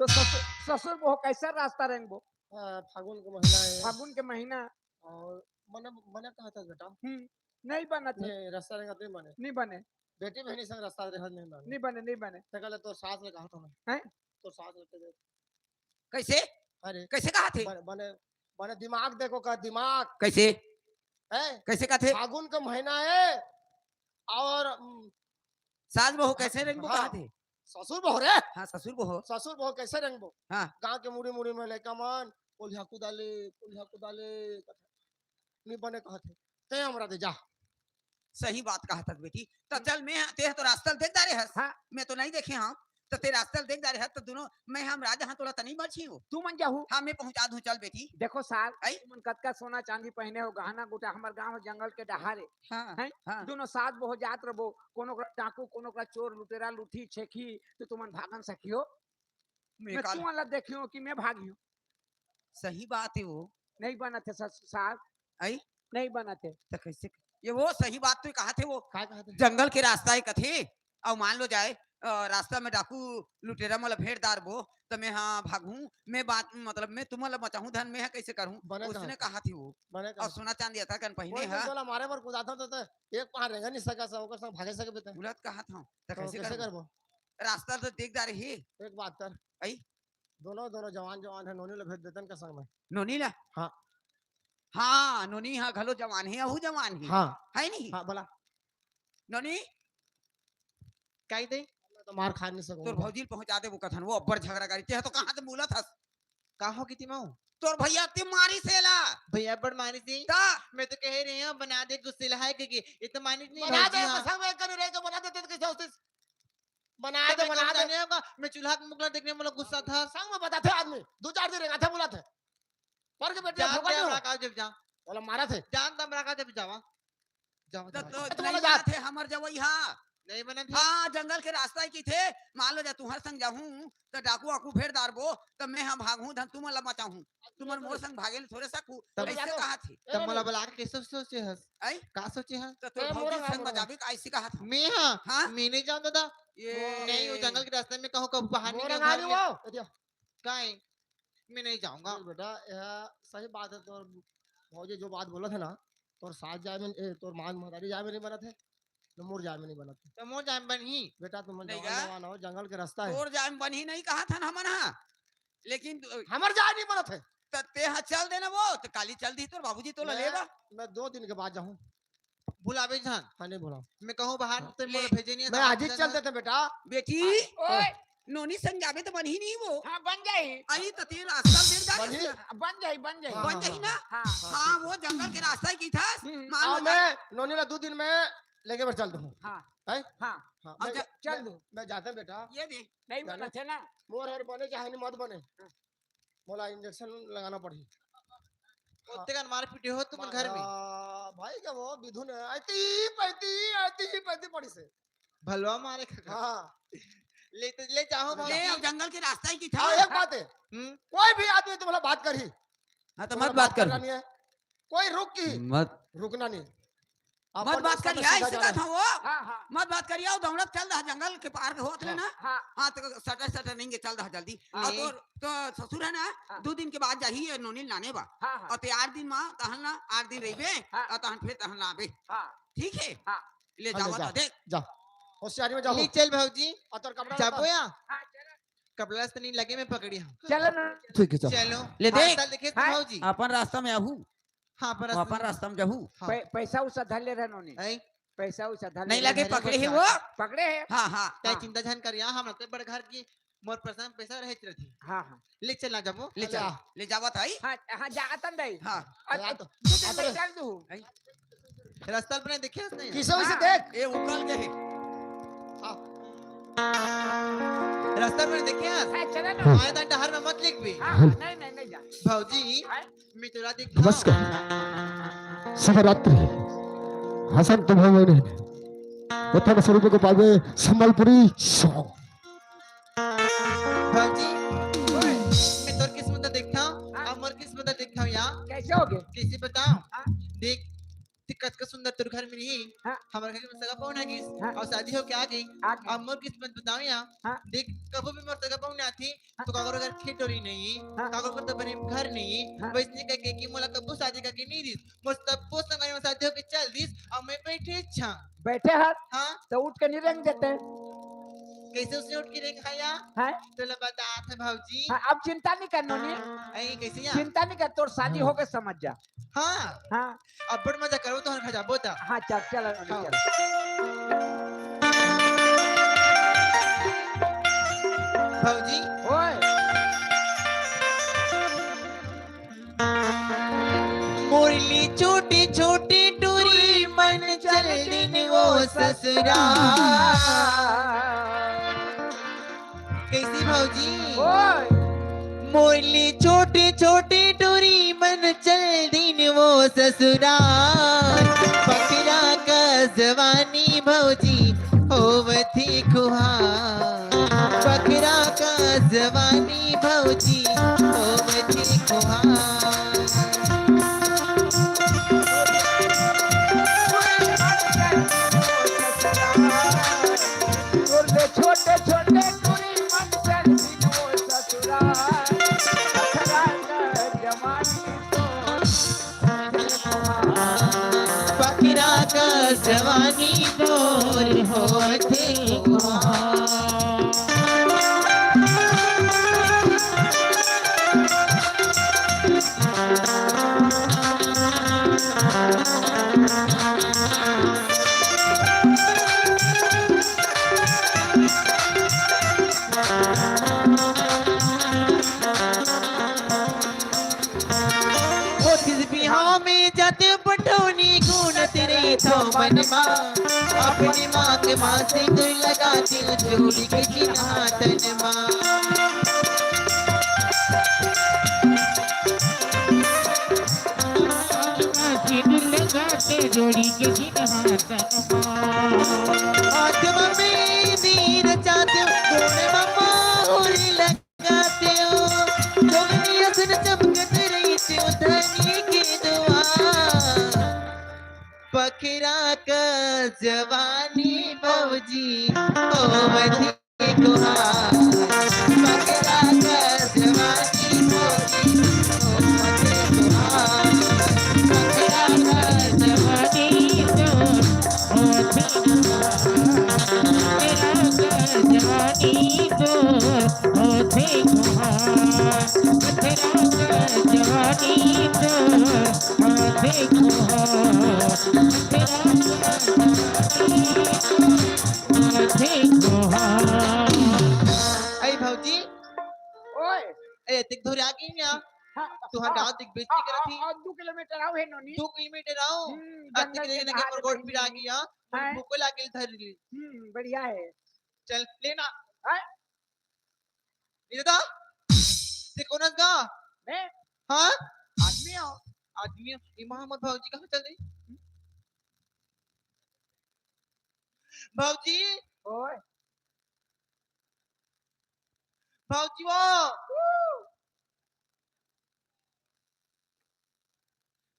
तो ससुर, ससुर बहू कैसे रास्ता रेंगबो? हाँ, फागुन के महीना है। फागुन के महीना। और मने, मने कहा था बेटा? हम्म, नहीं बनत है। नहीं, रास्ता रेंगत नहीं बने। नहीं बने। बेटी बहनी संग रास्ता रेंगत नहीं बने। नहीं बने, नहीं बने। ते कहले तोर सास ले कहा था मैं। हैं? तोर सास ले कह दे। कैसे? अरे। कैसे कहा थे? बने, बने, बने दिमाग देखो का दिमाग। कैसे? हैं? कैसे कहा थे? फागुन का महीना है और, उम, सास बहू कैसे रेंगबो हाँ। कहा थे? ससुर बहू रे। हाँ, ससुर बहू। ससुर बहू कैसे रेंगबो? हाँ। गांव के मुड़ी मुड़ी में लइका मन, "कोलिहा कुदाले, कोलिहा कुदाले," नहीं बने कहा थे। ते हमरा दे जा। सही बात कहा था बेटी। तो चल, मैं, ते तो रास्ता देख डारे हस। हाँ। मैं तो नहीं देखे हंव। तो ते रास्ता देख डारे हस, तो दोनों, मैं हम राजा हाँ, तोला तनी मरछी हो। तू मन जाहू। हाँ, मैं पहुंचा दूं, चल बेटी। देखो सार, आई? तुमन कतका सोना चांदी पहने हो, गहना गुटा, हमर गांव जंगल के डहारे। हाँ, हैं? हाँ। दोनों सास बहू जात रबो, कोनो करा डाकू, कोनो करा चोर, लुटेरा, लुठी, छेखी, तो तुमन भागन सकियो? मैं मैं काल तुमन ला देखियो कि मैं भागियो? सही बात है वो। नहीं बनत है सस-, सार। आई? नहीं बनत है। तो कैसे? ये वो सही बात तो कहा थे वो। का कहा थे? जंगल के रास्ता है कथे, और मान लो जाए, अ, रास्ता में डाकू लुटेरा मोला भेंट डारबो, तो मैं हाँ भागूं, मैं बात, मतलब, मैं तुमन ला बचाहूं धन, मैं हाँ कैसे करूं? बने कहा उसने थे। कहा थी वो। बने कहा और थे। सोना चांदी अतका कन पहिने कोई दिन हा। तोला मारे बर कुदाथंव तो, तो एक पांव रेंगा नहीं सका सा, ओकर संग भागे सके बेटा। उलत कहा था, तो तो कैसे कैसे करबो? करबो? रास्ता तो देख डारे ही। एक बात कर। आई? दोनों, दोनों जवान, जवान है, नोनी ला भेज देतन का संग में। नोनी ला? हाँ। हाँ, नोनी हा घलो जवान है, अहू जवान है। हाँ। है नहीं? हाँ, बोला। नोनी? काई दे? मैं तो मार खा नहीं सकूं। तोर भौजी ल पहुंचा दे वो कथन, वो अब्बड़ झगड़ा करी। ते तो कहाँ से बोलत हस? का हो किती माऊ? तोर भैया ते मारी सेला। भैया बड़ मारी से? ता? मैं तो कह रही हूँ, बना दे गुस्सेला है कि, कि ये तो मानी नहीं बना दे, भौजी, हाँ। संग में कर रहे तो बना देते तो कैसे होते? बना तो दे, मैं बना कहूँ दे। जाने होगा, मैं चूल्हा के मुकला देखने में लोग गुस्सा था। संग में बताते आदमी, दो चार दिन रेंगाथे बोला थे। पर के बेटे जान धोखा दे नहीं हो। हमरा का जब जा। बोला मारा थे। जान दे हमरा का जब जावा। जावा, तो, जावा, तो जावा। तो नहीं बोला जा। जाते हमर जवई हा। नहीं बने थे। हाँ, जंगल के रास्ता ही की थे। मान लो जा तुहर संग जाहूँ, तो डाकू आकू भेड़ डारबो, तो मैं हम भागहूँ, धन तुमन ला बचाहूँ। तुमन मोर संग भागे ले थोड़े सकू। तब कैसे जातो। कहा थे? तब ए, मोला नहीं। बुला के कैसे सोचे हस? आई? का सोचे हस? तो तोर ए, भौजी मोरा संग ना बजाबे का ऐसी कहा था? मैं हाँ? हाँ? मैं नहीं जाऊँ दादा। ये नहीं, वो जंगल के रास्ते में कहूँ कब बाहर मोरा निकल ना घर नहीं में। वो। ए, दिया। काहे? मैं नहीं जाऊंगा। देख बेटा, यह सही बात है, तोर भौजी जो बात बोला था ना, तोर सास जाए में, ए, तोर माँ महतारी जाए में नहीं बनत है, न मोर जाए में नहीं बनत है। तो मोर जाए में बनही। बेटा, तुम नहीं जवान गा? जवान हो, जंगल के रास्ता है। तोर जाए में बनही नहीं कहा था ना हमन हा, लेकिन, अ, हमर जाए नहीं बनत है। त ते हा चल देना वो, तो काली चल दी तोर बाबूजी तोला मैं, लेबा। मैं दो दिन के बाद जाहूँ। बुलावे झन। हाँ, नहीं बुलाओ। मैं कहूँ बाहर हाँ। ते ले। मोला भेजे नहीं मैं था, आज ही आज चल झन। देते बेटा। बेटी, ओए। नोनी संग जाबे तो बनही नहीं वो। हाँ, बन जाही। अरे तो तेरा रास्ता देख जा बनही? कैसे? बन जाही, बन जाही। हाँ, बन हाँ, जाही हाँ, ना? हाँ। हाँ, हाँ, हाँ, ठीक है। वो जंगल के रास्ता ही की था। हम्म। मान हाँ, लो मैं नोनी ला दो दिन में लेके बर चल दूँ। हाँ। हैं? हाँ। हाँ, अब मैं, जा, चल मैं, दूँ। मैं जाते बेटा। ये दे। नहीं जाने। बना थे ना। मोर हर बने चाहे नहीं मत बने। हाँ। मोला इंजेक्शन लगाना पड़ही। ओते कन मार पीटे हो तुमन घर में। मारा भाई का वो विधु ने आती पैती, आती पैती पड़ी से। भलवा मारे खा। हाँ। ले तो ले जाओ भाई। ले, अब जंगल के रास्ता ही की था। हाँ, एक बात है। हम्म। कोई भी आदमी तुम्हारा बात करही। हाँ, तो तुम्हारा मत बात बात कर। करना नहीं है। कोई रुक की। मत। रुकना नहीं। मत अपन बात करिया, सीधा ऐसे जाना। कहा था वो। हाँ, हाँ। मत बात करिया, वो दौड़त चल रहा जंगल के पार के होत ले हाँ, ना। हाँ। हाँ, तो सटर सटर नहीं के चल रहा जल्दी। हाँ। और तो, तो ससुर है ना, हाँ। दो दिन के बाद जाही ये नोनी लाने बा। हाँ, हाँ। और ते आठ दिन मा तहन ना, आठ दिन रहिबे, हाँ। और तहन फिर तहन लाबे। हाँ। ठीक है? हाँ। ले हाँ, ले जावा जा। तो देख। जा। होशियारी में जाओ। ले चल भौजी। और तोर कपड़ा जाबो लत्ता। या? हाँ, चल। कपड़ा लत्ता नहीं लगे, मैं पकड़ी हूँ। चलो ना। ठीक है, चल। चलो। ले देख। रास्ता देखे हाँ। भौजी। अपन रास्ता में आहू। हाँ, पर वो अपन रास्ता में जाहू। हाँ। पै-, पैसा उसा धर ले रहे नोनी। हैं? पैसा उसा धर नहीं ले लगे, रहे। पकड़े है वो। पकड़े है। हाँ, हाँ, तै हाँ। चिंता झन करिया, हम रहते बड़ घर की, मोर पैसा, पैसा रहे रहती। हाँ, हाँ। ले चला जाबो। ले चल, हाँ। ले जावत आई। हाँ, हाँ, जातन दई। हाँ। अब, हाँ, तो अब दो दिन में चल दूँ। हैं? रास्ता पर नहीं देखे हस नहीं? किसे उसे हाँ। देख। ए, उकल के है। हाँ। रास्ता पर नहीं देखे हस? हाँ, चला ना। आए तो डहर में मत लिख भी। हाँ, हाँ, नहीं, नहीं, नहीं जा। भौजी, हाँ? मिथुरा दिखा। नमस्कार। शुभरात्रि। हसंतु भवने। उत्तम स्वरूप को पावे संबलपुरी सौ। भौजी, ओए। मैं तोर किस्मत देखा, हाँ। अब मोर किस्मत देखा या। कैसे हो गए? किसी बताओ? हाँ। देख, ते कतका सुंदर तोर घर मिलही। हाँ। हमर घर में सगा पहुना गिस। हाँ। अउ शादी होके आ गे। आ गे। अब मोर किस्मत बताओ या। हाँ। देख, कभू भी मोर सगा पहुना आथे, हाँ। तो काकरो घर खेत डोरी नहीं, हाँ। काकरो घर तो बने घर नहीं, हाँ। वैसने कहिके कि मोला कभू शादी करके नहीं दिस। मोर तब्बो संगवारी मन शादी होके चल दिस, अउ मैं बइठे छा। बइठे हस? हाँ। त उठ के नहीं रेंग देते। कइसे उसने उठ के रेंग खाया? हैं? तोला बतात हँव भौजी। हाँ, अब चिंता नहीं करनो नी। अई, कइसे या? चिंता नहीं कर, तोर शादी होगे समझ जा। हाँ। हाँ। अब्बड़ मजा करो तो घर जाबो त। हाँ, चल, चल, हाँ। चल। भौजी। ओए। मोर ले छोटे छोटे टूरी मन चल दिन वो ससुराल। कइसे भौजी? ओए। मोर ले छोटे छोटे टूरी मन चल दिन वो ससुराल। पकड़ा का जवानी भौजी होवथे खुहार। पकड़ा का जवानी भौजी होवथे खुहार। छोटे छोटे टूरी मन चल दिन वो ससुराल। पकड़ा का जवानी तो पकड़ा का जवानी तोर होथे खुहार। होतिस बिहाव में जातेंव पटौनी, गूनत रहिथंव मन मा। अपने माँ के माँ सिंदूर लगातेंव, जोड़ी के चिन्हा तन मा। सिंदूर लगातेंव, जोड़ी के चिन्हा तन मा। आत्मा में नीर जातेंव, गुण मा माहुर लग गातेंव, जोगनी असन चमकत रहितेंव धनी के दुआर। पकड़ा का जवानी भौजी होवथे खुहार। पकड़ा का जवानी भौजी होवथे खुहार। पकड़ा का जवानी भौजी होवथे खुहार। पकड़ा का जवानी होथे खुहार, पकड़ा का जवानी तो होथे खुहार, पकड़ा का जवानी तो होथे खुहार। अई भौजी। ओए। ए, तिक धुर आ गई ना? हाँ, तुहर हाँ, गाँव दिख बीच हाँ, दिख रही। हाँ, दू किलोमीटर आओ हे नोनी। दू किलोमीटर आओ। हम्म, अतिक जंगल के देख के बाहर मोर गोड़ कहीं पिरा नहीं। गया। हैं? भूखो लागे धर ली। हम्म, बढ़िया है। चल, लेना। हैं? ये दादा, ते कोन हस गा? मैं? हाँ? आदमी हूँ। आदमी हूँ। इमा हमर भौजी कहाँ चल रही? भौजी? ओए। भौजी वो।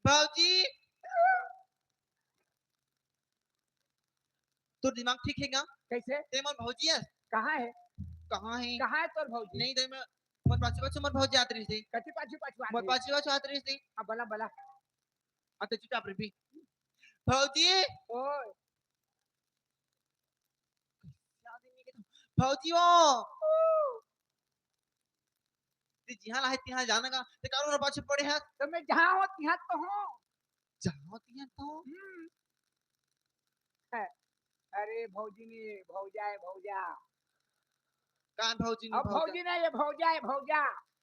भौजी। तोर दिमाग ठीक हे गा? कैसे? ते मोर भौजी हस। कहाँ है? कहाँ है? कहाँ है तोर भौजी? नहीं, ते मैं, मोर पाछू पाछू मोर भौजी आत रहिस हे। कति पाछू पाछू आत मोर रहिस? पाछू पाछू आत रहिस हे। हाँ, बला, बला। हाँ, ते चुपचाप रह भी। भौजी। ओए। भौजी वो। ते जिहाँ ला हे, तिहाँ जाना गा। ते काबर मोर पाछू पड़े हस? तो मैं जहाँ हूँ, तिहाँ तो हूँ। जहाँ हूँ, तिहाँ तो हूँ। हम्म। है। अरे भौजी नहीं, भौजा है, भौजा। कान भौजी नहीं, अब भौजा। भौजी नहीं, ये भौजा है, भौजा।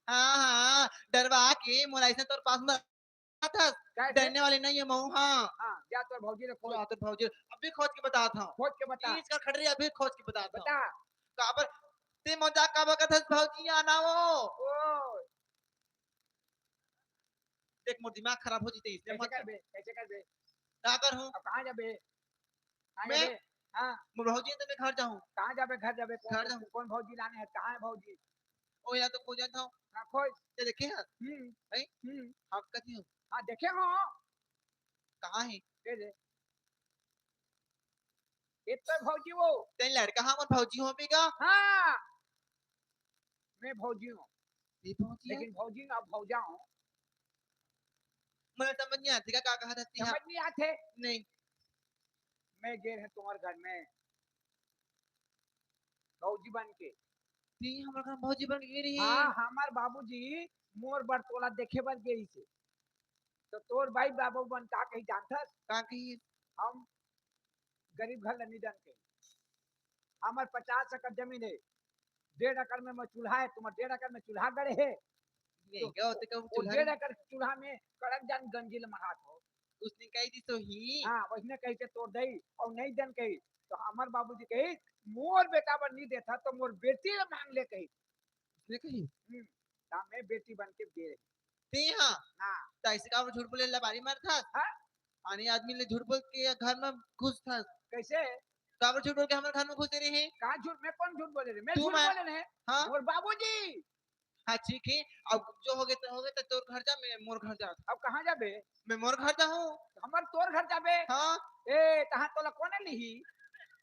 हाँ, हाँ, डरवा के मोला अइसने तोर पास में आथस, कैसे? डरने वाले नहीं है महूँ, हाँ। हाँ, जा तोर भौजी ले खोज। जा तोर भौजी ले। अभी खोज के बतात हँव। खोज के बता। तीज कर खड़री अभी खोज के बतात हँव। बता। काबर? ते मजाक काबर करथस भौजी आना वो? ओ। देख मोर दिमाग खराब हो जथे, इसलिए कैसे मत कर। करबे? कैसे करबे? का करहूँ? अब कहाँ जाबे? कहाँ मैं? जाबे? हाँ। मोर भौजी हे त मैं घर जाहूँ। कहाँ जाबे? घर जाबे? घर कौन, जाहूँ। कौन भौजी लाने हे? कहाँ है भौजी? ओ, या तो खोजत हँव। हाँ, खोज। ते देखे हस? हम्म। हैं? हम्म। हाँ, कथी हो? हाँ, देखे हँव। कहाँ हे? ये तो भौजी वो। तें लड़का हमर भौजी हो बेगा? हाँ, मैं भौजी हूँ। ये भौजी है? लेकिन भौजी ना, भौजा हूँ। मोला समझ नहीं आती का, का कहा था? समझ नहीं आते? नहीं। मैं गे रहे तुम्हारे घर में भौजी बन के। ती हमर घर भौजी बन के गे रही? हाँ, हमार बाबूजी मोर बर तोला देखे बर गे रहिसे। तो तोर भाई बाबू मन का कही जानथस? का कही? हम गरीब घर ले निदन के, हमर पचास एकड़ जमीन है, डेढ़ एकड़ में मैं चूल्हा है, तुम्हार डेढ़ एकड़ में चूल्हा गड़े है। नहीं, तो क्या होते, क्या वो चूल्हा डेढ़ नहीं? एकड़ चूल्हा में कड़क जान गंजी ले मढ़ात हो। उसने कही दी तो ही। हाँ, वैसने कही के तोर दई और नहीं दन कही। तो हमर बाबूजी कही, "मोर बेटा बर नहीं देता तो मोर बेटी ले मांग ले," कही। उसने कही? हम्म, ता मैं बेटी बन के दे रही। ते हाँ? हाँ। तो ऐसे का झूठ बोले ला बारी मारता? हाँ? आने आदमी ले झूठ बोल के घर में घुस था। कैसे? काबर झूठ बोल के हमारे घर में घुस दे रहे हैं? कहाँ झूठ? मैं कौन झूठ बोले रहे? मैं तू झूठ मैं बोले रहे? हाँ? मोर बाबूजी। हाँ, ठीक है। अब जो हो गए तो हो गए, तो तोर घर जा, मैं मोर घर जा। अब कहाँ जाबे? मैं मोर घर जा हूँ। हमर तोर घर जाबे? हाँ। ए, तहाँ तोला कोने लिही?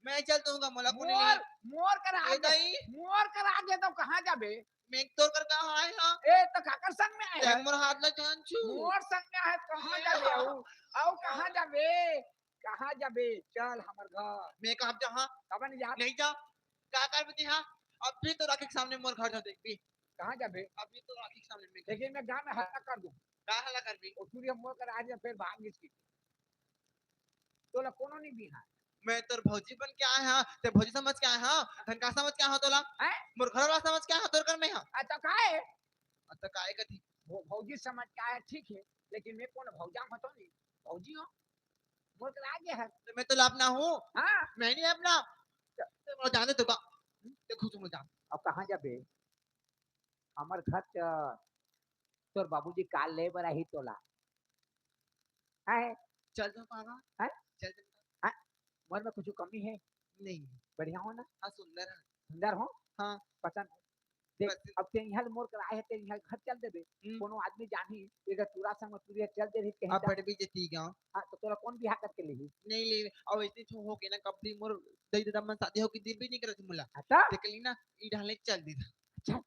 मैं चल दूंगा, मोला कोने मोर, लिही? मोर कर ए आगे, दाई। मोर कर आगे तो कहाँ जाबे? मैं तोर कर कहाँ आए हाँ? ए, तो काकर संग में आए ते हैं? मोर हाथ ला जान छू। मोर संग में आए, कहाँ जाबे? अउ, अउ कहाँ जाबे? कहाँ जाबे? चल हमर घर। मैं कहाँ जा हाँ? कबन जा? नहीं जा। का कर बती हाँ? अभी तो राखी के सामने मोर घर जा देखबी। कहाँ जाबे? अभी तो राखी के सामने में। लेकिन मैं गाँव में हल्ला कर दूँ। का हल्ला करबी? ओ सूर्य मोर कर आज फिर भाग गइस की। तोला कोनो नहीं बिहार। मैं तोर भौजी बन के आए हाँ, ते भौजी समझ के आए हाँ, धन का समझ के आए हाँ तोला? हैं? मोर घर वाला समझ के आए हाँ तोर घर में हाँ। अच्छा, काहे? अच्छा, काहे कथी? वो भौजी समझ के आया, ठीक है, लेकिन मैं कौन भौजा हूँ तो नहीं, भौजी हूँ, मोर कर आगे है। तो मैं तो लाभ ना हूँ। हाँ। मैं नहीं अपना। तो मैं जाने तो का, देखो तुम जान। अब कहाँ जाबे? हमर घर च-, तोर बाबूजी काल ले बर आही तोला। हैं? चल जाओ बाबा। हैं? चल जाओ। हैं? मोर में कुछ कमी है? नहीं। बढ़िया हो ना? हाँ, सुंदर है। सुंदर हो? हाँ। पसंद है। देख, बस। अब ते इहाँ ले मोर कर आए है, ते इहाँ घर चल देबे। हम्म। कोनो आदमी जानही, एकर टूरा संग में टूरिया चल दे रही, कहीं अब जा। बड़ बेइज्जती गाँव। हाँ, तो तोला कौन बिहार करके लेही? नहीं ले, अब ऐसे छो हो के ना, कब भी मोर दई ददा मन शादी हो के दिल भी नहीं करत मोला। अच्छा? देख ली ना, ई ढाले चल दे। अच्छा।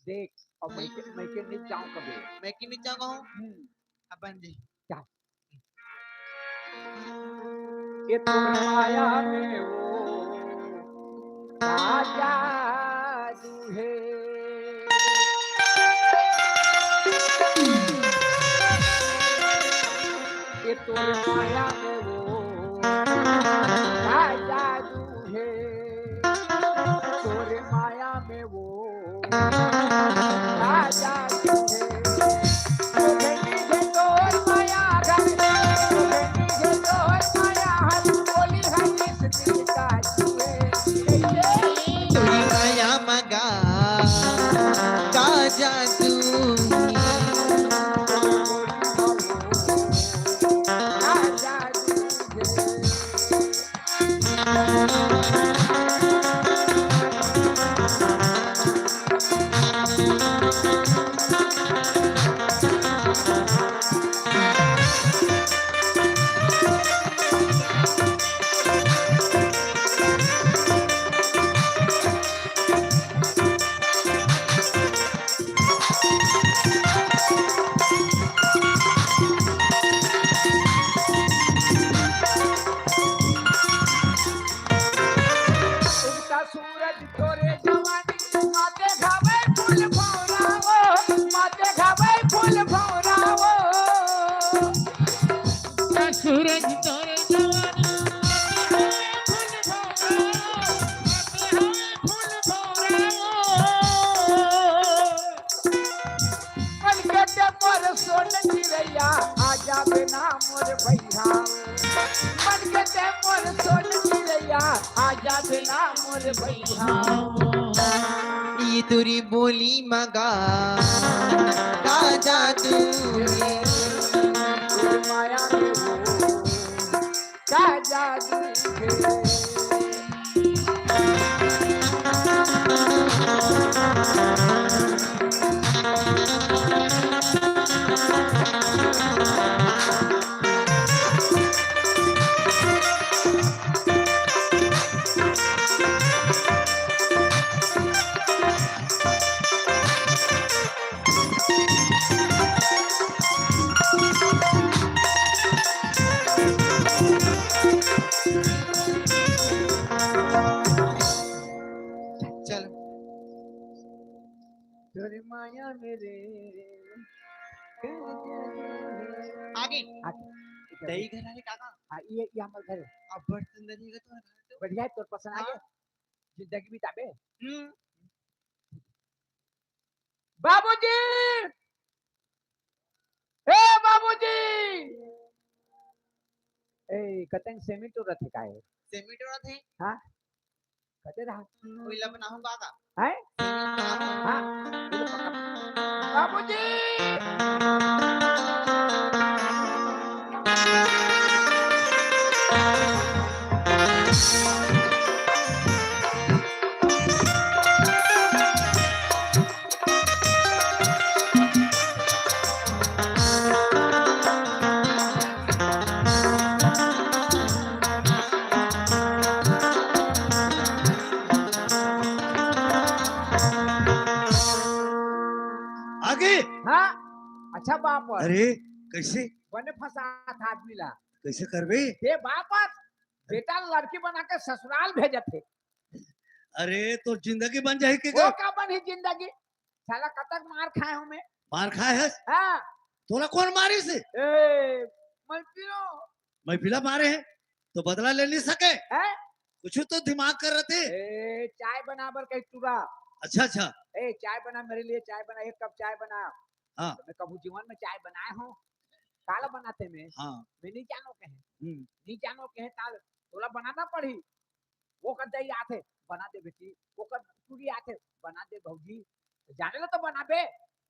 देख, अब मैं के, मैं के नहीं जाऊँ कभी। मैं के नहीं जाऊँ कहूँ? हम्म। अपन जी। जा। ये तो माया में वो का जादू है। ये तो माया में वो का जादू है। तोरे माया में वो राजा तुझे, तुझे नीचे तोर माया घर, तुझे नीचे तोर माया हर बोली हर किस दिल का तुझे। तोरी माया मगा का जादू। राजा तुझे। उगता सूरज तोरे जवानी, माथे घावे फूल भौरा वो, माथे घावे फूल भौरा वो। उगता सूरज तोरे जवानी, माथे घावे फूल भौरा वो, माथे घावे फूल भौरा वो। मन के ते मोर सोन चिरैया, आ जाबे ना मोर भैया। मन के ते मोर सोन चिरैया, आ जाबे ना मोर भैया। ये तोरी बोली मगा का जादू है। तोर माया में वो का जादू है। आगे। आगे। दही घर आए काका। हाँ, ये, ये हमर घर है। अब्बड़ सुंदर हे गा तोर घर तो। बढ़िया है, तोर पसंद आ हाँ। गया? जिंदगी बिताबे? हम्म। बाबूजी! ए बाबूजी! ए, कतन सेमी टोरत हे का हे? सेमी टोरत हे? हाँ? कते रहा? कोई ला बनाहूं काका। हैं? हाँ। बाबूजी! आगे। हाँ, अच्छा बाप। अरे, कैसे? बने फंसात आदमी ला। कैसे करबे? ये बाप, बेटा लड़की बना के ससुराल भेजत हे। अरे, तोर जिंदगी बन जाही के वो गा? का बनही जिंदगी? साला कतक मार खाए हूँ मैं। मार खाए हस? हाँ। तोला कौन मारिस? ए, मैं पिलो। मैं पिला मारे हे, तो बदला ले नहीं सके? हैं? कुछ तो दिमाग कर रहे थे। ए, चाय बना बर कही टूरा। अच्छा, अच्छा। ए, चाय बना, मेरे लिए चाय बना, एक कप चाय बना। हाँ। तो मैं कभू जीवन में चाय बनाए हूँ? काला बनाते मैं? हाँ। मैं नहीं जानो कहे। हम्म। नहीं जानो कहे, ताल तोला बनाना पड़ी। वो कर दे आथे, बना दे बेटी। वो कर टूरी आथे, बना दे भौजी। जाने ला तो बनाबे।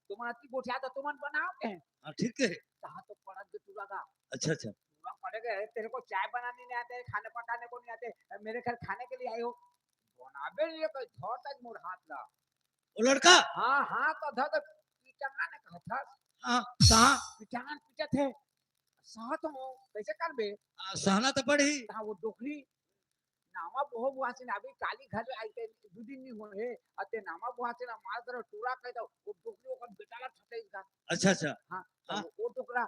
तुमन अति गोठिया तो तुमन बनाओ कहे। हाँ, ठीक कहे। कहा तो पड़त के टूरा का। अच्छा, अच्छा। टूरा पड़े गए, तेरे को चाय बनाने नहीं आते, खाने पकाने को नहीं आते, मेरे घर खाने के लिए आए हो। बनाबे नहीं कोई, धर तक मोर हाथ ला। वो लड़का? हाँ, हाँ, तो धर तक पिटंगा ने कहा था। हाँ, कहाँ? पिटंगा ने पीटत हे। सहत हो, कैसे करबे? आ, सहना तो पड़ही। हाँ, वो डोकरी नावा बोहो बुआसिन अभी काली घर आई के दू दिन नहीं हुए हे, अते नावा बुआसिन मार कर टूरा कह दो, वो डोकरी ओकर बेटा ला ठटे इसका। अच्छा, अच्छा। हाँ, तो हाँ। वो, वो डोकरा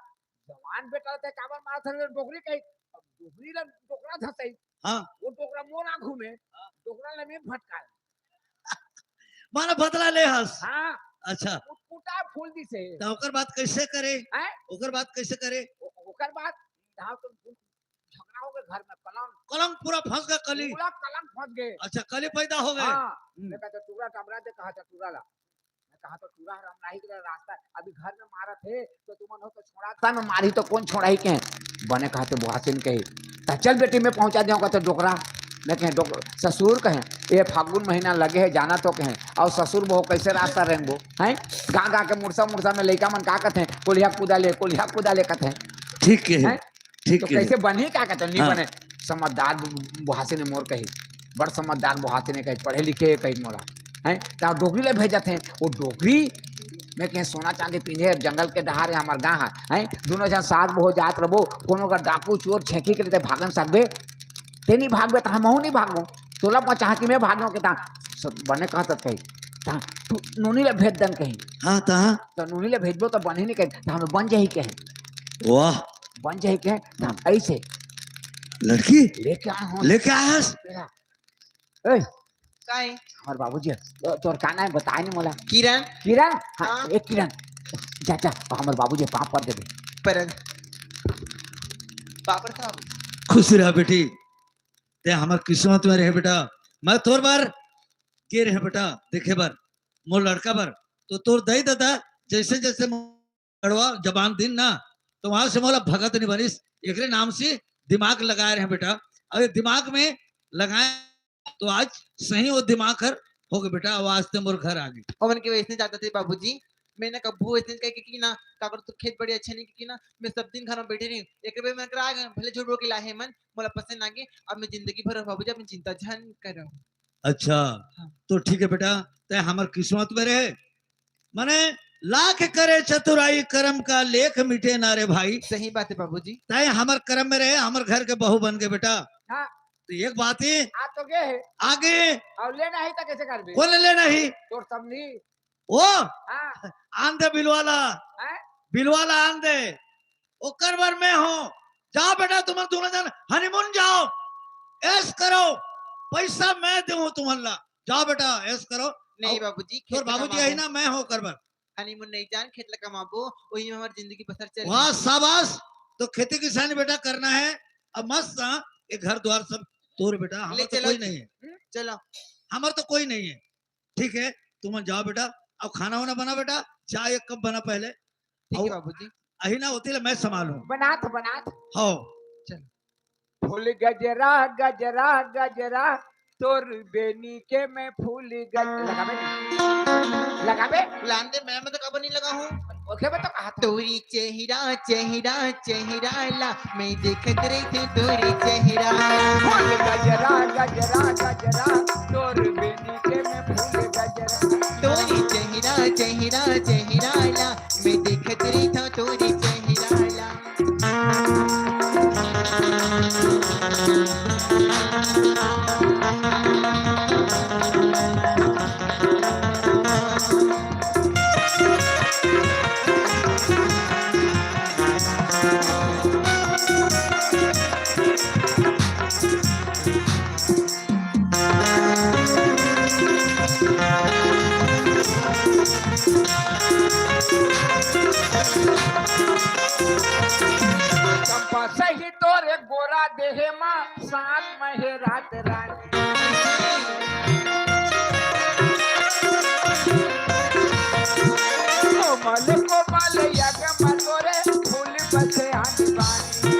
जवान बेटा ते काबर मार थर डोकरी कही, अब डोकरी ला डोकरा धसई। हाँ। वो डोकरा मोर आँखू में, हाँ। डोकरा ला मैं भटकाए। माना बदला ले हस। हाँ। अच्छा। कुट-, कुटा फूल दिसे। तो ओकर बात कैसे करे? हैं? ओकर बात कैसे करे? ओ-, ओकर बात, यहाँ तो झगड़ा हो गए घर में, कलंक। कलंक पूरा फंस गया कली। पूरा कलंक फंस गए। अच्छा, कली पैदा हो गए। हाँ। हम्म। मैं कहता, "टूरा टमरा दे," कहा था टूरा ला। मैं कहा, "तो टूरा हर हम नाही के रास्ता, अभी घर में मारत हे, तो तुमन हो तो छोड़ा, तन मारी तो कौन छोड़ाही के?" बने कहा तो बुहासिन कही, "त चल बेटी, मैं पहुंचा देहूं," कहा तो डोकरा। मैं कहे, डोक-, ससुर कहे, "ये फागुन महीना लगे हे, जाना तो कहे, और ससुर बहू कैसे रास्ता रेंगबो, हैं? गा गा के मुरसा मुरसा में लइका मन का कथे, 'कोलिहा कूदा ले, कोलिहा कूदा ले' कथे।" ठीक के है। हैं? ठीक तो के है। कैसे बनही का कहते, नहीं हाँ। बने। समझदार बु-, बुहासिन मोर कही, बड़ समझदार बुहासिन कही, पढ़े लिखे कही मोला, हैं? त डोकरी ले भेजत हे, वो डोकरी में कहे सोना चांदी पिंधे, जंगल के डहार हे हमर गाँव हे, हैं? दोनों झन सास बहू जात रबो, कोनो का डाकू चोर छेंकी के लेते भागन सकबे, ते नहीं भागबे त हमहू नहीं भागबो, तोला पचाह कि मैं भागो के ता, सब बने कहत कही, ता तू नोनी ला भेज दन कही। हाँ, ता? तो नोनी ला भेजबो तो बनही नहीं कही, त हमें बन जाही कहे। वाह। बन जाही कहे, त हम ऐसे लड़की लेके आए हो। लेके आए हस? तेरा। ए, काहे? हमर बाबूजी, तो, तोर का नाम बताए नहीं मोला? किरण। किरण? हाँ, हाँ। एक किरण। जा, जा, हमर बाबूजी पाँव पर दे दे। पर बाबर साहब। खुश रह बेटी, ते हमर किस्मत में रहे बेटा। मैं तोर बर गे रहे बेटा, देखे बर, मोर लड़का बर। तो तोर दई दादा जैसे जैसे कड़वा जबान दिन ना, तो वहां से मोला भगत नहीं बनिस। एकरे नाम से दिमाग लगाए रहे बेटा। अरे दिमाग में लगाए तो आज सही वो दिमाग हर हो गए बेटा, वो आज ते मोर घर आ गए। ओमन के वैसने जाता थे बाबूजी, मैं ना कभू वैसने कह के कि ना, काकर तो खेत बड़ी अच्छा नहीं कि ना, मैं सब दिन घर में बैठे रही, एक रुपये में कर आ गए, भले झूठ बोल के लाए हैं मन, मोला पसंद आ गए, अब मैं जिंदगी भर बाबूजी अपनी चिंता झन करो। अच्छा, हाँ। तो ठीक है बेटा, तय हमर किस्मत में रहे, माने लाख करे चतुराई, करम का लेख मिटे ना रे भाई। सही बात है बाबूजी। तय हमर करम में रहे, हमर घर के बहू बन गए बेटा। हाँ। तो एक बात ही आ तो गए है। आगे। और लेना ही तो कैसे कर दे? कौन लेना ही? तोर समधी। वो? हाँ। आन दे बिलवाला। हैं? बिलवाला आन दे। ओकर बर मैं हूँ। जाओ बेटा, तुम दोनों जन honeymoon जाओ, ऐश करो, पैसा मैं दूँ तुमन ला। जाओ बेटा, ऐश करो। नहीं बाबूजी, तोर बाबूजी आई ना, मैं हूँ ओकर बर। हनीमून नहीं जान, खेत ला कमाबो, वही में हमार जिंदगी बसर चल। वाह, शाबाश। तो खेती किसानी बेटा करना है, अब मस्त, हाँ, ये घर द्वार सब तोर बेटा, हमार तो कोई नहीं है। हम्म, चलो। हमार तो कोई नहीं है। ठीक है, तुमन जाओ बेटा, अब खाना वाना बना बेटा, चाय एक कप बना पहले। ठीक है बाबूजी। अही ना होती ले मैं संभालूं। बनात, बनात। हो। चल। फूल गजरा, गजरा, गजरा, तोर बेनी के मैं फूल गज-, लगाबे? लगाबे? लान दे, मैं, मैं तो कब नहीं लगा हूँ। ओके, मैं तो कहा था। तोरी चेहरा, चेहरा, चेहरा ला, मैं देखत रही थी तोरी चेहरा। फूल गजरा, गजरा, गजरा, तोर बेनी के मैं फूल गजरा। तोरी चेहरा, चेहरा, चेहरा ला, मैं देखत रही थी तोरी चेहरा ला। चंपा सही तोरे गोरा देहे मा, साथ में हे रात रानी। कोमल कोमल यग मा तोरे, फूल बसे आनी बानी।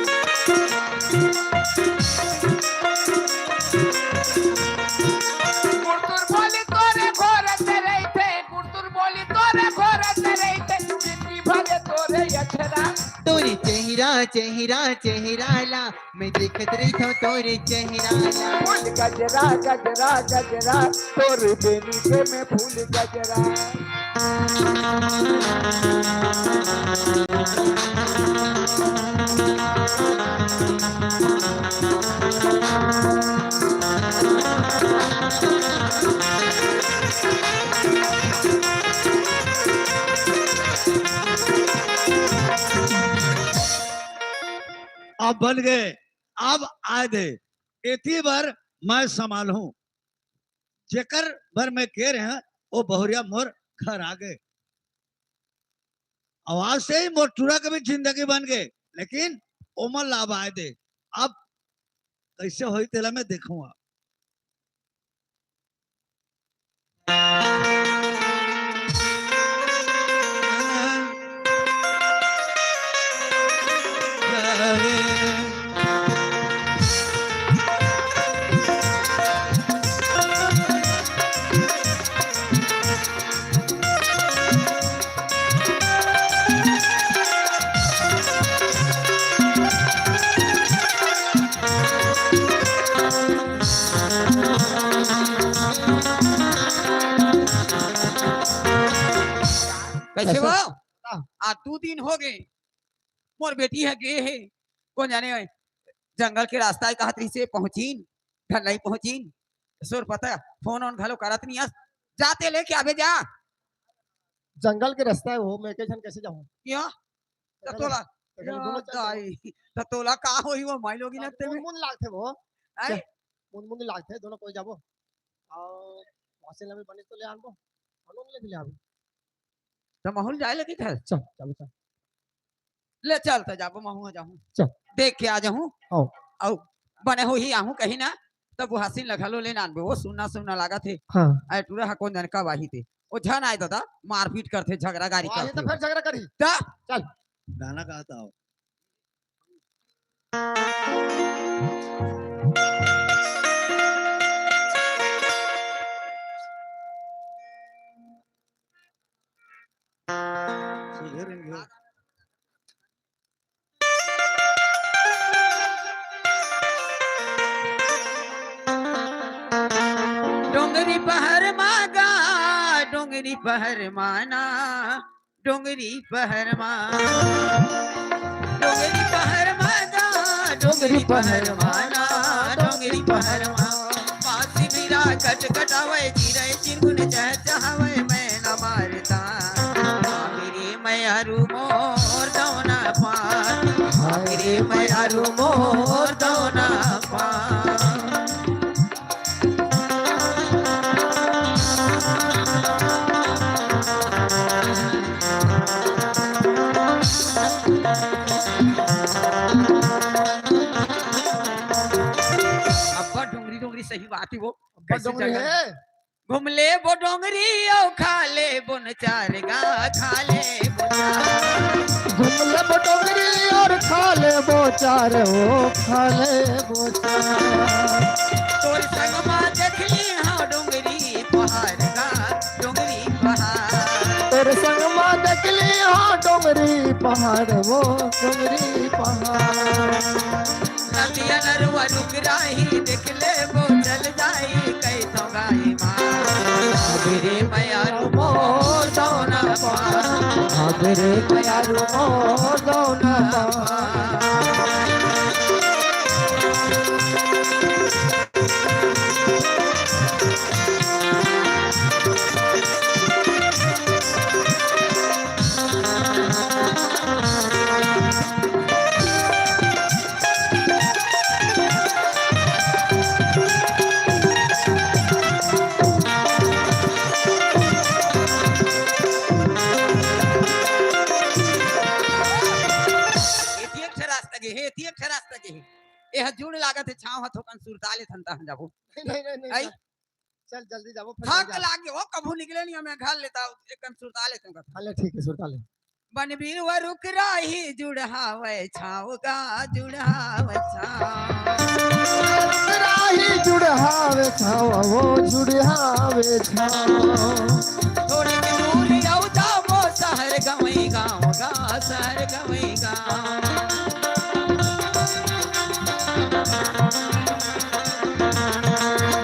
गुरतुर बोली तोरे घोरत रहिथे, गुरतुर बोली तोरे घोरत रहिथे, जिंदगी भर तोरे अछरा। तोरी चेहरा, चेहरा, चेहरा ला, मैं देखत रहिथों तोरे चेहरा ला। फूल गजरा, गजरा, गजरा, तोरे बेनी के मैं फूल गजरा। अब बन गए, अब आए दे, एती बर मैं संभालहूं। जेकर बर मैं कहे रहें, वो बहुरिया मोर घर आ गे। अउ आज से ही मोर टूरा के भी जिंदगी बन गे, लेकिन ओमन ला अब आए दे। अब कइसे होही तेला मैं देखहूं। कइसे हो? हाँ। आज दू दिन हो गे, मोर बेटी ह गे हे, कोन जाने जंगल के रास्ता हे कहत रहिसे, पहुंचिन, घर नहीं पहुंचिन। सुर पता, फोन ओन घलो करत नहीं अस। जाते लेके आबे जा। जंगल के रास्ता हे वो, मैं के झन कइसे जाहूं? या? त तोला, त तोला का होही वो माई लोगिन लगथे मुनमुन लागथे वो। हैं? मुनमुन लागथे, दोनों कोई जाबो। अउ वासिन ला भी बनिस तो ले आनबो। अउ नोनी ला भी ले आबो। त महूं ल जाए लगी थे। चल, चल, चल। ले चल, त जाबो, महूं ह जाहूं। चल। देख के आ जाहूं। आओ। अउ बने होही आहूं कहीं ना, तब वो हसीन ला घलो ले नानबे। वो सुन्ना सुन्ना लागत हे। हाँ। अरे टूरा ह कोन जाने कब आही ते। वो झन आए दादा, मारपीट करथे, झगड़ा गारी करथे। त फेर झगड़ा करही। त चल। गाना गात आओ। डोंगरी पहर मा गा, डोंगरी पहर मा ना, डोंगरी पहर मा, डोंगरी पहर मा गा, डोंगरी पहर मा ना, डोंगरी पहर मा। बांसी बीड़ा कटकटावय, चिरई चिरगुन चहचहावय, मैना मारत हे। हाय रे मयारू मोर दौना पान, हाय रे मयारू मोर दौना पान। सही बात हे वो। अब्बड़ कैसे डोंगरी जगह हे। घूम लेबो डोंगरी अउ खा लेबो न चार गा, खा लेबो चार। घूम लेबो डोंगरी अउ खा लेबो चार, ओ खा लेबो चार। तोर संग मा देख ली हाँ डोंगरी पहाड़ गा, डोंगरी पहाड़। तोर संग मा देख ली हाँ डोंगरी पहाड़, ओ डोंगरी पहाड़। नदिया नरवा रुख राही देख लेबो चल जाही कहिथँव गाय माँ। अबे रे मयारू मोर दौना पा, अबे रे मयारू मोर दौना पा। एती एक ठे रास्ता गे हे, एती एक ठे रास्ता गे हे। एह जुड़ लागत हे, छाँव ह थोकन सुरता लेथन तहाँ जाबो। नहीं, नहीं, नहीं, नहीं, आई? चल, चल, जल्दी जाबो, फिर थक जाबो। लाग गे, ओ कभू निकले नहीं, मैं घर लेता हूँ, एक कन सुरता लेता हूँ। हाँ, ले, ठीक है, सुरता ले। बन बिरुवा रुख राही जुड़हावय छाँव गा, जुड़हावय छाँव। राही जुड़हावय छाँव, ओ जुड़हावय छाँव। थोड़े के दूर अउ जाबो शहर गँवई गाँव गा, शहर गँवई गाँव।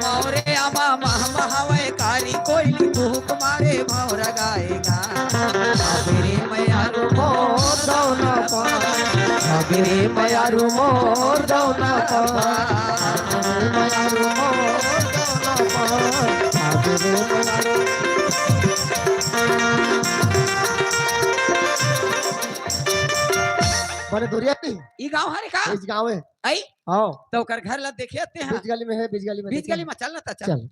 मौरे आमा मह महवय कारी कोइली कुहुक मारे भौंरा गाय गा। अबे रे मयारू मोर दौना पा, अबे रे मयारू मोर दौना पा, मयारू मोर दौना पा, अबे रे मयारू। बने दूरिया नहीं? ई गाँव हरे का? इस गाँव में। आई? हाँ। त ओकर घर ला देखे आते हैं। बीच गली में है, बीच गली में बीच देखे गली हैं। में चल ना, त चल। चल।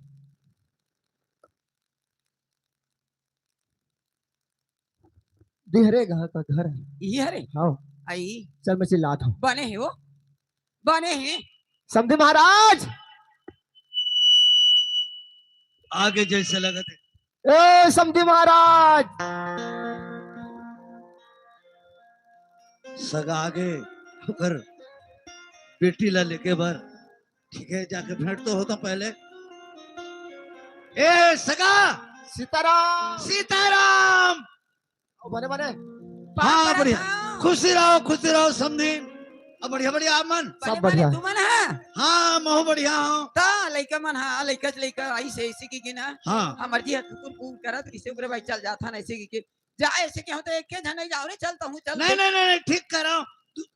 दिहरे घर का घर है। इही हरे? हाँ। आई। चल, मैं चिल्लात हूँ। बने हे वो? बने हे? समधी महाराज! आगे जैसे लगत हे। ए, समधी महाराज! सगा आगे ओकर बेटी ला लेके बर ठीक है, जाके भेंट तो होता पहले। ए सगा! सीताराम। सीताराम। बने बने। हाँ, बढ़िया। खुशी रहो, खुशी रहो समधी। अब बढ़िया, बढ़िया आप मन? सब बढ़िया। तुमन हा? हाँ, महूँ बढ़िया हूँ। त लइका मन हा, लइका लइका अइसे अइसे कहिके ना। हाँ। हमर जी हा कुकुर कूँ करत, किसे ओकरे भाई चल जात हन अइसे कहिके। जा, अइसे कहिथे त एके झन नहीं जाव रे, चल तहूँ चल। नहीं, नहीं, नहीं, नहीं, ठीक करो। दू-,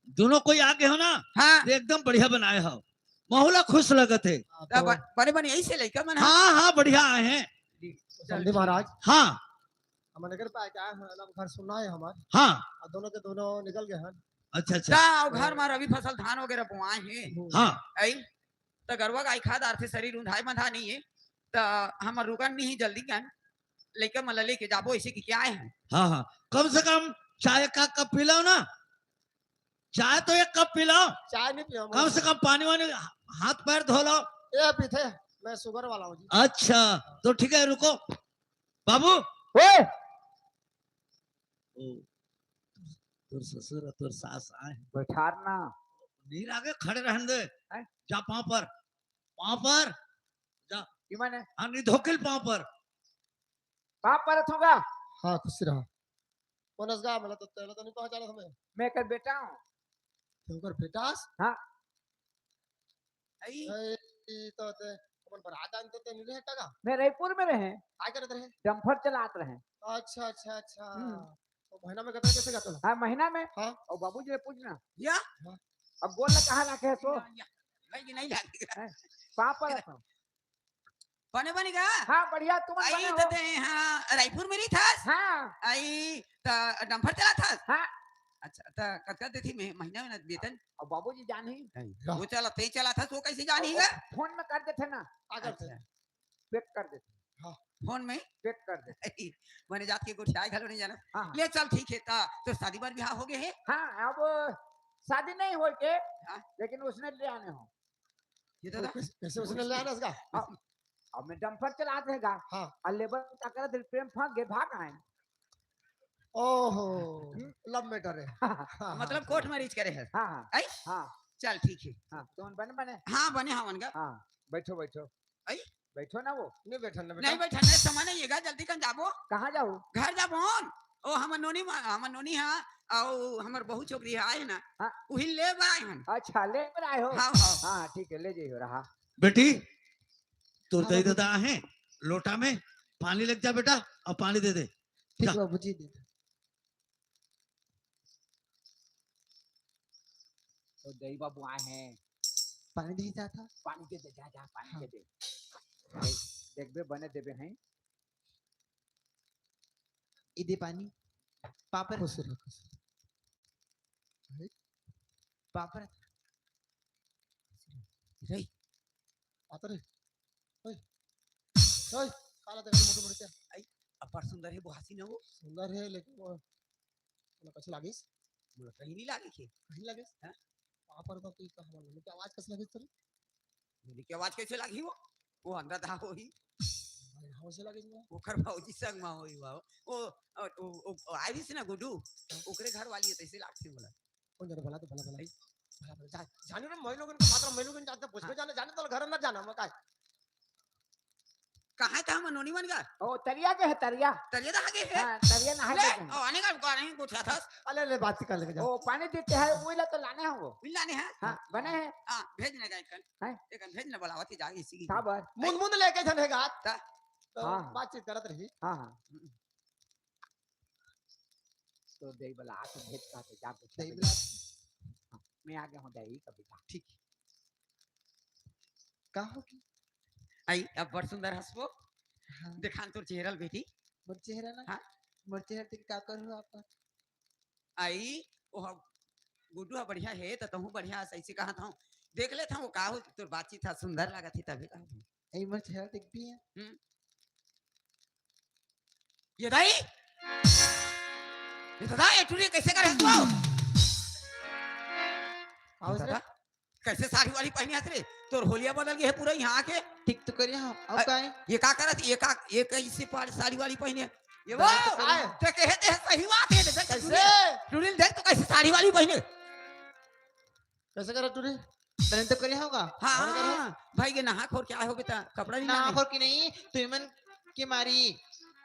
दूनों कोई आगे हो ना, हाँ। त एकदम बढ़िया बनाए हो, महूँ ला खुश लगत हे। हाँ, त तो ब-, बने बने अइसे लइका मन, हाँ। हाँ, हाँ, बढ़िया आए हैं। समधी महाराज। हाँ। हमन नगर पे आके आए हैं, अब घर सुनना है हमार। हाँ। अउ दूनों के दूनों निकल गए हैं। अच्छा, अच्छा। त अउ घर मा रबी फसल धान वगैरह बोआए हे। हम्म। हाँ। अई, त गरवा गाय खा डारथे, शरीर उंधाय बंधा नहीं हे, त हमर रुकन नहीं जल्दी कन लइका मन ला लेके जाबो, अइसे कहिके आए हैं। हाँ, हाँ, कम से कम चाय का कप पी लो ना, चाय तो एक कप पी लो। चाय नहीं पियो कम से कम पानी वानी, हाथ पैर धो लो। ये पीथे, मैं शुगर वाला हूँ जी। अच्छा, तो ठीक है, रुको बाबू। ओए, ओ, तोर ससुर अउ तोर सास आए। बैठार ना। नीर आगे खड़े रहन दे। हैं? जा पाँव पर, पाँव पर, जा। ई माने? हाँ, नहीं धोकिल पाँव पर। पाँव पर थोगा। हाँ, खुश रहा। मनस गा, मला तो तेला तो नहीं पहचानत हमें। मैं कर बेटा हूँ। तू कर बेटास? हाँ। अई। अई, ई तो ते, अपन बरात आन तो ते नहीं रहता का? मैं रायपुर में रहे। काय करत रहे? डंपर चलात रहे। अच्छा, अच्छा, अच्छा। हम्म। तो महीना में कितना पैसे जाता है? हाँ, महीना में। हाँ। अउ बाबूजी ले पूछना। या? हाँ। अब बोल ना कहाँ रखे है सो? या, या। नहीं, नहीं जाने। हैं? पाँव पर रखो। बने बने गा? हाँ, बढ़िया, तुमन अई बने त हो? ते, हाँ, रायपुर में रहिथस? हाँ। अई, त डंपर चलाथस? हाँ। अच्छा, त कतका देथे महीना में वेतन? अउ बाबूजी जानही। अई, हाँ। वो चला, ते चलाथस, वो कैसे जानही गा? फोन में कर देथे ना। का करथे? अच्छा। पे कर देथे। हाँ। फोन में? पे कर देथे। बने जात के गोठियाए घलो नहीं जानत। हाँ, हाँ। ले चल, ठीक हे, त तोर शादी बर बिहाव हो गे हे? हाँ, अब शादी नहीं होय के, हाँ। लेकिन उसने ले आने हो। ये दादा। कैसे, कैसे उसने ले आना इसका? हाँ। अब मैं डंपर चलात रहेगा। हाँ। और लेबर का करत प्रेम फांक के भाग आए। ओहो, हम्म। Love matter है। हाँ, मतलब हाँ, court marriage करे है। हाँ, हाँ। आई? हाँ। चल ठीक है। हाँ, तो बने, बने? हाँ, बने हवन गा। हाँ, बैठो, बैठो। आई? बैठो ना वो। नहीं बैठन, ना नहीं बैठन, नहीं, समय नहीं है गा, जल्दी कन जाबो। कहाँ जाओ? घर जाबो हन। ओ, हमर नोनी मा-, हमर नोनी हा, अउ हमर बहू छोकरी हा, आए है ना। हाँ। उही ले बर आए हन। अच्छा, ले बर आए हो? हाँ, हाँ। हाँ, ठीक है, ले जाइए रहा। बेटी, तोर हाँ, दाई बाबूजी। ददा आहे, लोटा में पानी लेके जा बेटा, अउ पानी दे दे। ठीक जा। बाबूजी, दे दे। तो दई बाबू आए हैं। पानी दे जाता। पानी दे दे, जा, जा, पानी हाँ। दे दे। देख, देखबे, बने देबे हैं। इदे पानी। पापर। खुश रहो, खुश रहो। पापर। रही। आता रे। ओए। ओए, काला देखा मोटे मोटे क्या? आई, अब्बड़ सुंदर है, बुहासी न हो। सुंदर है, लेकिन वो, वो कैसे लागिस? मोला कहीं नहीं लागे के। कहीं लागिस? हाँ? पापर का कोई कहा मालूम, क्या आवाज कैसे लागिस तेरी? मेरी की आवाज कैसे लागी वो? वो अंधा था वो ही। भाई, हाँ, उसे लागिस ना। ओकर भौजी संग मा होई हुआ। वो, वो, वो, वो आइस ना गुड्डू, ओकरे घर वाली है, तैसे लागथे बोला। कौन जाने भला तो भला, भला। भाई। भला, भला, जा-, जाने ना, मैं लोगन को बात रहा, मैं लोगन जानते, पूछ के हाँ। जाने, जाने तो घर ना जाना, मैं काय। कहाँ था हम नोनी मन का? ओ, तरिया के है, तरिया। तरिया तो आगे है। हाँ, तरिया नहा ले, के जाना। ओ, आने का, को नहीं पूछा था। अले, ले, बात कर लेके जा। ओ, पानी देते हैं, वो ला तो लाने हैं वो। मिल लाने हैं? हाँ, बने हैं। हाँ, भेज ना जाए कल। हैं? एक भेज ना बुलावा थी जाके इसी की। का बात? मुन मुन लेके जाने का। ता? तो हाँ, हाँ। बातचीत करत रही। हाँ, हाँ। हम्म। तो दई बला आके भेज का तो जा पूछ दई के बला। हाँ, मैं आ गया हूँ दई कविता। ठीक। का हो की? आई, अब्बड़ सुंदर हंसबो। हाँ। देखान तोर चेहरा ल बेटी। मोर चेहरा ना? हाँ। मोर चेहरा देख का करू आप? आई, ओह गुड्डू ह बढ़िया हे, त तहूँ बढ़िया हस, ऐसे कहत हूँ। देख लेत हूँ, का हो, तोर बातचीत ह सुंदर लागत हे, तभी कहत हूँ। आई, मोर चेहरा देख भी है। हम्म। ये दाई, ये दादा, ये टुरी कैसे करे तू? आओ ये रे। दादा, कैसे साड़ी वाड़ी पहने हस रे? तोर होलिया बदल गए है पूरा यहाँ आके। ठीक तो करिया हम। अब अ, का है? ये का करत? ये का, ये कैसे पाड़ साड़ी वाड़ी पहने? ये वो, दादा तो करिया। आए। ते कहे ते सही बात है, देख कैसे? टुरी, टुरी देख तो कैसे साड़ी वाड़ी पहने। कैसे करे टुरी? तने तो करे होगा। हाँ, भाई के नहा खोर के आए हो बेटा, कपड़ा नहीं नहा खोर की नहीं, तू मन की मारी।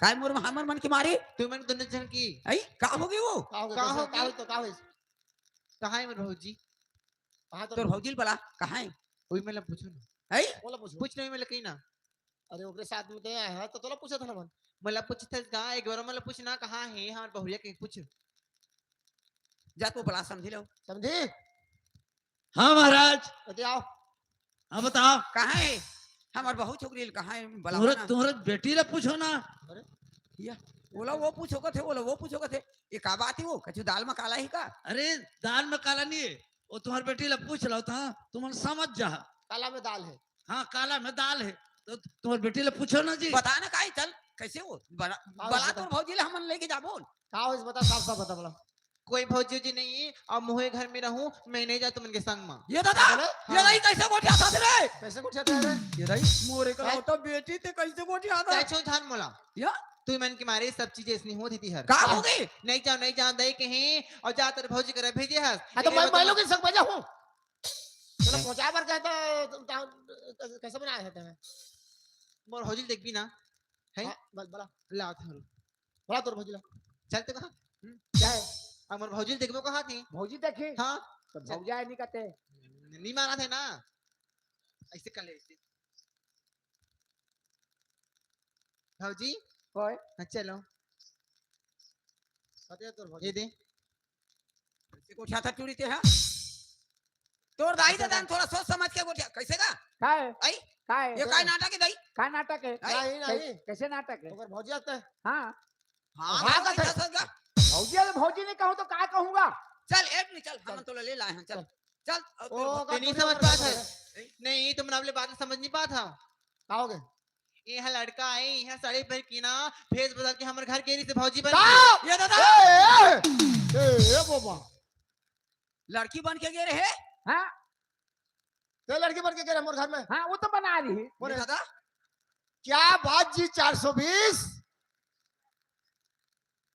काय मोर हमर मन की मारी? तू मन दोनों जन की। आई, का हो गई वो? का हो गई? का हो गई? तो का हो गई? कहाँ है मोर भौजी? कहाँ तो तोर भौजी ल बला, कहाँ है? वही मैं पूछू ना। आई? बोला पूछू। पूछ नहीं, मैं कहीं ना। अरे ओकरे साथ में तो आया है, तो तोला पूछा था ना मन। मोला पूछथस गा, एक बार मोला पूछना कहाँ है, हमर बहुरिया के पूछ। जा तो बला समझी लो। समझी? हाँ महाराज। अरे आओ। हाँ बताओ। कहाँ है? हमर बहू छोकरी ल कहाँ है? बला तुम्हारे, ना। तुम्हारे बेटी ला पूछो ना। अरे? या, बोला वो पूछो कथे, बोला वो पूछो कथे। ये का बात है वो? कछु दाल में काला ही का? अरे दाल में काला नहीं है, वो तुम्हारे बेटी ला पूछ लो था, तुम समझ जा। काला में दाल है। हाँ, काला में दाल है, तो तुम्हारे बेटी ले पूछो ना जी। बता ना काई चल, कैसे हो? बला, हाँ, बला बता। तोर भौजी ले हमन लेके जाबो। का हो, इस बता, साफ साफ बता, बोला। कोई भौजी जी नहीं है, अब मुहे घर में रहूं, मैं नहीं जा तुमन के संग में। ये दादा, बोले? ये हाँ। दाई कैसे गोठिया था रे? कैसे गोठिया था रे? ये दाई मोरे का हैं? लौटा बेटी ते कैसे गोठिया था? तै छो धान मोला। या? तू मन के मारे सब चीजें ऐसनी होती थी हर। का हो गई? नहीं जाओ, नहीं जाओ, दई कहीं और जा तेरे भौजी करे भेजे हस। हाँ, तो मैं, मैं लोग के संग बजा हूँ। चलो, पहुंचा बर कहता, तुम ता-, कैसे, कैसे बनाया है तैं? मोर भौजी ल देखबी ना, है? हाँ, बल-, बला। ला, थारू। बला तोर भौजी ला। चल तो कहा। हम्म। क्या है? अब मोर भौजी ल देखबो कहा थी। भौजी देखी? हाँ। तो चल। भौजा है नहीं कहते। नहीं माना थे ना। ऐसे कर ले, ऐसे। भौजी? ओए। हाँ, चलो। कते तोर भौजी? ये दे। कैसे गोठिया था टूरी ते, हाँ? तोर दाई कैसे दादा था? थोड़ा सोच समझ के गोठिया। कैसे का? का है? आई? का है? ये का नाटक है दाई? का नाटक है? आई? नहीं, कै-, नहीं। कैसे नाटक है? ओकर भौजी आते हैं। हाँ। हाँ, हाँ, हाँ, का भाई, था? दस हजार। भौजी, अरे भौजी नहीं कहूँ तो का कहूँगा? चल, एक मिनट, चल, हम चल। तोला ले लाए हैं, चल। चल। चल, अब ओ, तोर का भौजी नहीं तू समझ नहीं पाता समझ है। पाता है। नहीं, तुम अपने बात समझ नहीं पाता। का हो गए? ये है लड़का है, ये है साड़ी पहन के ना, भेष बदल के हमर घर के रही से भौजी बन का? के। ये दादा। ए, ए, ए, ए, बाबा। लड़की बन के गे रहे? हाँ। ते लड़की बन के गे रहे मोर घर में। हाँ, वो तो बना रही। बोले, दादा, क्या बात जी, चार सौ बीस?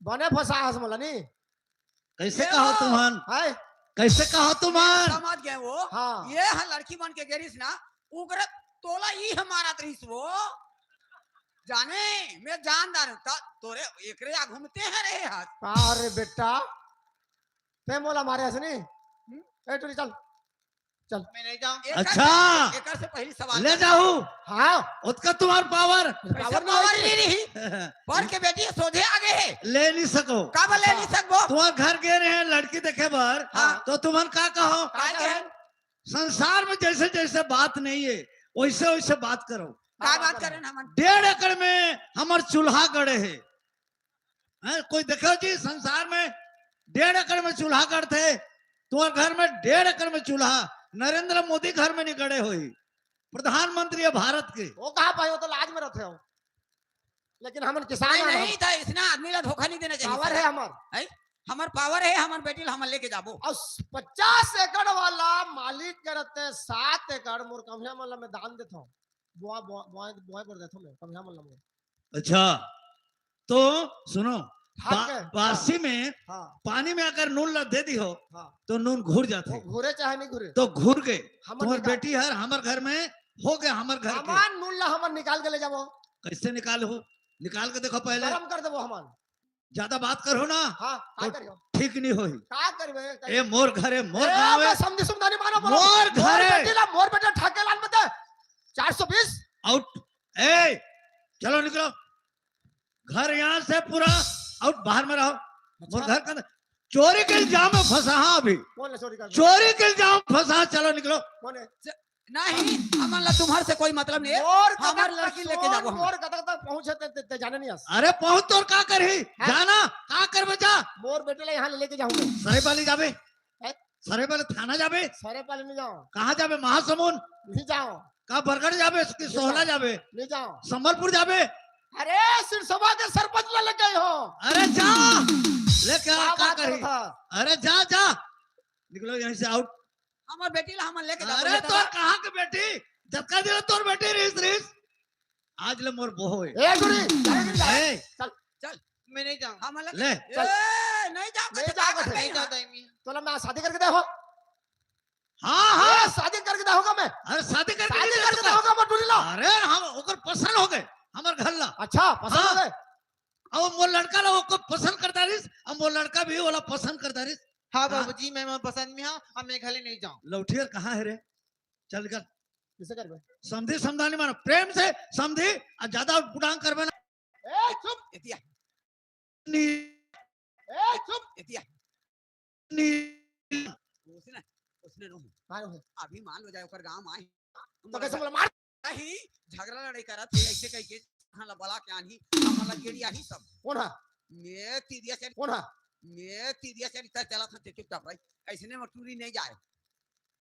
बने फंसा हस मोला नी। कैसे ये कहा हो। तुमन? हाय। कैसे कहा तुमन? समझ गए वो। हाँ। ये ह लड़की बन के गे रिहिस ना, उगरे तोला ई ह मारत रिहिस वो। जाने, मैं जान डारे हूँ, त तोरे एकरे आगू में ते ह रहे हस। अरे बेटा, ते मोला मारे हस नी? हम्म? ए टूरी, चल, चल। मैं नहीं जाऊँ। एकर अच्छा। से, एकर से पहली सवाल ले कर। जाहू। हाँ। ओतका तुम्हार पावर। कैसे पावर नहीं पावर है। नहीं रही? पर के बेटी सोझे आगे है। ले नहीं सको। काबर ले नहीं सकबो? तुम्हार घर गे रहे हैं लड़की देखे बर, हाँ। तो तुमन का कहो? का कहे? संसार में जैसे जैसे बात नहीं है, वैसे वैसे बात करो। का बात करें हमन? डेढ़ एकड़ में हमर चूल्हा गड़े है। हैं, कोई देखो जी, संसार में डेढ़ एकड़ में चूल्हा गड़थे, तुम्हार घर में डेढ़ एकड़ में चूल्हा, नरेंद्र मोदी घर में नहीं गड़े होही, प्रधानमंत्री है भारत के। वो कहाँ पाए, वो तो लाज में रहते हो, लेकिन हमन किसान नहीं, हन नहीं, हम। तो इसना आदमी ला धोखा नहीं देना चाहिए पावर साला। है हमर। है? हमर पावर है, हमर बेटी ला हमन लेके जाबो। और पचास एकड़ वाला मालिक के रहते सात एकड़ मोर कमहिया मन ला मैं दान देता हूँ, बोआ, बोआ, बोआ, बोआ कर देता हूँ मैं कमहिया मन ला मोर। अच्छा, तो सुनो, हाँ, बा-, क्या? बासी में हाँ। पानी में अगर नून ला दे दी हो, हाँ। तो नून घुर जाते। वो घुरे चाहे नहीं घुरे। तो घुर गए। हमर तुम्हार निकाल बेटी हर हमर घर में हो गया, हमर घर के। हमन नून ला हमन निकाल के ले जाबो। कैसे निकाल हो? निकाल के देखो पहले। गरम कर देबो हमन। ज्यादा बात करो ना, हाँ, का तो करियो? ठीक नहीं होही। का करबे? ए, मोर घर है, मोर ए, गाँव है। मैं समझी सुमझी नहीं मानो, बोलो। मोर घर मोर है। बेटी ला, मोर बेटा ठाके लान मत। चार सौ बीस। आउट। ए, चलो निकलो। घर यहाँ से पूरा आउट, बाहर में रहो। अच्छा। मोर घर के अंदर चोरी के इल्जाम में फंसा हाँ अभी। कौन है चोरी का? चोरी के इल्जाम में फंसा, चलो निकलो। कौन है? नहीं, हमन ला तुम्हार से कोई मतलब नहीं है। मोर हमर कतक लड़की तक लेके जाबो हमन। मोर कतक तक पहुँचे ते, ते, ते जाने नहीं आस। अरे पहुँच तोर का करही? हैं? जाना, का करबे जा? मोर बेटे ला यहाँ ले लेके जाहूँ मैं। सरायपाली जाबे? हैं? सरायपाली थाना जाबे? सरायपाली नहीं जाओ। कहाँ जाबे? महासमुंद? नहीं जाओ। का बरगढ़ जाबे कि नहीं सोहला जाओ। जाबे? नहीं जाओ। संबलपुर जाबे? अरे सिरसवा के सरपंच ला लेके हो। अरे जा, लेके आ, का का बात करही? करत हा? अरे जा, जा, निकलो यहाँ से, आउट। हमर बेटी ला हमन लेके जाबो, अरे लेके तोर जाबो। कहाँ के बेटी? जतका दिन तोर बेटी रहिस, रहिस। आज ले मोर बोहो है। ए, गुरी, जा, जा, जा। ए। चल, चल। मैं नहीं जाऊँ। हमन ला ले। ए, चल। नहीं जाओ, नहीं तो जाओ, का नहीं करबे? जाओ, दाई मी। तोला मैं शादी करके दे हो। हाँ, हाँ। ए, शादी करके दे होगा मैं। अरे, शादी करके शादी नहीं दे करके दे होगा मैं टूरी ला। अरे, हम ओकर पसंद हो गए, हमर घर ला। अच्छा, पसंद हो हाँ। गए। अब मोर लड़का ला ओकर पसंद करता रहिस, अब मोर लड़का भी ओला पसंद करता रहिस। हाँ, हाँ। बाबूजी, मैं, मैं पसंद में हाँ, अब मैं घले नहीं जाऊँ। लौठियर कहाँ है रे? चल निकल। किसे करबे? समधी समझा नहीं मानो, प्रेम से समधी, और ज्यादा बुढ़ांग करबे ना। ए, चुप। एतिया। नी। ए, चुप। एतिया। नी। उसने, उसने नो। हाँ, नो। अभी मान लो जाए, ओकर गांव आए। तो कैसे बोला, मार? नहीं, झगड़ा लड़ाई करत हे, ऐसे कह के, हाँ, ला बला के आनही, हमन ला गेड़ी आही सब। कौन हा? मैं तिरिया से, कौन हा? मैं तिरिया से इतना चला था, चुपचाप रही। ऐसे ने मटूरी नहीं जाए।